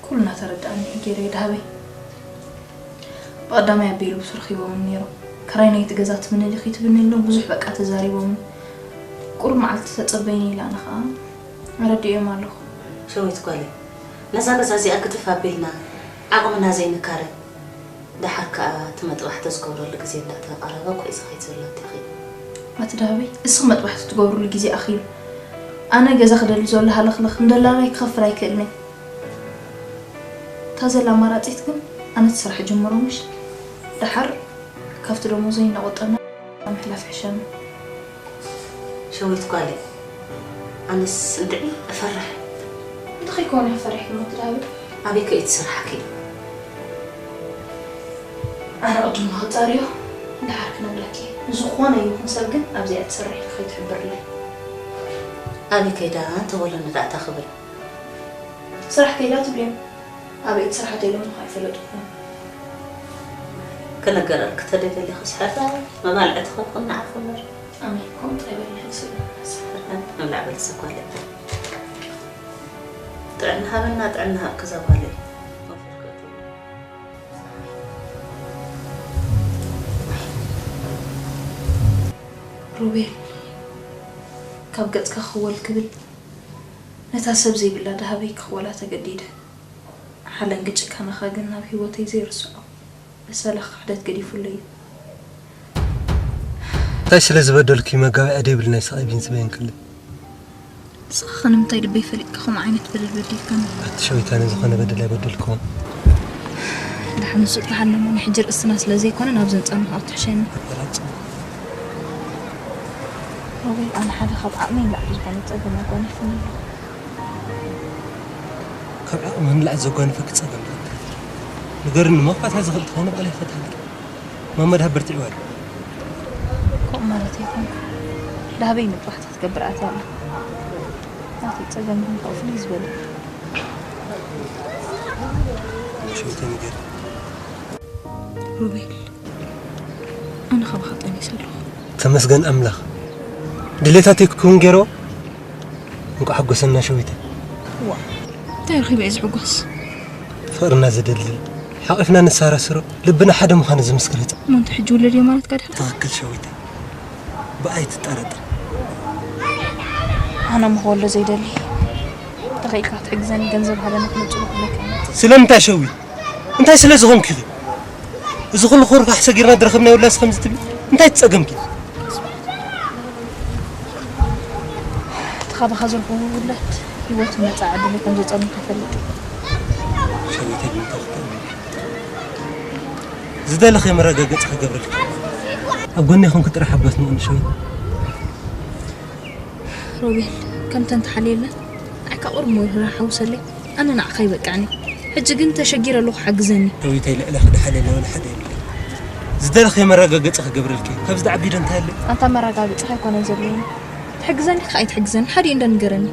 ኩሉ እናተረድኣኒ እዩ ገይረ ደሃበይ። ብቐዳማይ ኣቢሉ ብሱር ሂቦምን ነይሮም። ክራይ ናይቲ ገዛ ትምንልኺ ትብኒ ኣሎ ብዙሕ በቃ ተዛሪቦምን። ቁሩብ መዓልቲ ተጸበይኒ ኢለ ኣነ ኸኣ ኣረዲኦም ኣለኹ። ሸዊት ጓለይ፣ ነዛ ገዛ እዚኣ ግድፍ ኣቢልና ዓቕምና ዘይንካረ። ደሓር ከኣ እቲ መጥባሕቲ ዝገብረሉ ግዜ እንዳተቓረበ እኮ እዩ ዝኸይድ ዘሎ ኣዴኺ። ኣቲ ደሃበይ፣ እስኺ መጥባሕቲ ትገብርሉ ግዜ ኣኺሉ። ኣነ ገዛ ክደሊ ዘሎ ሃለኽለኽ ንደላላይ ክኸፍል ኣይክእልን እየ። እታ ዘላ ኣማራጺት ግን ኣነ እቲ ስራሕ ጅምሮ ምሽ ደሓር ካብቲ ደሞዘይ እናቖጠብና ምሕላፍ ይሕሸና። ሸዊት ጓለይ፣ ኣነስ እንድዒ እፈርሕ። እንታይ ከይኮነ ፈሪሕኪ ሞት ዳዊት? ኣበይ ከ እዩ እቲ ስራሕኪ? ኣነ ቅድም ንኽጻርዮ እንድሓር ክነግረኪ። ንዝኾነ ይኹን ሰብ ግን ኣብዚኣ ትሰርሕ ኢልኪ ከይትሕብርለይ። ኣበይ ከይዳ እንተበሉኒ ደኣ እንታይ ክብል? ስራሕ ከይዳ ትብልዮም። ኣበይ ትሰርሓ ተይሎምኻ ኣይፈለጥኩን። ክነገረልኪ ተደይ ደሊኺስ ሕራይ መባልዕቲ ክኹን ንዓኺ እምበር። ኣሜን። ከምኡ ጥራይ በሊ ሕጉስ ኢለ። ንብላዕ በሊ እዛ ጓለይ። ጥዕና ሃበና፣ ጥዕና ሃብኪ እዛ ጓለይ። ሮቤል፣ ካብ ገጽካ ክወል ክብል ነታ ሰብ ዘይብላ ደሃበይ ክኽወላ ተገዲደ። ሓለንጊ ጭካነኻ ግን ናብ ህይወተይ ዘይርስዖ በሰላ ክሕደት ገዲፉለይ እዩ። እንታይ ስለ ዝበደልኩ እዩ መጋበርያ ዘይብሉ ናይ ስቓይ ቢንሲ በይንክለይ? ንስኻ ኸ ንምንታይ ልበይ ፈሊጥካ ከምኡ ዓይነት በደል በዲልካኒ? ኣቲ ሸዊት፣ ኣነ ዝኾነ በደል ኣይበደልኩዎን። ደሓን ንሱ ጥራሕ ኣለሞ፣ ናይ ሕጂ ርእስና ስለ ዘይኮነ ናብዚ ምጻና ካብ ትሕሸኒ። ሮቤል፣ ኣነ ሓደ ካብ ዓቕመይ ንላዕሊ ዝኾነ ጸገም ኣጓኒፉኒ ኣሎ። ካብ ዓቕሚ ንላዕሊ ዘጓንፈኪ ጸገም ኣሎ? ንገርኒ እሞ፣ ክፈትሓ ዝኽእል እንተኾይነ ባዕለይ ክፈትሓ። ማማ ደሃብ በርቲዕዋ ድዩ? ከምኡ ማለት ኣይኮንኩን። ደሃበይ መጥባሕቲ ክትገብር ኣትያ ኣላ። ናተይ ጸገም ግን ካብኡ ፍልይ ዝበለ እዩ። ሸዊተይ ንገሪ። ሮቤል፣ ኣነ ካባኻ ጠኒሰ ኣለኹ። ተመስገን ኣምላኽ። ድሌታተይ ክውን ገይርዎ። እንቋዕ ሓጎሰና ሸዊተይ። ዋ፣ እንታይ ረኺበ እየ ዝሕጎስ? ፍቕርና ዘደልድል፣ ሓቒፍና ነሰራስሮ፣ ልብና ሓደ ምዃኑ ዝምስክር ህጻን። እሞ እንተ ሕጂ ውለድ እየ ማለትካ ድዩ? ትኽክል ሸዊተይ። ብኣይ ትጠራጠር። ኣነ እሞ ክወልዶ ዘይደሊ። ተኽኢልካ ክትሕግዘኒ ገንዘብ ሃበኒ ክነጽሎ ክብለካ እየ። ስለምንታይ ሸዊት? እንታይ ስለ ዝኾንኪ ኢኺ? እዚ ኩሉ ኩርፋሕ ሰጊርና ዝረኸብናዮ ላስ ከምዚ ትብሊ? እንታይ ትጸገምኪ? እቲ ካባኻ ዝረኸቡ ውላድ ህይወትን መጻኢ ዕድለይ ከም ዘጸልምካ እፈልጥ እየ። ሸዊተይ ብምንታይ ክትኣምኒ? ዝደለኽዮ መረጋገጺ ክገብረልኪ። ኣብ ጎነይ ኮንኪ ጥራሕ ሓጎስኒ ሸዊት። ሮቤል፣ ከምተን ተሓልየለን ንዓካ ቁሩብ ሞይራ ሓውሰለይ። ኣነ ንዓካ ይበቅዕኒ። ሕጂ ግን ተሸጊረ ኣለኹ፣ ሓግዘኒ። ሸዊተይ፣ ልዕለኺ ድሓልየለ ወላ ሓደ የብለይ። ዝደለኽዮ መረጋገጺ ክገብረልኪ። ካብዚ ዝዓቢ ዶ እንታይ ኣለኒ? ኣንታ መረጋገጺ ኣይኮነን ዘለኒ። ትሕግዘኒ ከ ኣይትሕግዘኒ ሓደ እንዶ ንገረኒ።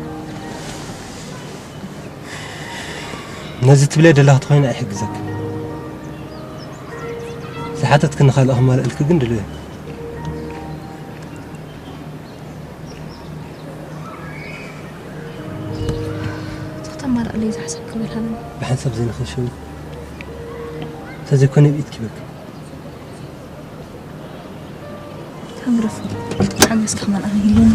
ነዚ ትብለይ ደለኺ ተኾይነ ኣይሕግዘኪ። ዝሓተትክኒ ካልእ ክማልእልኪ ግን ድልው እየ። ተማረቕለይ ዝሓሰብክ በልሃለኒ። ብሓንሳብ ዘይንኽእል ሸዊት። እንተዘይኮነ ብኢድኪ በቃ። ተንግረፍ። ሓገዝ ከማን ኣነ የለኒ።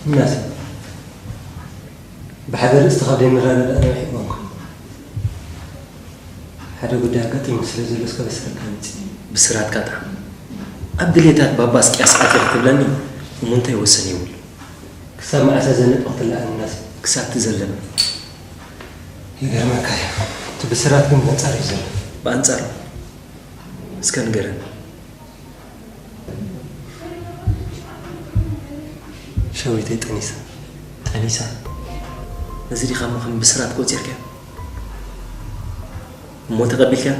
እናስ ብሓደ ርእስቲ ካብ ዘይንረዳዳእ ነዊሕ እዋን ኮይኑ። ሓደ ጉዳይ ኣጋጢሙ ስለ ዘሎ እስከ በስረካ መጺእ። ብስራትካ ጥዓም። ኣብ ድሌታት ባባ እስቅያስ ኣትየ ክትብለኒ እሞ እንታይ ወሰን የብሉ። ክሳብ መዓስ እዛ ነጥቢ ክትለኣኒ እናስ? ክሳብ ትዘለለ። ይገርመካ እዩ። እቲ ብስራት ግን ብኣንጻር እዩ ዘሎ። ብኣንጻር? እስከ ንገረኒ። ሸዊተይ ጠኒሳ። ጠኒሳ? ነዚ ዲኻ እሞ ከም ብስራት ቆጺርካዮ? እሞ ተቐቢልካዮ?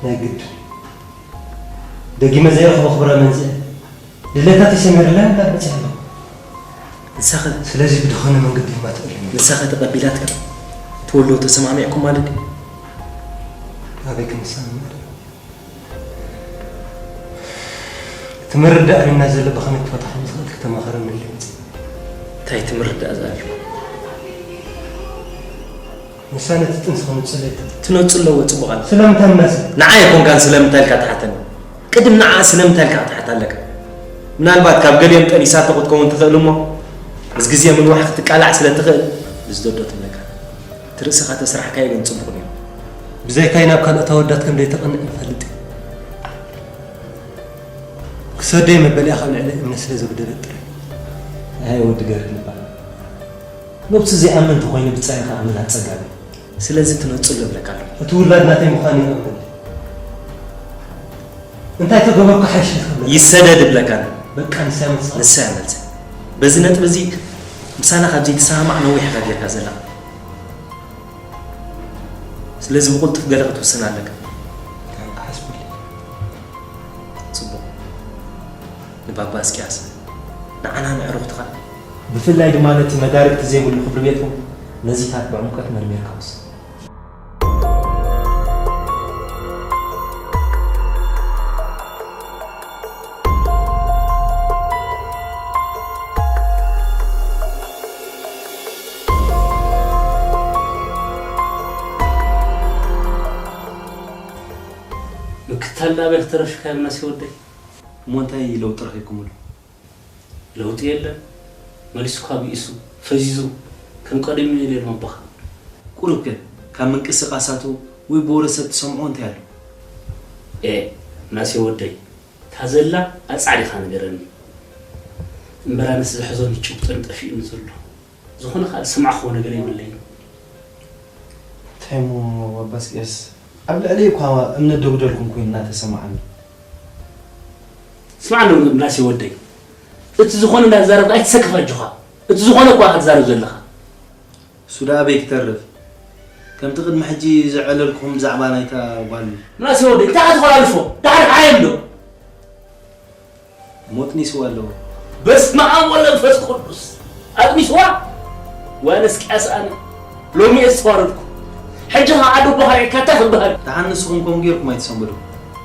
ናይ ግድ። ደጊመ ዘይረኽቦ ክብረ መንጽኤ። ድሌታተይ ሰሚሩለይ እምበር በጺሐ ኣለኹ። ንሳኸ? ስለዚ ብድኾነ መንገዲ ድማ ትእልም። ንሳኸ ተቐቢላትካ? ትወልዶ ተሰማሚዕኩም ማለት ድዩ? ኣበይ ክንሰማማዕ? እቲ ምርዳእ ኣብና ዘሎ ብኸመይ ክፈትሖ ዝኽእል ክተማኸረኒ ኢለ መጺእ። እንታይ እቲ ምርዳእ ዝኣልዩ? ንሳ ነቲ ጥንሲ ክነጽሎ እየ። ትነጽሎ እወ፣ ጽቡቕ ኣሎ። ስለምንታይ እናስ? ንዓ ኣይኮንካን ስለምንታይ ኢልካ ትሓተኒ። ቅድም ንዓ ስለምንታይ ኢልካ ክትሓታ ኣለካ። ምናልባት ካብ ገሊኦም ጠኒሳቶ ክትከውን ትኽእል እሞ፣ ምስ ግዜ ምንዋሕ ክትቃላዕ ስለ ትኽእል፣ ብዝደዶ ትብለካ። እቲ ርእስኻ ተስራሕካዮ ግን ጽቡቕ ነይሩ። ብዘይካይ ናብ ካልኦት ኣወዳት ከም ዘይተቐንእ ንፈልጥ እዩ። ክሰደይ መበሊኣ ካብ ልዕሊ እምነት ስለ ዘጉደለት ጥራይ። ኣይ ወዲ ገርህ ልባ። ነብሱ ዘይኣምን እንተኾይኑ ብጻይ ከኣምን ኣጸጋሚ። ስለዚ ትነጽሎ እብለካ ኣለኹ። እቲ ውላድ ናተይ ምዃኑ ይኣምን። እንታይ ተገበርኩ ሓይሽ ትብለካ? ይሰደድ እብለካ ኣለኹ። በቃ ንሳ መልሳ። ንሳ እያ መልሲ። በዚ ነጥቢ እዚ ምሳና ካብ ዘይትሰማማዕ ነዊሕ ኢኻ ጌርካ ዘለኻ። ስለዚ ብቕልጡፍ ገለ ክትውስን ኣለካ። እንታይ ሓስብለይ? ጽቡቕ። ንባባ እስቅያስ፣ ንዓና ንዕሩኽትኻ፣ ብፍላይ ድማ ነቲ መዳርግቲ ዘይብሉ ክብሪ ቤትኩም ነዚታት ብዕምቆት መርሚርካ ውስን። ምክታል ናበይ ክተረፍካ ምናሴ ወደይ? እሞ እንታይ ለውጢ ረኺብኩምሉ? ለውጢ የለን። መሊሱ እኳ ብኢሱ፣ ፈዚዙ፣ ከም ቀደሙ የለን ኣቦኻ። ቁሩብ ከ ካብ ምንቅስቓሳቱ ወይ ብወረ ሰብ ትሰምዖ እንታይ ኣሎ? ኤ፣ ምናሴ ወደይ፣ እታ ዘላ ኣጻሪኻ ንገረኒ። እምበር ኣነስ ዝሕዞኒ ጭብጦን ጠፊኡኒ ዘሎ። ዝኾነ ካልእ ዝሰማዕክዎ ነገር የብለይን። እንታይ እሞ ኣባ እስቅያስ፣ ኣብ ልዕለይ እኳ እምነት ደጉደልኩም ኮይኑ እናተሰማዓኒ። ስማዕ እንዶ ምናሴ ወደይ፣ እቲ ዝኾነ እንዳተዛረብካ ኣይትሰከፍ ኣጆኻ። እቲ ዝኾነ እኳ ኢኻ ትዛረብ ዘለኻ። እሱ ደኣ ኣበይ ክተርፍ? ከምቲ ቅድሚ ሕጂ ዘዕለልኩኹም ብዛዕባ ናይታ ጓል። ምናሴ ወደይ፣ እንታይ ክትኾላልፎ? ደሓር ሓየም ዶ? ሞት ኒስዋ ኣለዎ። በስመ ኣብ ወወልድ ወመንፈስ ቅዱስ። ኣጥኒስዋ? ወንስቅያስ ኣነ ሎሚ እየ ዝተዋረድኩ። ሕጂ ኸዓ ዓዲ ኣቦኻ ርኢካ እንታይ ክበሃል? ደሓን ንስኹም ከምኡ ጌርኩም ኣይትሰንብዱ።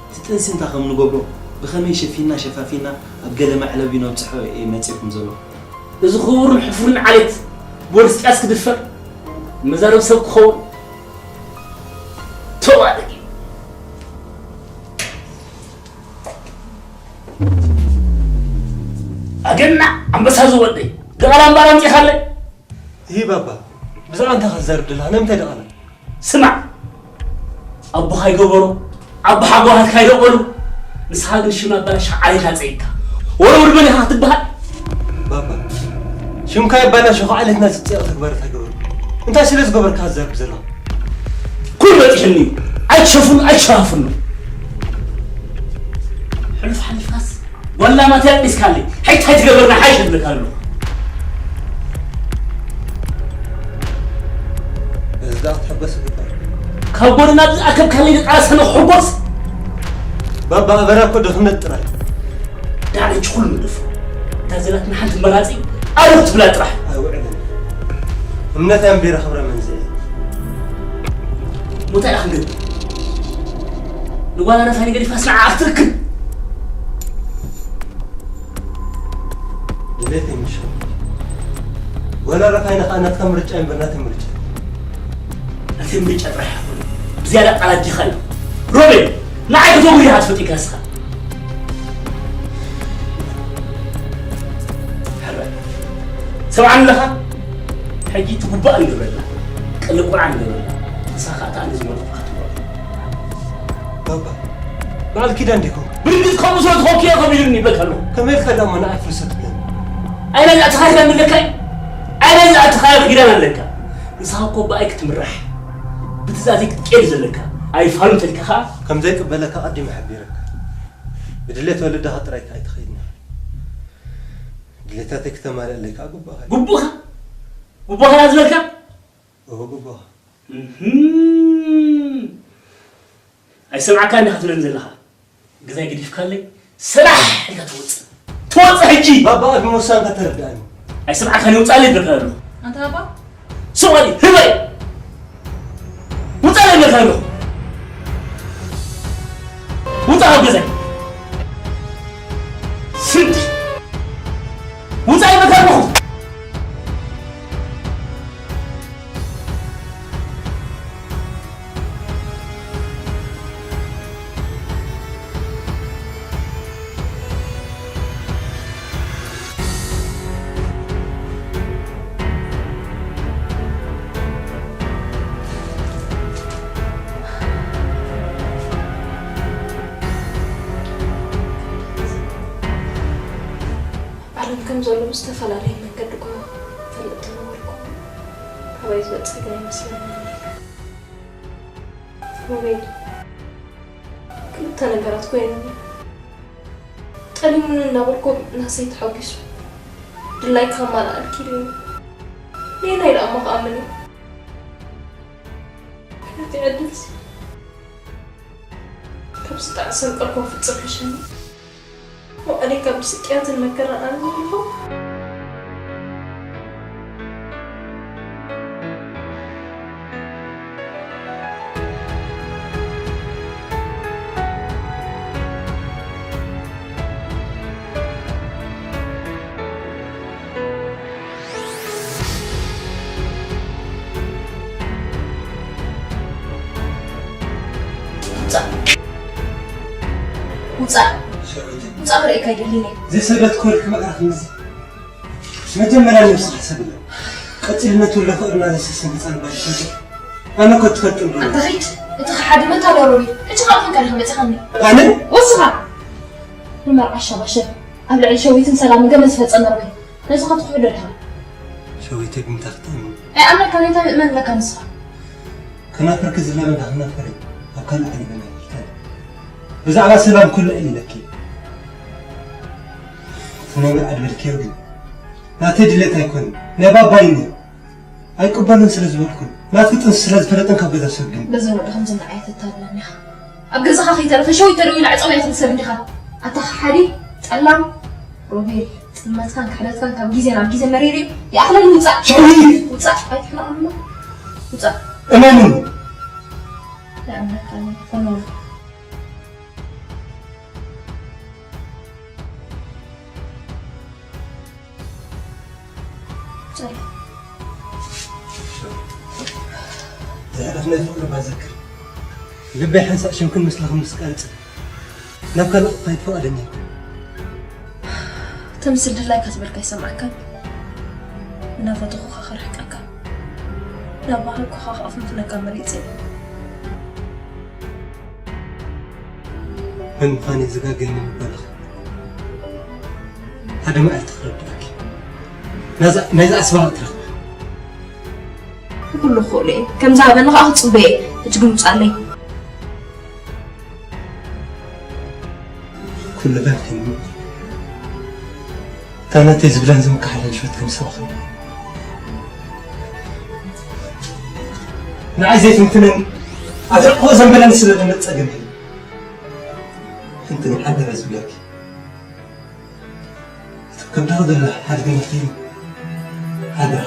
እቲ ጥንሲ እንታይ ከም ንገብሮ፣ ብኸመይ ሸፊና ሸፋፊና ኣብ ገለ መዕለቢ ነብጽሖ እየ መጺእኩም ዘለኹ። እዚ ክቡርን ሕፉርን ዓሌት ብወዲ ህዝቅያስ ክድፈር፣ መዛረቢ ሰብ ክኸውን ተዋደድ እዩ። ኣገና ኣንበሳ ዝወደይ፣ ደቓላ እምበኣር ኣምጺኻለይ። ይህ ባባ፣ ብዛዕባ እንታይ ክትዛረብ ደለኻ? ናይ ምንታይ ደቓላ? ስማዕ፣ ኣቦኻ ይገበሮ፣ ኣቦ ሓጎታትካ ይደቐሉ፣ ንስኻ ግን ሽም ኣበላሽኻ ዓሌትና ጸይቕካ። ወረ ወዲ መን ኢኻ ክትበሃል? ባባ፣ ሽምካ የባላሽኹ ዓሌትና ዝጸይቕ ተግባራት ኣይገበርኩ። እንታይ ስለ ዝገበርካ ክትዛረብ ዘለኻ? ኩሉ በጺሑኒ እዩ። ኣይትሸፍኑ፣ ኣይትሸፋፍኑ። ሕሉፍ ሓሊፍካስ ዋላ ማትያ ጢስካለይ። ሕጂ እንታይ ትገብርና ሓይሽ እብለካ ኣለኹ። በዚ ደኣ ክትሕጎስ ይግባእ። ካብ ጎደና ብዝኣከብካለይ ደቃ ሰነ ክሕጎስ? ባባ ኣበራ እኮ ድኽነት ጥራይ። ዳዕረች ኩሉ ምድፎ። እታ ዘላትና ሓንቲ መራጺ ኣረብ ትብላ ጥራሕ። ኣይውዕልን። እምነት ኣንቢረ ክብረ መንዝዒ። ሞታ ኢኻ ክንገድ። ንጓል ኣረፋይ ገዲፋ ስንዓ ክትርክብ። ድሌት የምሻ። ወላ ረፋይና ኸዓ ናትካ ምርጫ እምበር ናተይ ምርጫ። ናተይ ምርጫ ጥራሕ ኣይኮነን። ብዝያዳ ቃላት ዲኻ እዩ። ሮቤል፣ ንዓይ ከተጉሪ ኢኻ ትፈትካ ንስኻ። ሕራይ። ሰምዓኒ ኣለኻ? ሕጂ ትጉባእ ንገብረላ። ቅልቁል ንገብረላ። ንስኻ ኸዓ እታ ኣነ ዝመረጥኩኻ ትመርጦ። ባባ፣ በዓል ኪዳን ዲኹም? ብርግጽ ከምኡ ስለ ዝኾንኩ እየ ከምኡ ኢሉኒ ይብለካ ኣለኹ። ከመይ ኢልካ ደኣ እሞ ንዓይ ፍልሰት ትብለኒ? ኣይ ናይዚ ኣተኻኺላ ኣለካ እዩ። ኣይ ናይዚ ኣተኻኺላ ኪዳን ኣለካ። ንስኻ እኮ ብኣይ ክትምራሕ፣ ብትእዛዘይ ክትቀየድ ዘለካ። ኣይፋሉን ተልካ ኸዓ። ከም ዘይቅበለካ ኣቐዲመ ሓቢረካ። ብድሌት ወለድኻ ጥራይ ከኣ ኣይትኸይድን ኢኻ። ድሌታተይ ክተማልኣለይ ከኣ ግቡእኻ እዩ። ግቡእኻ? ግቡእኻ ዝበልካ? እወ፣ ግቡእኻ። እህም። ኣይሰምዓካን ኢኻ ትብለኒ ዘለኻ። ገዛይ ገዲፍካለይ ሰራሕ ኢልካ ትወጽእ። ትወጽእ ሕጂ! ባባ፣ ኣብ ምውሳንካ ተረድኣኒ። ኣይሰምዓካን እየ፣ ውጻለይ ይብለካ ኣለኹ። ኣንታ ባባ። ስቕ በሊ፣ ህበይ! ውጻለይ ይብለካ ኣለኹ። ውጻ ካብ ገዛይ። ስድ! ውጻ ይብለካ ኣለኹ። ዓለም ከም ዘሎ ብዝተፈላለየ መንገዲ እኳ እፈልጥ ተነበርኩ፣ ካባይ ዝበጽሕ ግን ኣይመስለንን። ሮቤል፣ ክልተ ነገራት ኮይኑኒ። ጠሊሙኒ እናበልኩ ናሰይ ተሓጒሱ ድላይካ ከማልኣልኪ ኢሉኒ። ነየናይ ደኣ እሞ ክኣምን እየ? ክልቲኡ ዕድልሲ ካብ ዝተዓሰን ቀልኮ ፍጽም ሕሸኒ። መቐለይ ካብ ስቅያትን መከራን ኣነ ዘለኹ። ውጻእ። ውጻእ። ሸዊት። ውጻእ ክርእየካ ኣይደልን እየ። ዘይሰደትኩ ወርሒ መዕረፍ ምዚ። መጀመርያ ነብስኻ ሰብለ። ቀጺሉ ነቲ ወሎ ፍቕርና ዘሰስን ህጻን ባል ይፈልጥ። ኣነ እኮ ትፈልጥ እምበር። ኣንታ ኺድ፣ እቲ ከሓዲ መታወሪ ሮቤል። ሕጂ ኻብ ክንቀ ዲኻ መጺኻኒ? ኣነ? ወስኻ! ንመርዓ ሸባሸብ፣ ኣብ ልዕሊ ሸዊትን ሰላምን ገበን ዝፈጸመ ሮቤል። ነዚ ኸትክሕዶ ዲኻ? ሸዊተይ ብምንታይ ክትኣምን? ኣይኣምነካን፣ እንታይ ምእመን ኣለካ ንስኻ? ከናፍርኪ ዝላበ እንዳ ከናፍሪ ኣብ ካልእ ዓሊበና ይብልካኒ። ብዛዕባ ሰላም ኩሉ ኢለኪ። እቲ ናይ መርዓ ድበልክዮ ግን ናተይ ድሌት ኣይኮነን፣ ናይ ባባይ እዩ። ኣይቅበልን ስለ ዝበልኩ ናትኪ ጥንሲ ስለ ዝፈለጠን ካብ ገዛ ሰግን። በዛ ወዲ ከምዚ ንዓይ ተታልለኒ ኢኻ። ኣብ ገዛኻ ከይተረፈ ሸዊት ተደዊሉ ዕጸው ኢኻ ትሰብ እንዲኻ። ኣታ ሓዲ ጠላም ሮቤል፣ ጥልመትካን ክሕደትካን ካብ ግዜ ናብ ግዜ መሪር እዩ። ይኣኽለኒ፣ ውጻእ። ሸዊት! ውጻእ፣ ኣይትሕለቐኒ። ውጻእ። እመኑኒ። ይኣምነካ እየ፣ እመኑ። ጸሎ። ዘዕረፍናይ ፍቕሪ ባዘክር። ልበይ ሓንሳእ ሽምክን ምስልኺ ምስ ቀርጽ ናብ ካልእ ክኸይድ ፍቓደኛ ኣይኮንኩን። ተምስል ድላይካ ዝበልካ ይሰምዓካን። እናፈተኹኻ ክርሕቀካ፣ እናባህልኩኻ ክኣፍንፍነካ መሪጸ። መን ምዃነይ ዝጋገየኒ ምበልኺ፣ ሓደ መዓልቲ ክረድኣኪ። ናይዛ፣ ናይዛ ኣስባብ ትረኽቢ። ኩሉ ክኽእሎ እየ። ከም ዝሃበኒ ከኣ ክጽበዮ እየ። ሕጂ ግን ውጻለይ። ኩሉ በልክኒ። እታ ናተይ ዝብላን ዝምክሓለን ሽወት ከም ሰብኺ። ንዓይ ዘይትንክነኒ፣ ኣትርቅቦ ዘንበለኒ ስለ ዝመጸ ግን እንትን ሓደራ ዝብለኪ። እቶም ከብድኻ ዘሎ ሓድግነት እዩ። ሓደራ።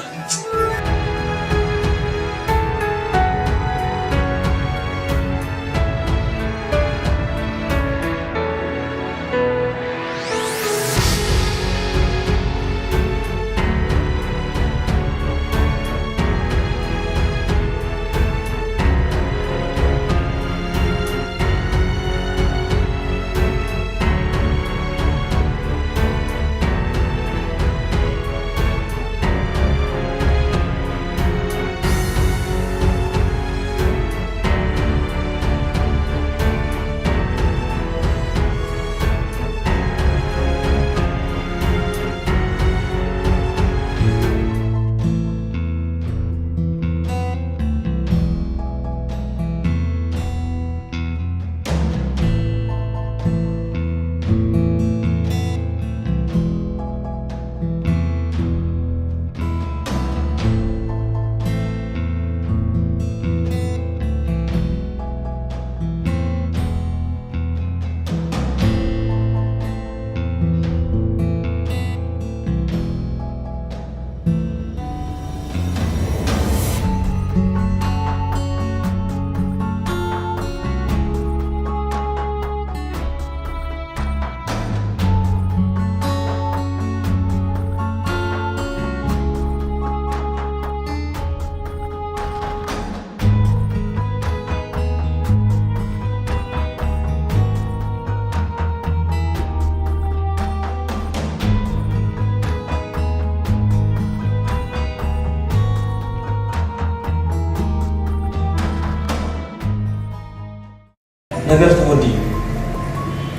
ነገር ተወዲኡ።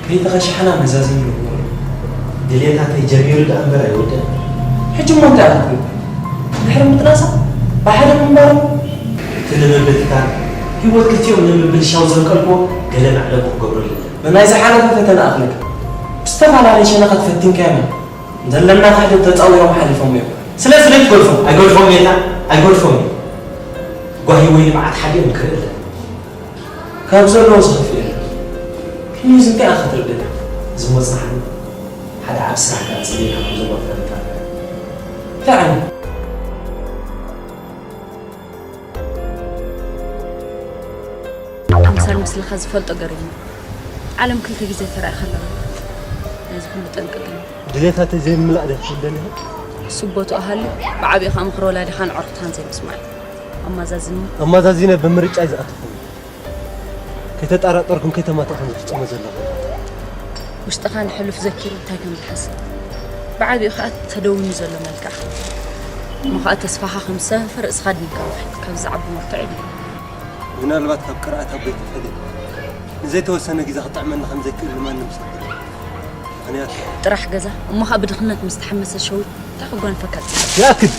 ከይተኸሻሕና መዛዘሚ ንግበሮ። ድሌታተይ ጀሚሩ ደኣ እምበር ኣይወድእን። ሕጂ እሞ እንታይ ኣረኽቡ? ድሕሪ ምጥናሳ ብሓደ ምንባሩ? እቲ ንምብትታን ህይወት ክልቲኦም ንምብልሻው ዘንቀልክዎ ገለ መዕለቢ ክገብረሉ እየ። ንናይ ዝሓለፈ ፈተና ኣኽሊልካ ብዝተፈላለየ ሸነኻት ፈቲንካዮም። ዘለና ክሕደት ተጻዊሮም ሓሊፎም እዮም። ስለዚ ዘይትገድፎም። ኣይገድፎም እየ፣ ኣይገድፎም እየ። ጓሂ ወይ ንብዓት ሓዲኦም ክርኢ ኣለኒ። ካብ ዘለዎ ዝኸፍእ የለን። ክንዩዝ እንታይ ኢኻ ክትርድእ? ዝመጽናሕሉ ሓደ ዓቢ ስራሕ ከኣ ጽበየካ ከም ዘሎ ክፈልጥ ኣለካ። እንታይ ዓይነት? ኣምሳል ምስልኻ ዝፈልጦ ገሪሙ። ዓለም ክልተ ግዜ ተራኢኻ ኣለኻ። ነዚ ኩሉ ጠንቀቕ። ድሌታተይ ዘይምላእ ዶ ትኽእልደኒ ኢኻ? እሱ ቦትኡ ሃልዩ፣ ብዓቢኡ ከኣ ምኽሪ ወላዲኻን ኣዕሩኽትኻን ዘይምስማዕ እዩ። ኣማዛዝኒ። ኣማዛዚነ ብምርጫይ ዝኣተኹ። ከይተጠራጠርኩን ከይተማታእኩን ዝፍጸመ ዘሎ። ውሽጥኻ ንሕሉፍ ዘኪሩ እንታይ ከም ዝሓስብ። ብዓቢኡ ከኣ ተደዊኑ ዘሎ መልክዕኻ። እሞ ኸኣ ተስፋኻ ከም ዝሰፈፈ ርእስኻ ድንካ ውሕድ። ካብዚ ዝዓቢ መርትዖ የለን። ምናልባት ካብ ቅርኣት ኣቦይ ተፈልየ ንዘይተወሰነ ግዜ ክጥዕመኒ ከም ዘይክእል ንማንም ሰብ። ምኽንያቱ ጥራሕ ገዛ፣ እሞ ኸኣ ብድኽነት ምስ ተሓመሰ ሸዊት እንታይ ከጓንፈካ ትጽበ? ይኣክል!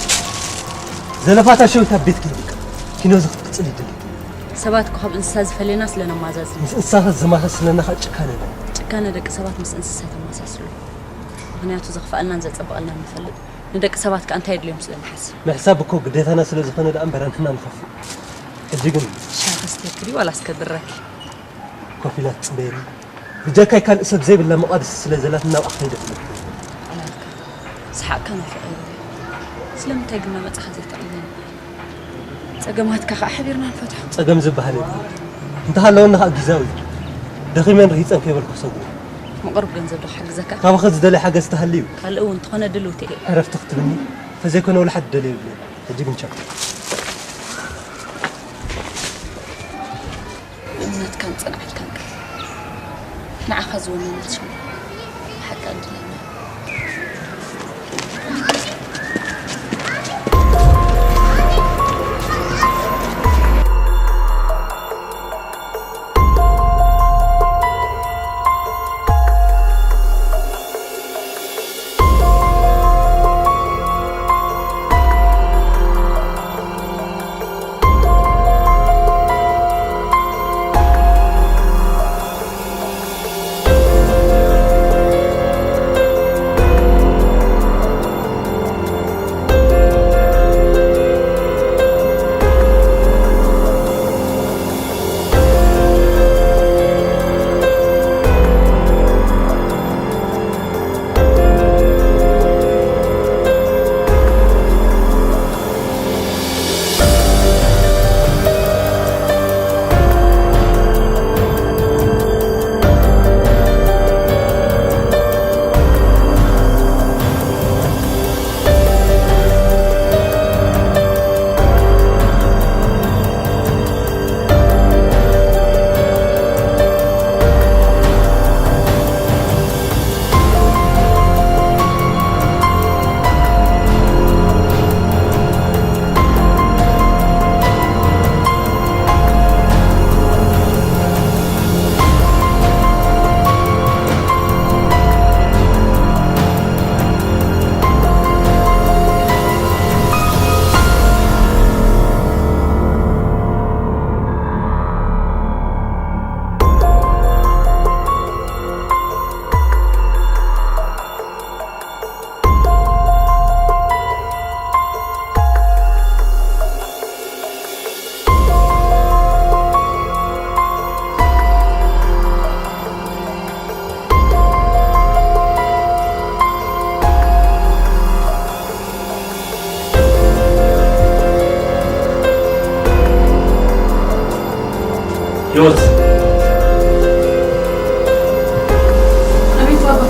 ዘለፋታ ሸዊት ኣብ ቤትኪ ይብቃ። ኪኖዚ ክትቅጽል ይደሊ። ሰባት እኮ ካብ እንስሳ ዝፈልየና ስለ ነማዛዝን። ምስ እንስሳታት ዝማሳስለና ኸኣ ጭካነ እዩ። ጭካነ ደቂ ሰባት ምስ እንስሳ ተመሳስሉ። ምኽንያቱ ዘኽፍኣልናን ዘጸብቐልናን ንፈልጥ። ንደቂ ሰባት ከኣ እንታይ የድልዮም ስለ ንሓስብ። ምሕሳብ እኮ ግዴታና ስለ ዝኾነ ደኣ እምበር ኣንሕና ንኸፍእ። ሕጂ ግን ሻሂ ከስተየኪ ድዩ ዋላ እስከ ድረኪ? ኮፍ ኢላ ትጽበየኒ። ብጀካይ ካልእ ሰብ ዘይብላ መቓድስ ስለ ዘላትና ናብኣ ከይደ ትብል። ኣላልካ። ሰሓቕካ ናፊቐ ይብል። ስለምንታይ ግን እናመጻኻ ዘይተዕልለኒ? ጸገማትካ ከኣ ሓቢርና ንፈትሖ። ጸገም ዝበሃል የብሉን። እንተሃለወኒ ከኣ ጊዛዊ እዩ። ደኺመን ርሂጸን ከይበልኩ ክሰጉ። ምቕሩብ ገንዘብ ዶ ክሕግዘካ? ካባኺ ዝደልዮ ሓገዝ ተሃልዩ። ካልእ እውን እንተኾነ ድልውቲ እየ። ዕረፍቲ ክትብኒ፣ እንተዘይኮነ ወላ ሓደ ደልዮ የብለይን። ሕጂ ግን ቻው። እምነትካን ጽንዓትካን ግን ንዓኻ ዝወነነት ሽሙ ሓቂ ዕድለኛ። ህይወት። ኣቤት ባባ።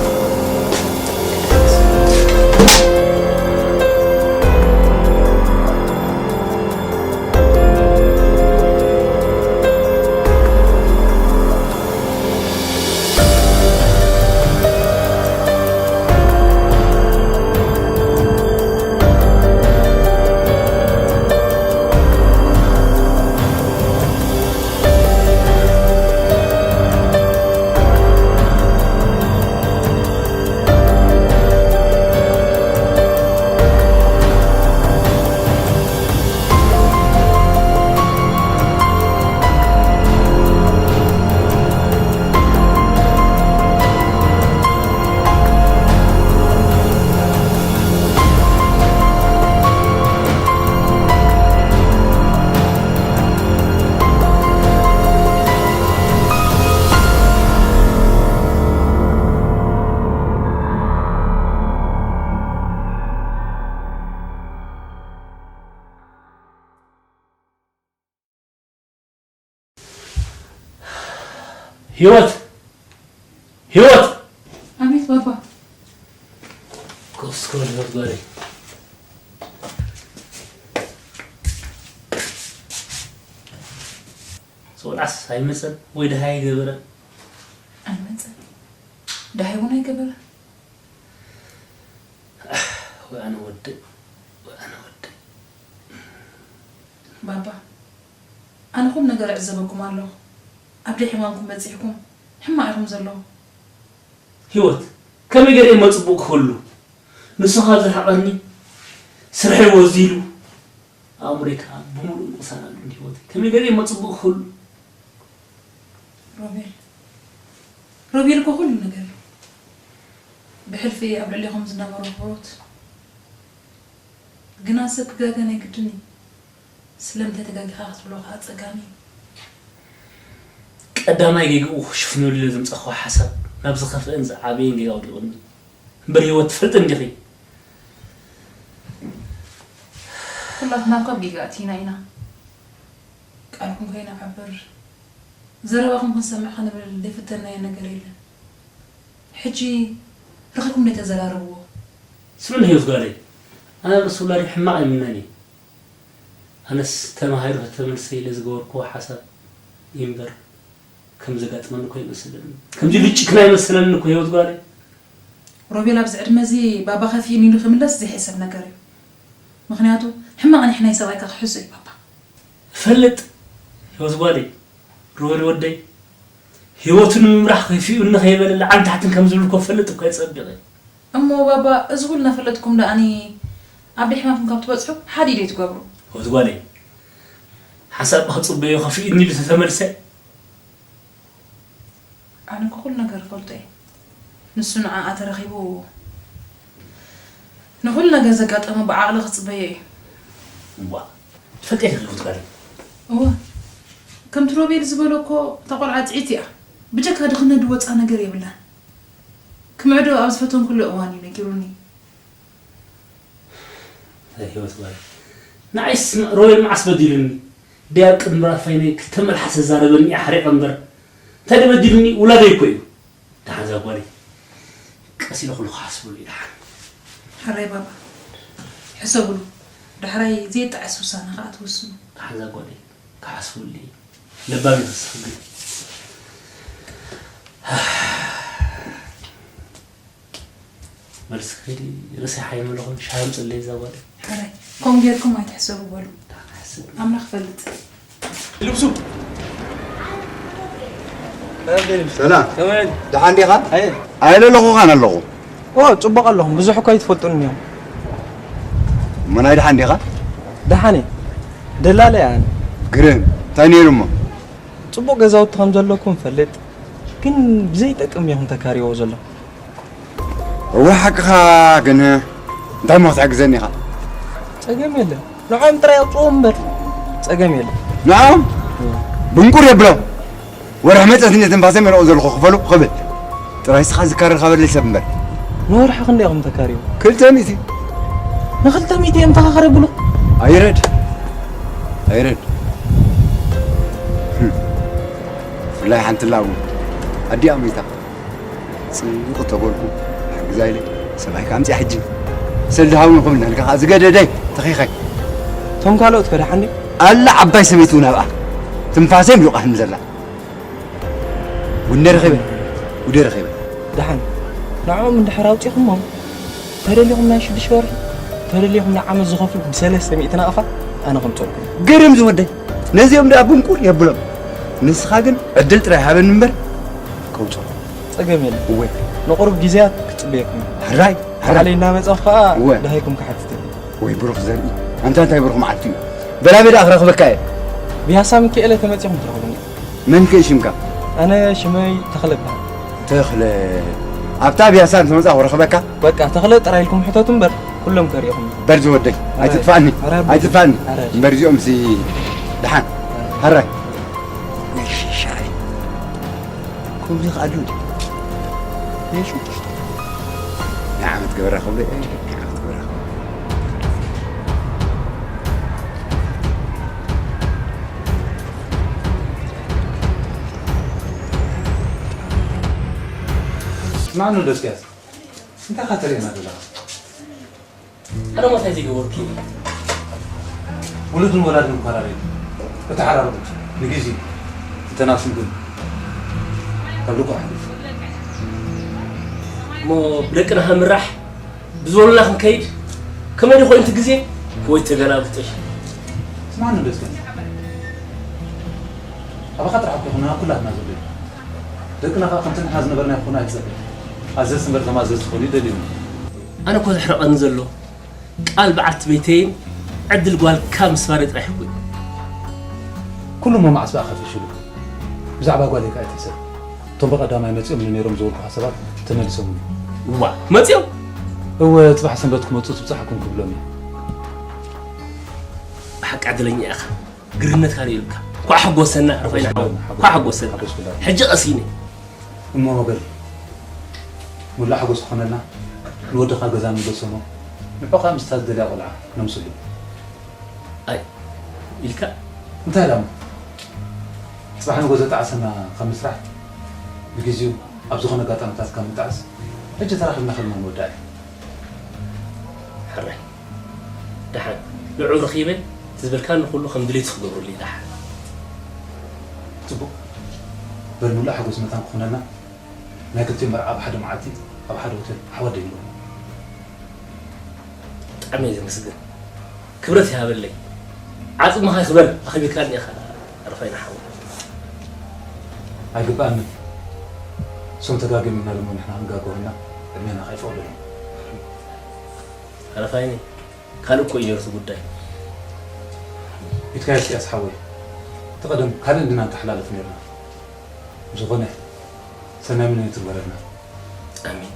ህይወት! ህይወት! ኣቤት ባባ። ኮስኮ ህይወት ጓለይ። ጾልዓስ ኣይመጸን ወይ ደሃይ ኣይገበረን? ኣይመጸን። ደሃይ እውን ኣይገበረን። ወይ ኣነ ወደይ፣ ወይ ኣነ ወደይ። ባባ፣ ኣነ ኩሉ ነገር እዕዘበኩም ኣለኹ። ኣብ ደይ ሕማምኩም በጺሕኩም ሕማቕ ኢኹም ዘለኹም። ህይወት፣ ከመይ ገይረ እሞ ጽቡቕ ክህሉ? ንሱ ካብ ዝርሕቐኒ ስርሐይ ወዚሉ፣ ኣእምሮይ ከኣ ብምሉእ ምቕሳን ኣሎ። ህይወት፣ ከመይ ገይረ እሞ ጽቡቕ ክህሉ? ሮቤል፣ ሮቤል እኮ ኩሉ ነገር እዩ። ብሕልፊ ኣብ ልዕሌኹም ዝነበሮ ኣኽብሮት ግና ሰብ ክጋገ ናይ ግድን እዩ። ስለምንታይ ተጋጊኻ ክትብሎ ከኣ ጸጋሚ እዩ። ቀዳማይ ጌግኡ ክሽፍነሉ ኢለ ዘምጻእክዎ ሓሳብ ናብ ዝኸፍአን ዝዓበየን ጌጋ ወዲቑኒ። እምበር ህይወት ትፈልጥኒ ዲኺ? ኩላትና ካብ ጌጋ ኣቲና ኢና። ቃልኩም ከይነዓብር፣ ዘረባኹም ክንሰምዕ ክንብል ዘይፈተንናዮ ነገር የለን። ሕጂ ረኺብኩም ዶ ተዘራረብዎ? ስምዕኒ ህይወት ጓለይ፣ ኣነ ኣብ ርእሲ ውላደይ ሕማቕ ኣይምነን እየ። ኣነስ ተማሂሩ ተተመልሰ ኢለ ዝገበርክዎ ሓሳብ እዩ እምበር፣ ከም ዘጋጥመኒ እኮ ኣይመስለኒ። ከምዚ ኢሉ ጭክና ኣይመሰለኒ እኮ ህይወት ጓለይ። ሮቤል ኣብዚ ዕድመ እዚ ባባ ከፊኡኒ ኢሉ ክምለስ ዘይሕሰብ ነገር እዩ። ምኽንያቱ ሕማቕ ኒሕ ናይ ሰብኣይካ ክሕሱ እዩ ባባ። እፈልጥ፣ ህይወት ጓለይ፣ ሮቤል ወደይ፣ ህይወቱ ንምምራሕ ከፊኡኒ ከይበለ ላዕልን ታሕትን ከም ዝብል እኮ እፈልጥ እኮ እየ ጸቢቐ። እሞ ባባ፣ እዚ ኩሉ እናፈለጥኩም ደኣኒ ኣብ ደይ ሕማምኩም ካብ ትበጽሑ ሓዲኡ ዶ ትገብሩ? ህይወት ጓለይ፣ ሓንሳብ እባ ክጽበዮ ከፊኡኒ ኢሉ ተተመልሰ? ኣነ እኮ ኩሉ ነገር እፈልጦ እየ። ንሱ ንዓኣ ተረኺቡ ንኹሉ ነገር ዘጋጠመ ብዓቕሊ ክጽበዮ እዩ። እዋ፣ ትፈልጢ ዲኺ ህይወት ጓለይ? እወ፣ ከምቲ ሮቤል ዝበሎ እኮ እታ ቆልዓ ጥዒት እያ። ብጀካ ድኽነት ዝወጻ ነገር የብላን። ክምዕዶ ኣብ ዝፈተንኩሉ እዋን እዩ ነጊሩኒ። ኣይ ህይወት ጓለይ፣ ንዓይስ ሮቤል መዓስ በዲሉኒ? ደይ ኣብ ቅድሚ ራፋይነይ ክልተ መልሓስ ዘዛረበኒ እዩ ሓሪቐ እምበር፣ እንታይ ደበዲሉኒ? ውላደይ እኮ እዩ። ደሓን እዛ ጓለይ ቀስ ኢለ ኩሉ ክሓስበሉ እዩ ደሓን። ሕራይ ባባ፣ ሕሰብሉ። ዳሕራይ ዘየጣዕስ ውሳነ ከኣ ትወስኑ። ደሓን እዛ ጓለይ ክሓስበሉ እዩ። ለባም እዩ ክስኽ ግን። መልሲ ክኸይድ ርእሰይ ሓይመለኹም ሻሂ ኣምፅለይ እዛ ጓለይ። ሕራይ፣ ከምኡ ጌርኩም ኣይትሕሰቡ በሉ። ኣምላኽ ይፈልጥ። ልብሱ። ሰላም። ከመይ? ደሓን ዲኻ? ኣየ። ኣየለ ኣለኹ ኻን ኣለኹ። ኦ፣ ጽቡቕ ኣለኹም። ብዙሕ እኮ ኣይትፈልጡን እዮም። እሞ ናይ ደሓን ዲኻ? ደሓን እየ። ደላለ እየ ኣነ። ግርም። እንታይ ነይሩ እሞ? ጽቡቕ ገዛውቲ ከም ዘለኩም እፈልጥ። ግን ብዘይጠቅም እዮም ተካርይዎ ዘለኹም። እወ፣ ሓቅኻ፣ ግን እንታይ እሞ ክትሕግዘኒ ኢኻ? ጸገም የለን። ንዖም ጥራይ ኣውጽኦም እምበር ጸገም የለን። ንዖም? እወ። ብንቁር የብሎም። ወርሒ መጸት እኔ ትንፋሰ መልኦ ዘለኹ ክፈሉ ክብል። ጥራይ ስኻ ዝካረር ካበለይ ሰብ እምበር። ንወርሒ ክንደይ ኢኹም ተካርዩ? ክልተ ሚእቲ። ንክልተ ሚእቲ እዮም ተኻኸረ ብሉ? ኣይረድ። ኣይረድ። ህም። ብፍላይ ሓንቲ ላቡ ኣዲኣ ሚታ። ጽቡቕ ተጎርኩ፣ ሕግዛ ኢለ፣ ሰብኣይካ ኣምጺኣ ሕጂ። ሰልዲ ሃቡኒ ክብል ነልካ ከኣ ዝገደደይ፣ ተኺኸይ። እቶም ካልኦት ከ ደሓን ድዮም? ኣላ ዓባይ ሰበይቲ እውን ኣብኣ። ትንፋሰይ ምሉእ ቃህልም ዘላ። ውነ ረኺበ፣ ውደ ረኺበ። ደሓን፣ ንዕኦም እንድሕር ኣውጺኹሞም፣ ተደሊኹም ናይ ሽዱሽተ ወርሒ፣ ተደሊኹም ናይ ዓመት ዝኸፍሉ ብሰለስተ ሚእቲ ናቕፋ ኣነ ከምጸልኩም። ግርም ዝወደይ፣ ነዚኦም ደኣ ብንቁር የብሎም። ንስኻ ግን ዕድል ጥራይ ሃበኒ እምበር፣ ከውጽኦ። ጸገም የለን። እወ። ንቁሩብ ግዜያት ክጽበየኩም። ሕራይ፣ ሕራይ። ባዕለይ እናመጻኹ ከኣ እወ። ደሃይኩም ክሓትት እየ። ወይ ብሩኽ ዘርኢ። ኣንታ እንታይ ብሩኽ መዓልቲ እዩ። በላ በዳ ክረኽበካ እየ። ብያሳ ሚካኤለ ተመጺኹም ትረኽቡኒ። መን ከ ሽምካ? ኣነ ሽመይ ተኽለ እበሃል። ተኽለ። ኣብታ ብያሳ እንተመጻኹ ክረኽበካ? በቃ ተኽለ ጥራይ ኢልኩም ሕተቱ እምበር ኩሎም ከርእኹም። በል ዝወደይ፣ ኣረ፣ ኣይትጥፋእኒ፣ ኣረ፣ ኣይትጥፋእኒ። ኣረ። እምበር እዚኦም ሲ ደሓን። ኣረ። ሕራይ። ውይ፣ ሻይ። ከምዚ ከ ኣሎ ድዩ? የሱ። ንዓመት ገበራ ክብሎ፣ እ፣ ንዓመት ገበራ ክብሎ። ስማዕኒ ዶ እስኪያስ፣ እንታይ ኢኻ ተርእየና ዘለኻ? ኣነ ሞት ኣይዝገበርኩ። ውሉድን ወላድን እኳ ራሪ ተተሓራረቁ፣ ንግዜ እንተናስም ግን ካብ ልቆ ኣሕሊፉ። እሞ ብደቅና ከምራሕ ብዝበሉና ክንከይድ፣ ከመይ ዶ ኮይኑ እቲ ግዜ? ወይ ተገላብጦሽ። ስማዕኒ ዶ እስከ፣ ኣባኻ ጥራሕ እኮ ይኹን፣ ኣብ ኩላትና ዘሎ እዩ። ደቅና ኸኣ ከምቲ ንሕና ዝነበርናዮ ክኾኑ ኣይትጸበ። ኣዘዝቲ እምበር ከም ኣዘዝቲ ክኾኑ ይደልዩ። ኣነ እኮ ዘሕርቐኒ ዘሎ ቃል በዓልቲ ቤተይን ዕድል ጓልካ ምስባረይ ጥራሕ እኮ እዩ። ኩሉ እሞ መዓስ በኣኻ ፈሺሉ? ብዛዕባ ጓለይ ከኣ ኣይትሕሰብ። እቶም ብቐዳማይ መጺኦም ነይሮም ዝበልኩኻ ሰባት ተመሊሶም እዮም። እዋ፣ መጺኦም? እወ፣ ጽባሕ ሰንበት ክመጹ ትብጻሕኩም ክብሎም እየ። ዕድለኛ ኢኻ። ግርህነት ካልእ ኢሉካ። ኳዕ ሓጎሰና፣ ኣረፋይና ሓጎስ ሓወይ። ኩላና፣ ኳዕ ሓጎሰና። ሓጎስ ኩላና። ሕጂ ቀሲነ። እሞ በል፣ ሙሉእ ሓጎስ ክኾነልና፣ ንወድኻ ገዛ ንገሰሞ፣ ንዑኻ ምስታ ዝደልያ ቆልዓ ነምስሉ። ኣይ፣ ኢልካ? እንታይ ኢላሞ? ጽባሕ ንጎ ዘጣዕሰና ካብ ምስራሕ፣ ብግዜኡ ኣብ ዝኾነ ኣጋጣሚታት ካብ ንጣዕስ፣ ሕጂ ተራኺብና ከለና ንወዳእ እዩ። ሕራይ። ደሓን። ንዑ ረኺበ፣ እቲ ዝበልካኒ ኩሉ ከም ድሌቱ ክገብረሉ እዩ ደሓን። ጽቡቕ። በል፣ ሙሉእ ሓጎስ መታን ክኾነልና፣ ናይ ክልቲኦም መርዓ ኣብ ሓደ መዓልቲ፣ ኣብ ሓደ ሆቴል፣ ኣሕዋት ዶ ይንበሩ? ብጣዕሚ እየ ዘመስግን። ክብረት ይሃበለይ። ዓጽምኻ ይኽበር፣ ኣኽቢርካኒ ኢኻ፣ ኣረፋይና ሓወይ። ኣይግባእንን። እሶም ተጋግዮም ኢልና ደሞ ንሕና ክንጋገ ኮይንና፣ ዕድሜና ከይፈቕዶ እዩ። ኣረፋይኒ፣ ካልእ እኮ እዩ ነርሱ ጉዳይ። ኢትካ እስኪያስ ሓወይ፣ እቲ ቀደም ካልእ እንድና ንተሓላለፍ ነርና። ብዝኾነ፣ ሰናይ ምንዮት ይግበረልና። ኣሜን።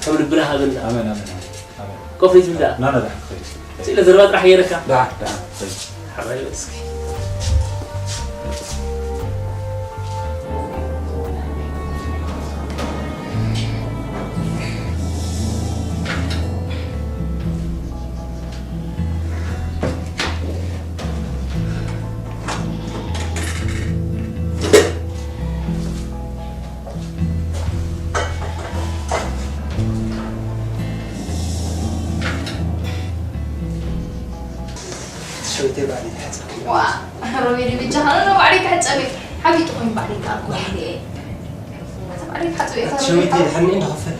ከም ልብና ሃበና። ኣሜን፣ ኣሜን፣ ኣሜን፣ ኣሜን። ኮፍ ኢል ትብላ። ና፣ ና፣ ደሓን ክኸይድ። ስኢለ ዘረባ ጥራሕ ገይረካ። ደሓን፣ ደሓን፣ ክኸይድ። ሓራይ በል እስኪ። ሸዊተይ ባዕለይ ክሕጸብ። ዋ፣ ሮቤል በጃኻ፣ ኖ፣ ኖ፣ ባዕለይ ክሕጸብ እየ። ሓቢጡ ኮይኑ ባዕለይ ክኣክል እየ። ባዕለይ ክሓጽብ እየ። ሸዊተይ፣ ድሓር ንዒ ንኽፈል።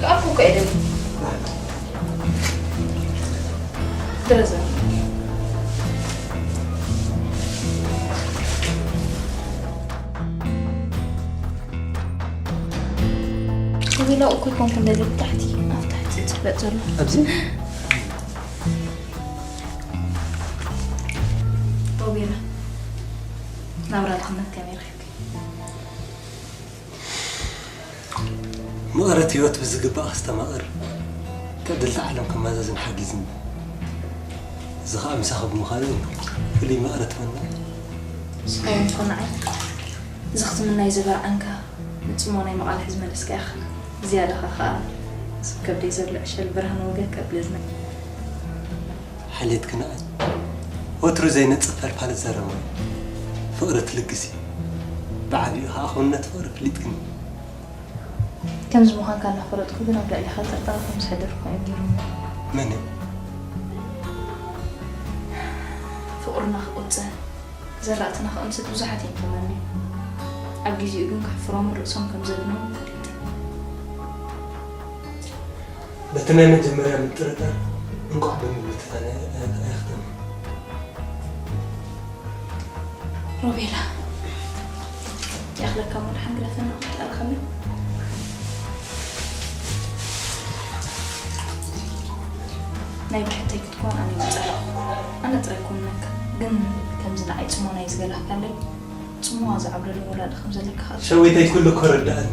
ክኣክል እኮ እየ ደሊ። ሮቤላ እኮ ይኮንኩ እንደዚ ብታሕቲ፣ ኣብ ታሕቲ ዝፍለጥ ዘሎ። ኣብዚ? ሮቤላ፣ ናብራ ድኽነት ከመይ ረኺብኪ? መቐረት ህይወት ብዝግባእ ክስተማቐር፣ ትዕድልቲ ዓለም ክመዛዘን ሓጊዝኒ። እዚ ኸኣ ምሳኺ ብምዃነይ ፍሉይ መቐረት ይኾንና። ንስኻ እውን እኮ ንዓይ፣ እዚ ክትምናይ ዝበርዓንካ፣ ንጽምዋ ናይ መቓልሕ ዝመለስካ ኢኻ። ዝያዳኻ ኸኣ፣ እዚ ከብደይ ዘብልዕ ሸል ብርሃን ወገግ ከብለዝና። ሓልየትኪ ንዓይ ወትሩ ዘይነጽፍ ፈልፋል ዘረባ እዩ። ፍቕሪ ትልግሲ፣ ብዓቢኡ ኸኣ ክውንነት ፍቕሪ ፍሊጥክኒ። ከምዚ ምዃንካ እናፈለጥኩ ግን ኣብ ልዕሌኻ ጥርጣረ ከም ዘሕደርኩ እዮም ነይሮም። መን እዮም? ፍቕርና ክቑጸ፣ ዘራእትና ክቕንስት ብዙሓት እዮም ተመንዮም። ኣብ ግዜኡ ግን ከሕፍሮምን ርእሶም ከም ዘድንዎም ፈሊጠ። በቲ ናይ መጀመርያ ምጥርጣር እንቋዕ ብምብትታን ኣይ-፣ ኣይ-፣ ኣይኽተምን። ሮቤላ፣ ይኣኽለካ እሞ ደሓን ግደፈና፣ ክትኣርኸኒ። ናይ ብሕተይ ክትኮን ኣነ ይጸላእኩ። ኣነ ጥራይ ኮንነካ። ግን ከምዚ ንዓይ ጽሞና እዩ ዝገላካለይ። ጽምዋ ዝዓብለሉ ወላዲ ከም ዘለካ ኸኣ ሸዊተይ፣ ኩሉ እኮ ረዳእኒ።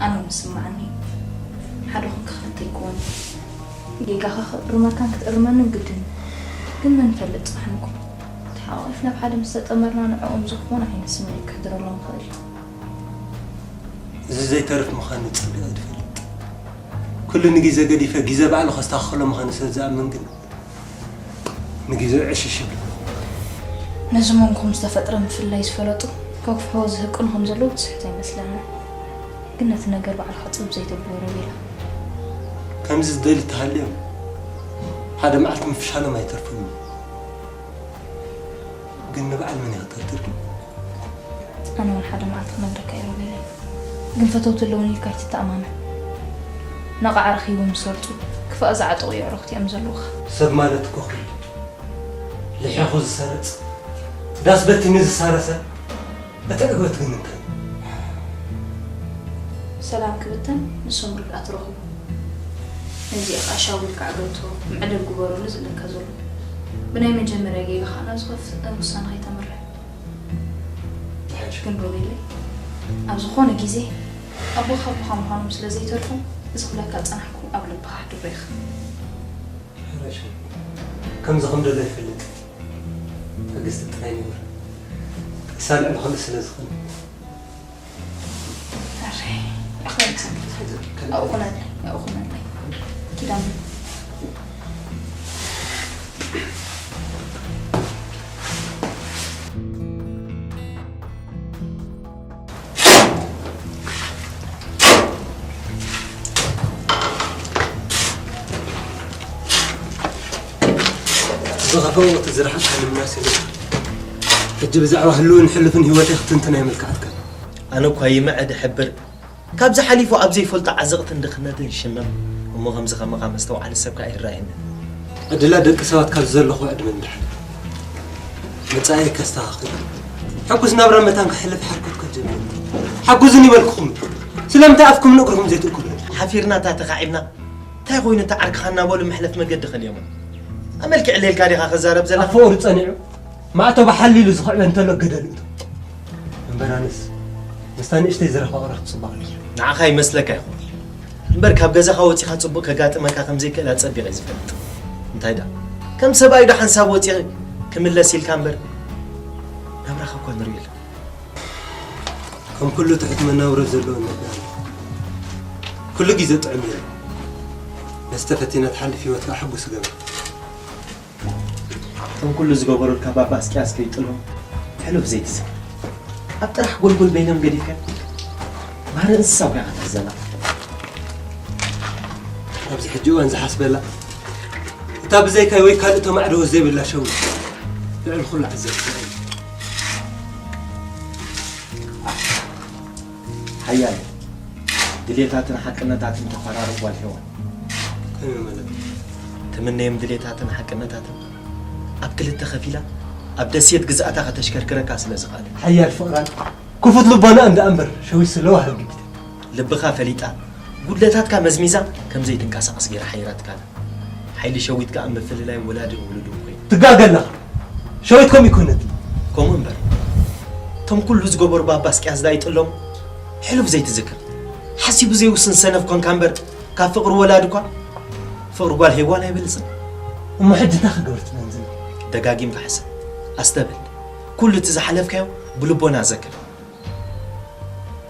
ኣነ እውን ዝስምዓኒ ሓደ ኹን ክኽፍተይ ክወኒ። ጌጋኻ ክእርመካን ክትእርመንን ግድን እዩ። ግን መን ይፈልጥ ጽባሕ ንግሆ ተሓቋቒፍና ኣብ ሓደ ምስ ተጠመርና ንዕኦም ዝኾነ ዓይነት ስምዒት ክሕድረሎም ይኽእል። እዚ ዘይተርፍ ምዃኑ ጸቢቐ እየ ዝፈልጥ። ኩሉ ንግዜ ገዲፈ ግዜ ባዕሉ ከስተኻኽሎ ምዃኑ ስለ ዝኣምን ግን ንግዜኡ ዕሽሽ ይብል። ነዚ መንኩም ዝተፈጥረ ምፍልላይ ዝፈለጡ ከግፍሕዎ ዝህቅኑ ከም ዘለዉ ትስሕቶ ኣይመስለንን። ግን ነቲ ነገር ባዕልኻ ጽብብ ዘይተብሎ ሮቤላ። ከምዚ ዝደሊ እንተሃልዮም ሓደ መዓልቲ ምፍሻሎም ኣይተርፍን እዩ። ግን ንበዓል መን ኢኺ ጠርጢርኪ? ኣነ እውን ሓደ መዓልቲ ክነግረካ እየ ሮቤለይ። ግን ፈተውቲ ኣለዉኒ ኢልካ ኣይትተኣማመን። ነቓዕ ረኺቦም ዝሰርጹ፣ ክፋእ ዝዓጠቑ የዕሩኽቲ እዮም ዘለዉኻ። ሰብ ማለት እኮ ኩሉ ልሒኹ ዝሰርጽ፣ ዳስ በቲኑ ዝሳረ ሰብ፣ እቲ ዕግበት ግን እንታይ? ሰላም ክብተን ንሶም ርግኣት ረኽቡ። ነዚኣ ኸኣ ሻው ኢልካ ዕገቶ፣ መዕለል ግበረሉ ዝብለካ ዘሎ። ብናይ መጀመርያ ጌጋ ኸኣ ናብ ዝኸፍእ ውሳነ ከይተምርሕ። ይሓይሽ። ግን ሮቤለይ፣ ኣብ ዝኾነ ግዜ ኣቦኻ ኣቦኻ ምዃኖም ስለ ዘይተርፎም፣ እዚ ክብለካ ዝጸናሕኩ ኣብ ልብኻ ኣሕድሮ ኢኻ። ሕረሽ። ከምዚ ከም ደሎ ይፈልጥ። ትዕግስቲ ጥራይ ንበር። እሳ ልዕሊ ኹሉ ስለ ዝኾነ። ኣረ፣ ኣኽበርካ። ኣብኡ ኹነለይ፣ ኣብኡ ኹነለይ። ኪዳን። ዝኸፈኦ እቲ ዝረሓቕካኒ ምናስ የብልካ። ሕጂ ብዛዕባ ህልውን ሕሉፍን ህይወተይ ክትንትን ኣይምልክዓትካን። ኣነ እኳ ይምዐ ድሕብር፣ ካብዚ ሓሊፉ ኣብ ዘይፈልጦ ዓዘቕትን ድኽነትን ይሽመም። እሞ ከምዚ ከማኻ መስተውዓሊ ሰብ ከኣ ይረኣየኒ። ዕድላት ደቂ ሰባት ካብዚ ዘለኹ ዕድመ እንዳሕለፈ፣ መጻኢ ከስተኻኽል፣ ሕጉስ ናብራ መታን ክሕልፍ ሓርኮት ከጀምር። ሓጉዝኒ ይበልኩኹም። ስለምንታይ ኣፍኩም ንእግርኹም ዘይትእክቡ? ሓፊርና እታ ተኻዒብና፣ እንታይ ኮይኑ እታ ዓርክኻ እናበሉ መሕለፍ መገዲ ከልዮሞ? ኣመልኪዕ ሌልካ ዲኻ ክዛረብ ዘለኻ? ኣብ ፍቕሩ ጸኒዑ፣ ማዕተቡ ሓሊሉ ዝኽዕበ እንተሎ ገደል እቶ። እምበር ኣነስ ምስታ ንእሽተይ ዝረፋቕራ ክትጽባቕ ኣለኹ። ንዓኻ ይመስለካ ይኸውን። እምበር ካብ ገዛኻ ወጺኻ ጽቡቕ ከጋጥመካ ከም ዘይክእል ኣጸቢቐ እየ ዝፈልጥ። እንታይ ደኣ፣ ከም ሰብኣይ ዶ ሓንሳብ ወጺኤ ክምለስ ኢልካ እምበር፣ ናብራኻ እኳ ንሪኦ የለን። ከም ኩሉ ትሑት መናብሮ ዘለዎ ነበር። ኩሉ ግዜ ጥዑም እዩ። መስተ ፈቲና ትሓልፍ ህይወትካ ሕጉስ ገብር። እቶም ኩሉ ዝገበሩልካ ባባ እስቅያስ ከይጥሎም ሕሉፍ ዘይትዝክር። ኣብ ጥራሕ ጎልጎል በይኖም ገዲፍካ ባህሪ እንስሳ ኮይና ከተሕዘና። ኣብዚ ሕጂ እዋን ዝሓስበላ እታ ብዘይካይ ወይ ካልእ ተማዕድዎ ዘይብላ ሸዊት ልዕሊ ኩሉ ዓዘብቲ። ሓያለ ድሌታትን ሓቅነታትን ተፈራርቕ ጓል ሄዋን። ከመይ ማለት? ትምነዮም ድሌታትን ሓቅነታትን ኣብ ክልተ ከፊላ ኣብ ደሴት ግዝኣታ ከተሽከርክረካ ስለ ዝኽኣለት። ሓያል ፍቕራን ክፉት ልቦና እንዳ እምበር ሸዊት ስለ ዋህረ ግዲት። ልብኻ ፈሊጣ፣ ጉድለታትካ መዝሚዛ ከም ዘይትንቀሳቐስ ገይራ ሓይራትካ ኣላ። ሓይሊ ሸዊት ከኣ ምፍልላይ ወላድን ውሉድን ኮይኑ። ትጋገ ኣለኻ። ሸዊት ከምኡ ይኮነት። ከምኡ እምበር፣ እቶም ኩሉ ዝገበሩ ባባ እስቅያስ ዳኣ ይጥሎም ሕሉፍ ዘይትዝክር። ሓሲቡ ዘይውስን ሰነፍ ኮንካ እምበር፣ ካብ ፍቕሪ ወላዲ እኳ ፍቕሪ ጓል ሄዋን ኣይበልጽን። እሞ ሕጂ እንታይ ክገብር ትመንዝል? ደጋጊምካ ሕሰብ፣ ኣስተብህል። ኩሉ እቲ ዝሓለፍካዮ ብልቦና ዘክር።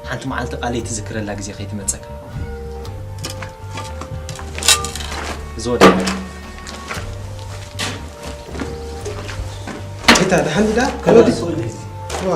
ሓንቲ መዓልቲ ቃለይ ትዝክረላ ግዜ ከይትመጸካ። እዚ ወዲ እታ ደሓን ዲዳ? ከመይ ዲስ? ዋ።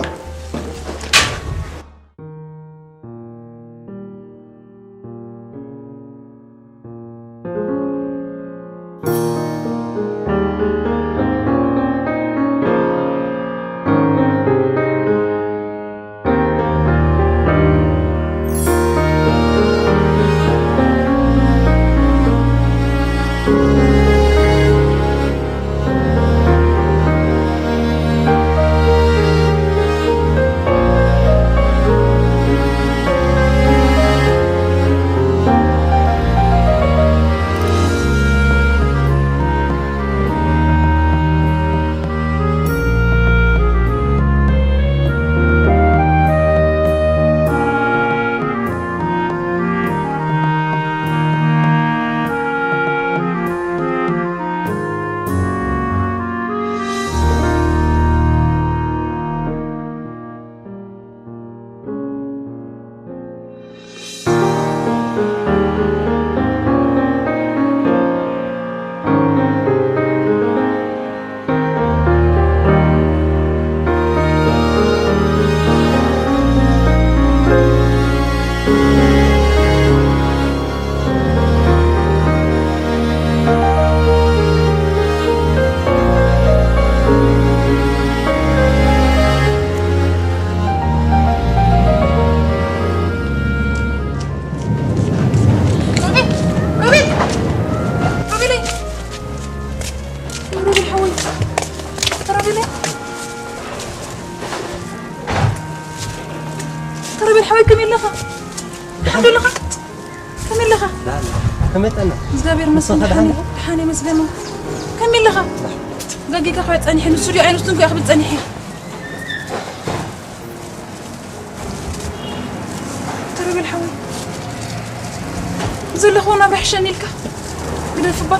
ሮቤል! ሮቤል! ሮቤል ሓወይ! ሮቤል! ሮቤል ሓወይ ከመይ ኣለኻ? ደሓን ዶ ኣለኻ? ከመይ ኣለኻ? ላ፣ ላ። ከመይ ጠና? እግዚኣብሔር ይመስገን፣ ንስኻ ደሓን ደሓን፣ ኢኻ? ደሓን እየ፣ መስገን። ከመይ ኣለኻ? ገጊካ ከ ጸኒሐ ንሱ ድዩ ኣይንሱን ከ ክብል ጸኒሐ። ተረብል ሓወይ፣ ዘለኹዎ ናብራ ሕሸኒ ኢልካ ግደፍባ።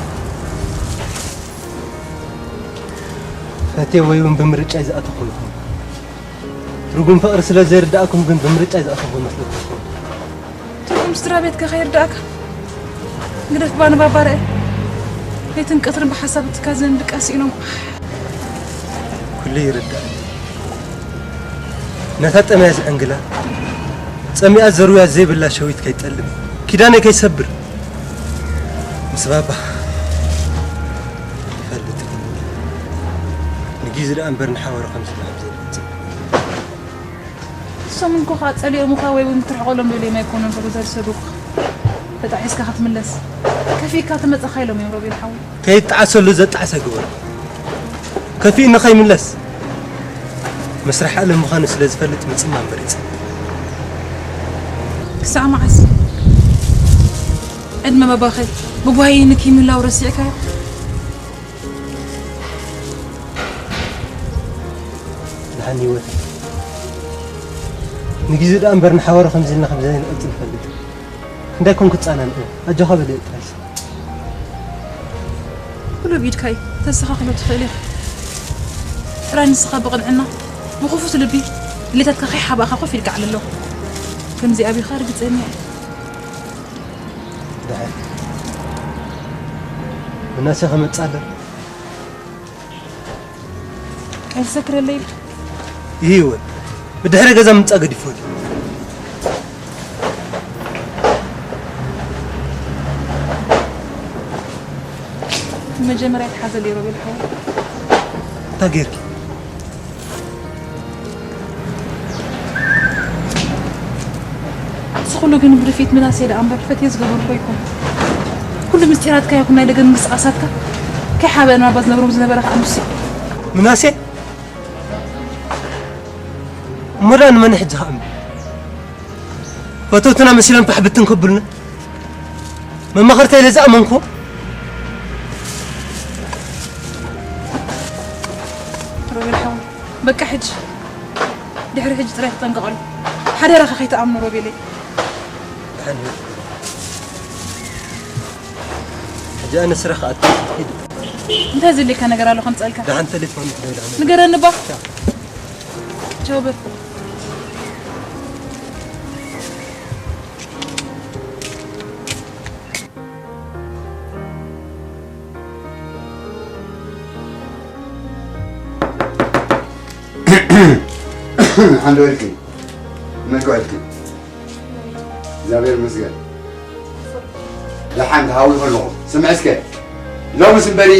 ፈትየ ወይ እውን ብምርጫይ ዝኣተኹ ይኹን፣ ትርጉም ፍቕሪ ስለ ዘይርዳእኩም ግን ብምርጫይ ዝኣተኹ መስለኩም ይኹን። ትርጉም ስድራ ቤትካ ከይርዳእካ ግደፍባ። ንባባ ርአ። ለይትን ቀትርን ብሓሳብ ትካዘን ድቃስ ኢሎም። ኩሉ ይርዳእ። ነታ ጠምያ ዝዕንግላ፣ ጸሚኣ ዘርውያ ዘይብላ ሸዊት ከይጠልብ፣ ኪዳነይ ከይሰብር፣ ምስ ባባ ይፈልጥ። ንጊዜ ደኣ እምበር ንሓዋሩ ከም ዝለዓል ዘይፈልጥ። እሶም እንኮ ኸዓ ጸሊኦምኻ ወይ እውን ክትርሕቐሎም ደልዮም ኣይኮኑን፣ ሮቤል፣ ዝሰደዱኻ። ተጣዒስካ ክትምለስ፣ ከፊእካ ትመጻኻ ኢሎም እዮም፣ ሮቤል ሓወይ። ከይጣዓሰሉ ዘጣዕሰ ግበሮ። ከፊእኒ ከይምለስ። መስርሕ ዓለም ምዃኑ ስለ ዝፈልጥ ምጽማም መሪጸ። ክሳዕ መዓስ? ዕድመ ባባኸ ብጓሂ ንኪ ምህላው ረሲዕካዮ? ደሓን ህይወት። ንጊዜ ደኣ እምበር ንሓዋሩ ከምዚ ኢልና ከም ዘይንቕጽል እፈልጥ። ክንደይ ኮንኩ ትጻናንዑ? ኣጆኻ በለ ጥራይስ። ኩሉ ብኢድካ እዩ። ተስተኻኽሎ ትኽእል ኢኻ። ጥራይ ንስኻ ብቕንዕና፣ ብኽፉት ልቢ፣ ድሌታትካ ከይሓባእኻ ኮፍ ኢልካ ኣዕልሎ። ከምዚ ኣቢኻ ርግጸኛ እየ። ደሓን። ምናሴ ከመጽእ ኣለኒ። ኣይትሰክረለይ። ይህወት ብድሕሪ ገዛ ምምጻእ ገዲፎ ድዩ? መጀመርያ ተሓዘለይ ሮቤል ሓወይ። እንታይ ጌርኪ? እዚ ኩሉ ግን ብድፍኢት ምናሴ ደኣ እምበር ፈትየ ዝገበርኩ ኣይኮን። ኩሉ ምስጢራትካ ይኹን ናይ ደገ ምንቅስቃሳትካ ከይሓበአ ናባ ዝነብሮም ዝነበረ ከዓ ንሱ እዩ። ምናሴ? እሞ ደኣ ንመን ሕጂ ከኣ እምቢ? ፈተውትና መሲሎም ፋሕ ብትን ከብሉና? መማኽርተይ ኢለ ዝኣመንኩ? ሮቤል ሓወይ፣ በቃ ሕጂ። ድሕሪ ሕጂ ጥራይ ተጠንቀቐሉ። ሓደራኻ ከይትኣምኖ ሮቤለይ። ሕጂ ኣነ ስራሕ ክኣቱ ኪድ። እንታይ ዘድልየካ ነገር ኣሎ ከምጽኣልካ? ደሓን ቴሌፎን ትደውል ኣነ። ንገረኒ እባ። ቻው። ቻው በል። ሓንደ ወልቂ መግባልኪ እግዚኣብሔር ይመስገን። ደሓን ትሃዊ ከለኹም ስምዕ እስከ፣ ሎምስ እምበሪ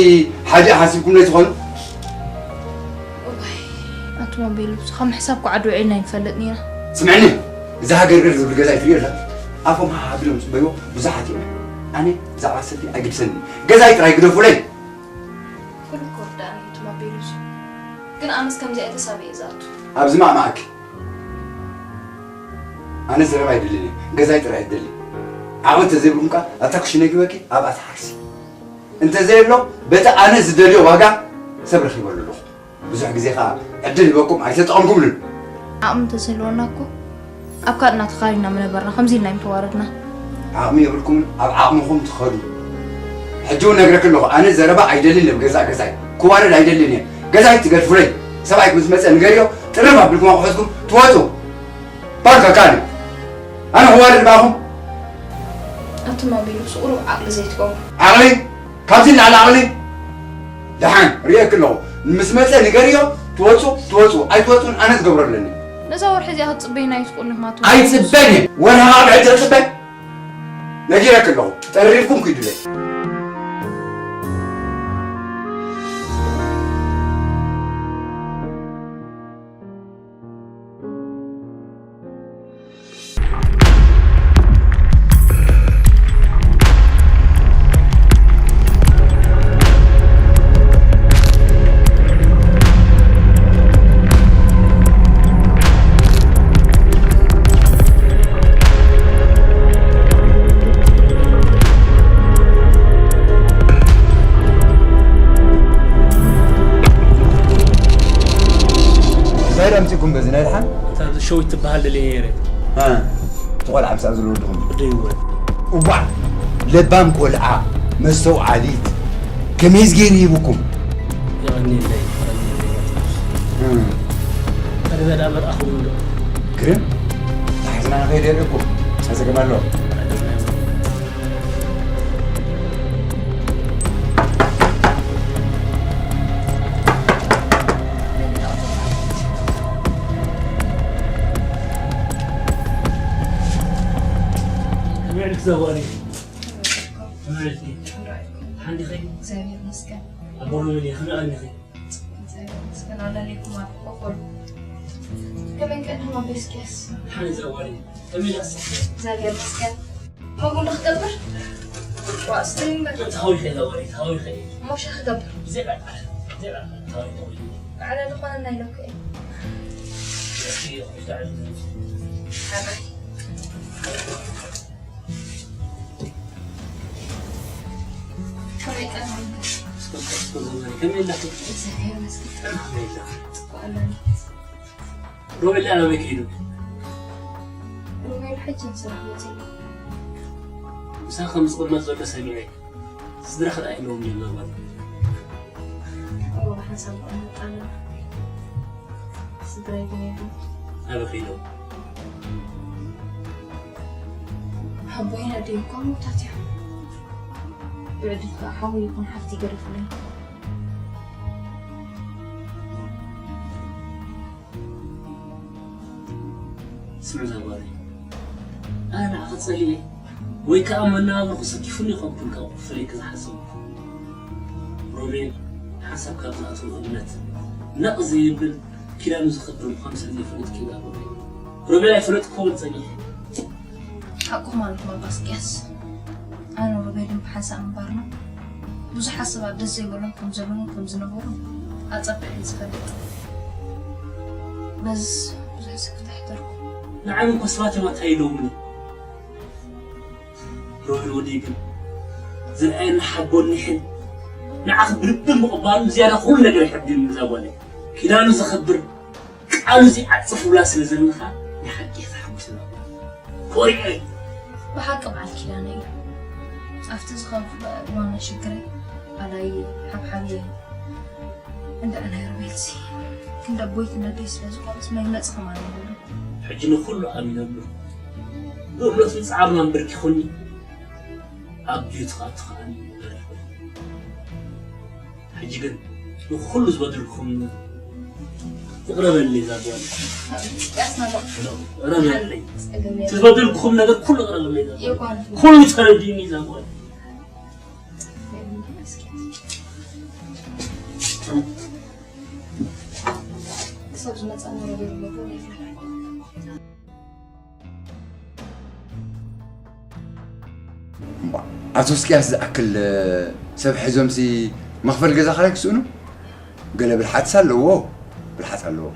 ሓዲእ ሓሲብኩም ዶ ትኾኑ? እዋይ፣ ኣቱም ኣቤሉ፣ ብስኻ ምሕሳብ እኮ ዓዲ ውዒልና ኣይንፈልጥን ኢና። ስምዕኒ፣ እዛ ሃገር ገር ዝብል ገዛ ይትሪኦ ኣላ። ኣፎም ሃሃ ኣቢሎም ዝጽበይዎ ብዙሓት እዮም። ኣነ ብዛዕባ ሰልፊ ኣይግድሰኒ። ገዛይ ጥራይ ግደፉለይ። ኩሉ እኮ ርዳእኒ ኣቱም ኣቤሉስ። ግን ኣነስ ከምዚኣ ተሳቢየ ዝኣቱ። ኣብዚ ማዕማዕኪ። ኣነ ዘረባ ኣይደልን እየ፣ ገዛይ ጥራይ እደሊ። ዓቕሚ እንተዘይብልኩም ከኣ ኣብታ ክሽነ ግበኪ ኣብኣ ትሓርሲ። እንተዘየሎ በቲ ኣነ ዝደልዮ ዋጋ ሰብ ረኺበሉ ኣለኹ። ብዙሕ ግዜ ከኣ ዕድል ሂበኩም ኣይተጠቐምኩምሉን። ዓቕሚ እንተዝህልወና እኮ ኣብ ካልእና ተኻሪና ምነበርና፣ ከምዚ ኢልና ኣይምተዋረድና። ዓቕሚ የብልኩምን፣ ኣብ ዓቕምኹም ትኸዱ። ሕጂ እውን ነግረኪ ኣለኹ፣ ኣነ ዘረባ ኣይደልን እየ፣ ገዛእ ገዛይ ክዋረድ ኣይደልን እየ። ገዛይ ትገድፉለይ፣ ሰብኣይ ምስ መጸ ንገርዮ፣ ጥርም ኣቢልኩም ኣቑሑትኩም ትወጹ። ባንካ ካሊ። ኣነ ክዋረድ ባኹም? ኣቱም ኣቢሉ፣ ብስቑሩብ ዓቕሊ ዘይትገብሩ። ዓቕሊ? ካብዚ ንላዕሊ ዓቕሊ? ደሓን፣ ርእየኪ ኣለኹ። ምስ መጸ ንገርዮ፣ ትወጹ፣ ትወጹ፣ ኣይትወጹን ኣነ ዝገብሮ ኣለኒ። ነዛ ወርሒ እዚኣ ክትጽበይና ኣይትኽእሉን ኢኹም ኣቱም። ኣይጽበን እየ። ወርሒ ካብ ሕጂ ክጽበ? ነጊረኪ ኣለኹ። ጠሪፍኩም ኪዱለይ። ሸዊት ትበሃል ደልየ ነይረ። እ፣ እቲ ቆልዓ ምስኣ ዘሎ ወድኹም። ደይወ እዋዕ፣ ለባም ቆልዓ፣ መስተውዓሊት፣ ከመይዝ ገይሩ ሂቡኩም? የቐንየለይ፣ የቐንየለይ። እ፣ ቀደመ ደኣ መርኣኹም እንዶ። ግርም፣ ተሓዝና ንኸይድ የርእኩም። እንታይ ጸገም ኣለዎ? ከመይ ዕልክ ዘዋሪ? ከመይ ዕልክ? ሓንዲኸይ? እግዚኣብሔር ይመስገን። ኣቦ ሎሚ ከመይ ቀኒኺ? እግዚኣብሔር ይመስገን። ኣለለይኩም ኣልኩ ኮኮል። ከመይ ቀኒኹም ኣቦ እስኪያስ? ሓኒ ዘዋሪ? ከመይ ዳስ? እግዚኣብሔር ይመስገን። መጉ እንዶ ክገብር? ዋእ፣ ስትሪ እምበር። ተሃዊኸ ዘዋሪ? ተሃዊኸ? እሞ ሻሂ ክገብር? ብዘይ በዓል፣ ብዘይ በዓል፣ ተሃዊኸ ወይ? በዓል ዝኾነ ናይ ለኩ እየ። እስኪ ኹሽ ተዓል። ሓራይ። ከመይ ቀኒኹም? እስከ፣ እስከ ዘዋሪ፣ ከመይ ኣለኺ? እግዚኣብሔር ይመስገን። ከመይ ኣለኺ? ጽቡቕ ኣለኒ። ሮቤል ኣበይ ከይዱ? ሮቤል ሕጂ ንስራሕ ወፂኡ። ምሳኻ ምስ ቅመጥ ዘሎ ሰሚዐ። ስድራኺ ደኣ የለዎም እዮም ዘዋሪ? ኣቦ ብሓንሳብ ተቐመጥ ኣለና። ስድራይ ግን የለን። ኣበይ ከይዶም? ኣቦይን ኣደይ እኮ ምውታት እዮም። ብዕድል ከዓ ሓወይ ይኹን ሓፍቲ ይገደፉለይ። ስምዒ ዘዋሪ፣ ኣነ ንዓኺ ጸሊኤ ወይ ከዓ መነባብሮኺ ሰኪፉኒ ይኸውን ካብ ክፍለኪ ዝሓሰብኩ። ሮቤል፣ ሓንሳብ ካብ ዝኣተወ እምነት ነቕ ዘይብል ኪዳኑ ዘኽብር ምዃኑ ስለ ዘይፈለጥኪ እዩ ሮቤል። ሮቤል ኣይፈለጥክዎን ጸኒሐ። ሓቅኹም ኣለኹም ኣባ እስቅያስ። ኣነ ሮቤልን ብሓንሳብ ምንባርና ብዙሓት ሰባት ደስ ዘይበሎም ከም ዘለዉን ከም ዝነበሩን ኣጸቢቐ እየ ዝፈልጥ። በዝስ ብዙሕ ስክፍታ ኣሕደርኩ። ንዓይ እኮ ሰባት እዮም ኣታ ኢሎምኒ። ሮቤል ወደይ ግን ዝረኣየኒ ሓቦን ኒሕን ንዓኺ ብልቢ ምቕባሉ ዝያዳ ኩሉ ነገር የሐጉሰኒ። እዛ ጓለይ ኪዳኑ ዘኽብር ቃሉ ዘይዓጽፍ ውላድ ስለ ዘለካ ናይ ሓቂ እየ ተሓጒሰ። ኮሪዐ። ብሓቂ በዓል ኪዳነ እዩ። ኣብቲ ዝኸፍእ እዋን ናይ ሽግረይ ኣላይ ሓብሓብየ እንዳ ናይ ሮቤልሲ ክንዲ ኣቦይ ክንዲ ኣደይ ስለ ዝኾነስ መግለጺ ከማን የብሉን። ሕጂ ንኹሉ ኣሚነሉ ብእምነቱን ጻዕሩን ኣንበርኪኹኒ ኣብ ድዩ ትኽኣቱ ከኣ በሪኹ። ሕጂ ግን ንኹሉ ዝበደልኩም ይቕረ በልለይ እዛ ጓል። ያስና በቃ ይቕረ በልለይ። ጸገም እቲ ዝበደልኩም ነገር ኩሉ ይቕረ በልለይ እዛ ጓል። የጓን ኩሉ ተረዲእኒ እዛ ጓል። ክሳብ ዝመጻ ሮቤል ይፈልጥ። እምባ፣ ኣቶ እስቅያስ ዝኣክል ሰብ ሒዞምሲ መኽፈል ገዛ ካልኣይ ክስእኑ? ገለ ብልሓትስ ኣለዎ፣ ብልሓት ኣለዎ።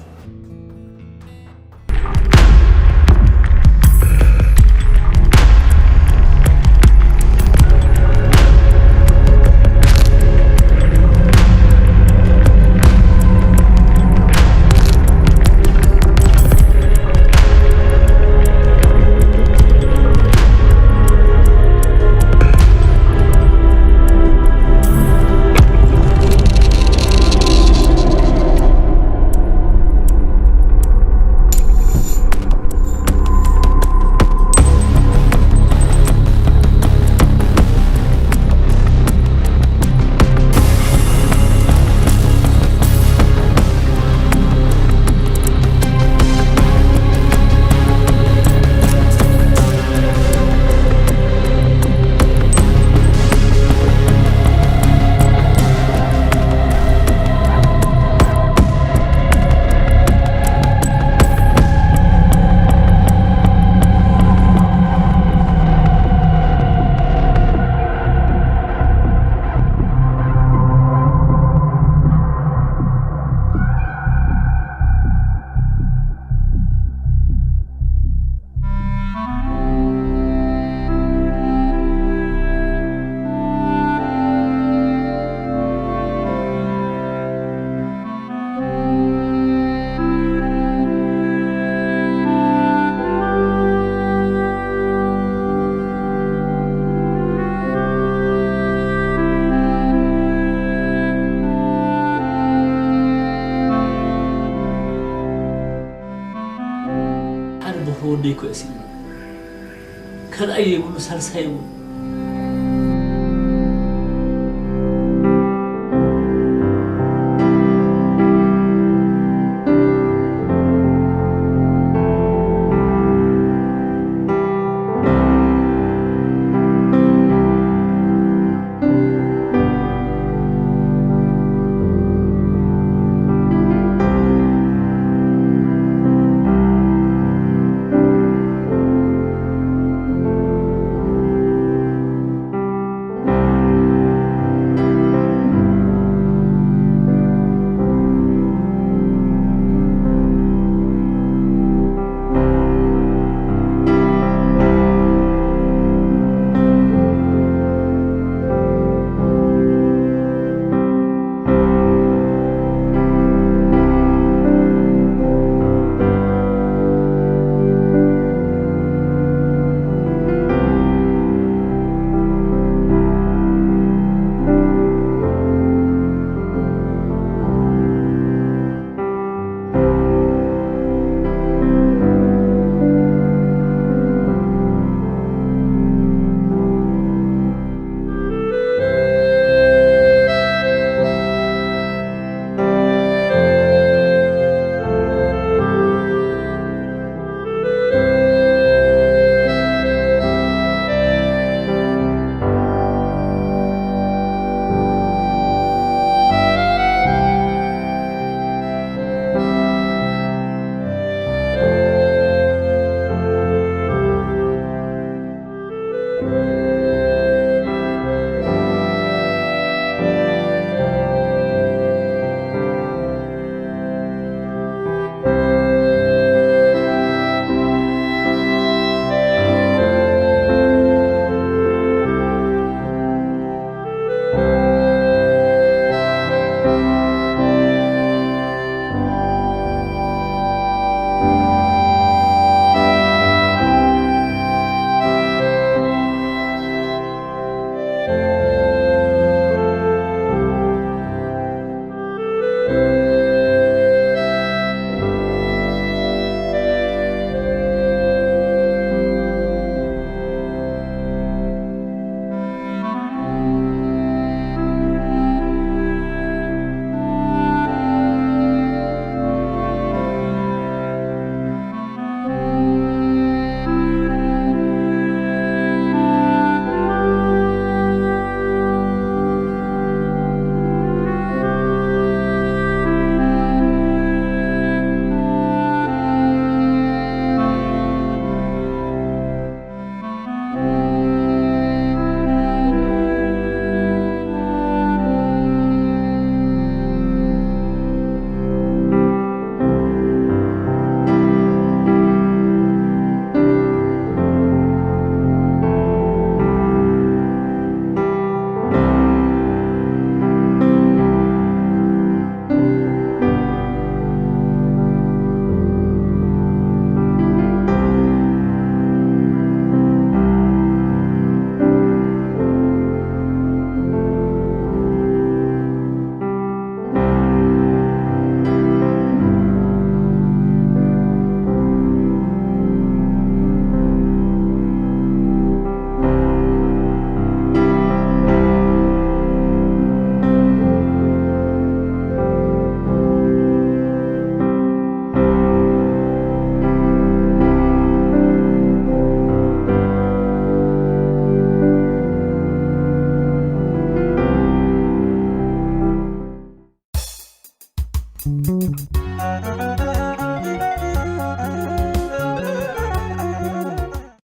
የብሉ፣ ሳልሳይ የብሉ።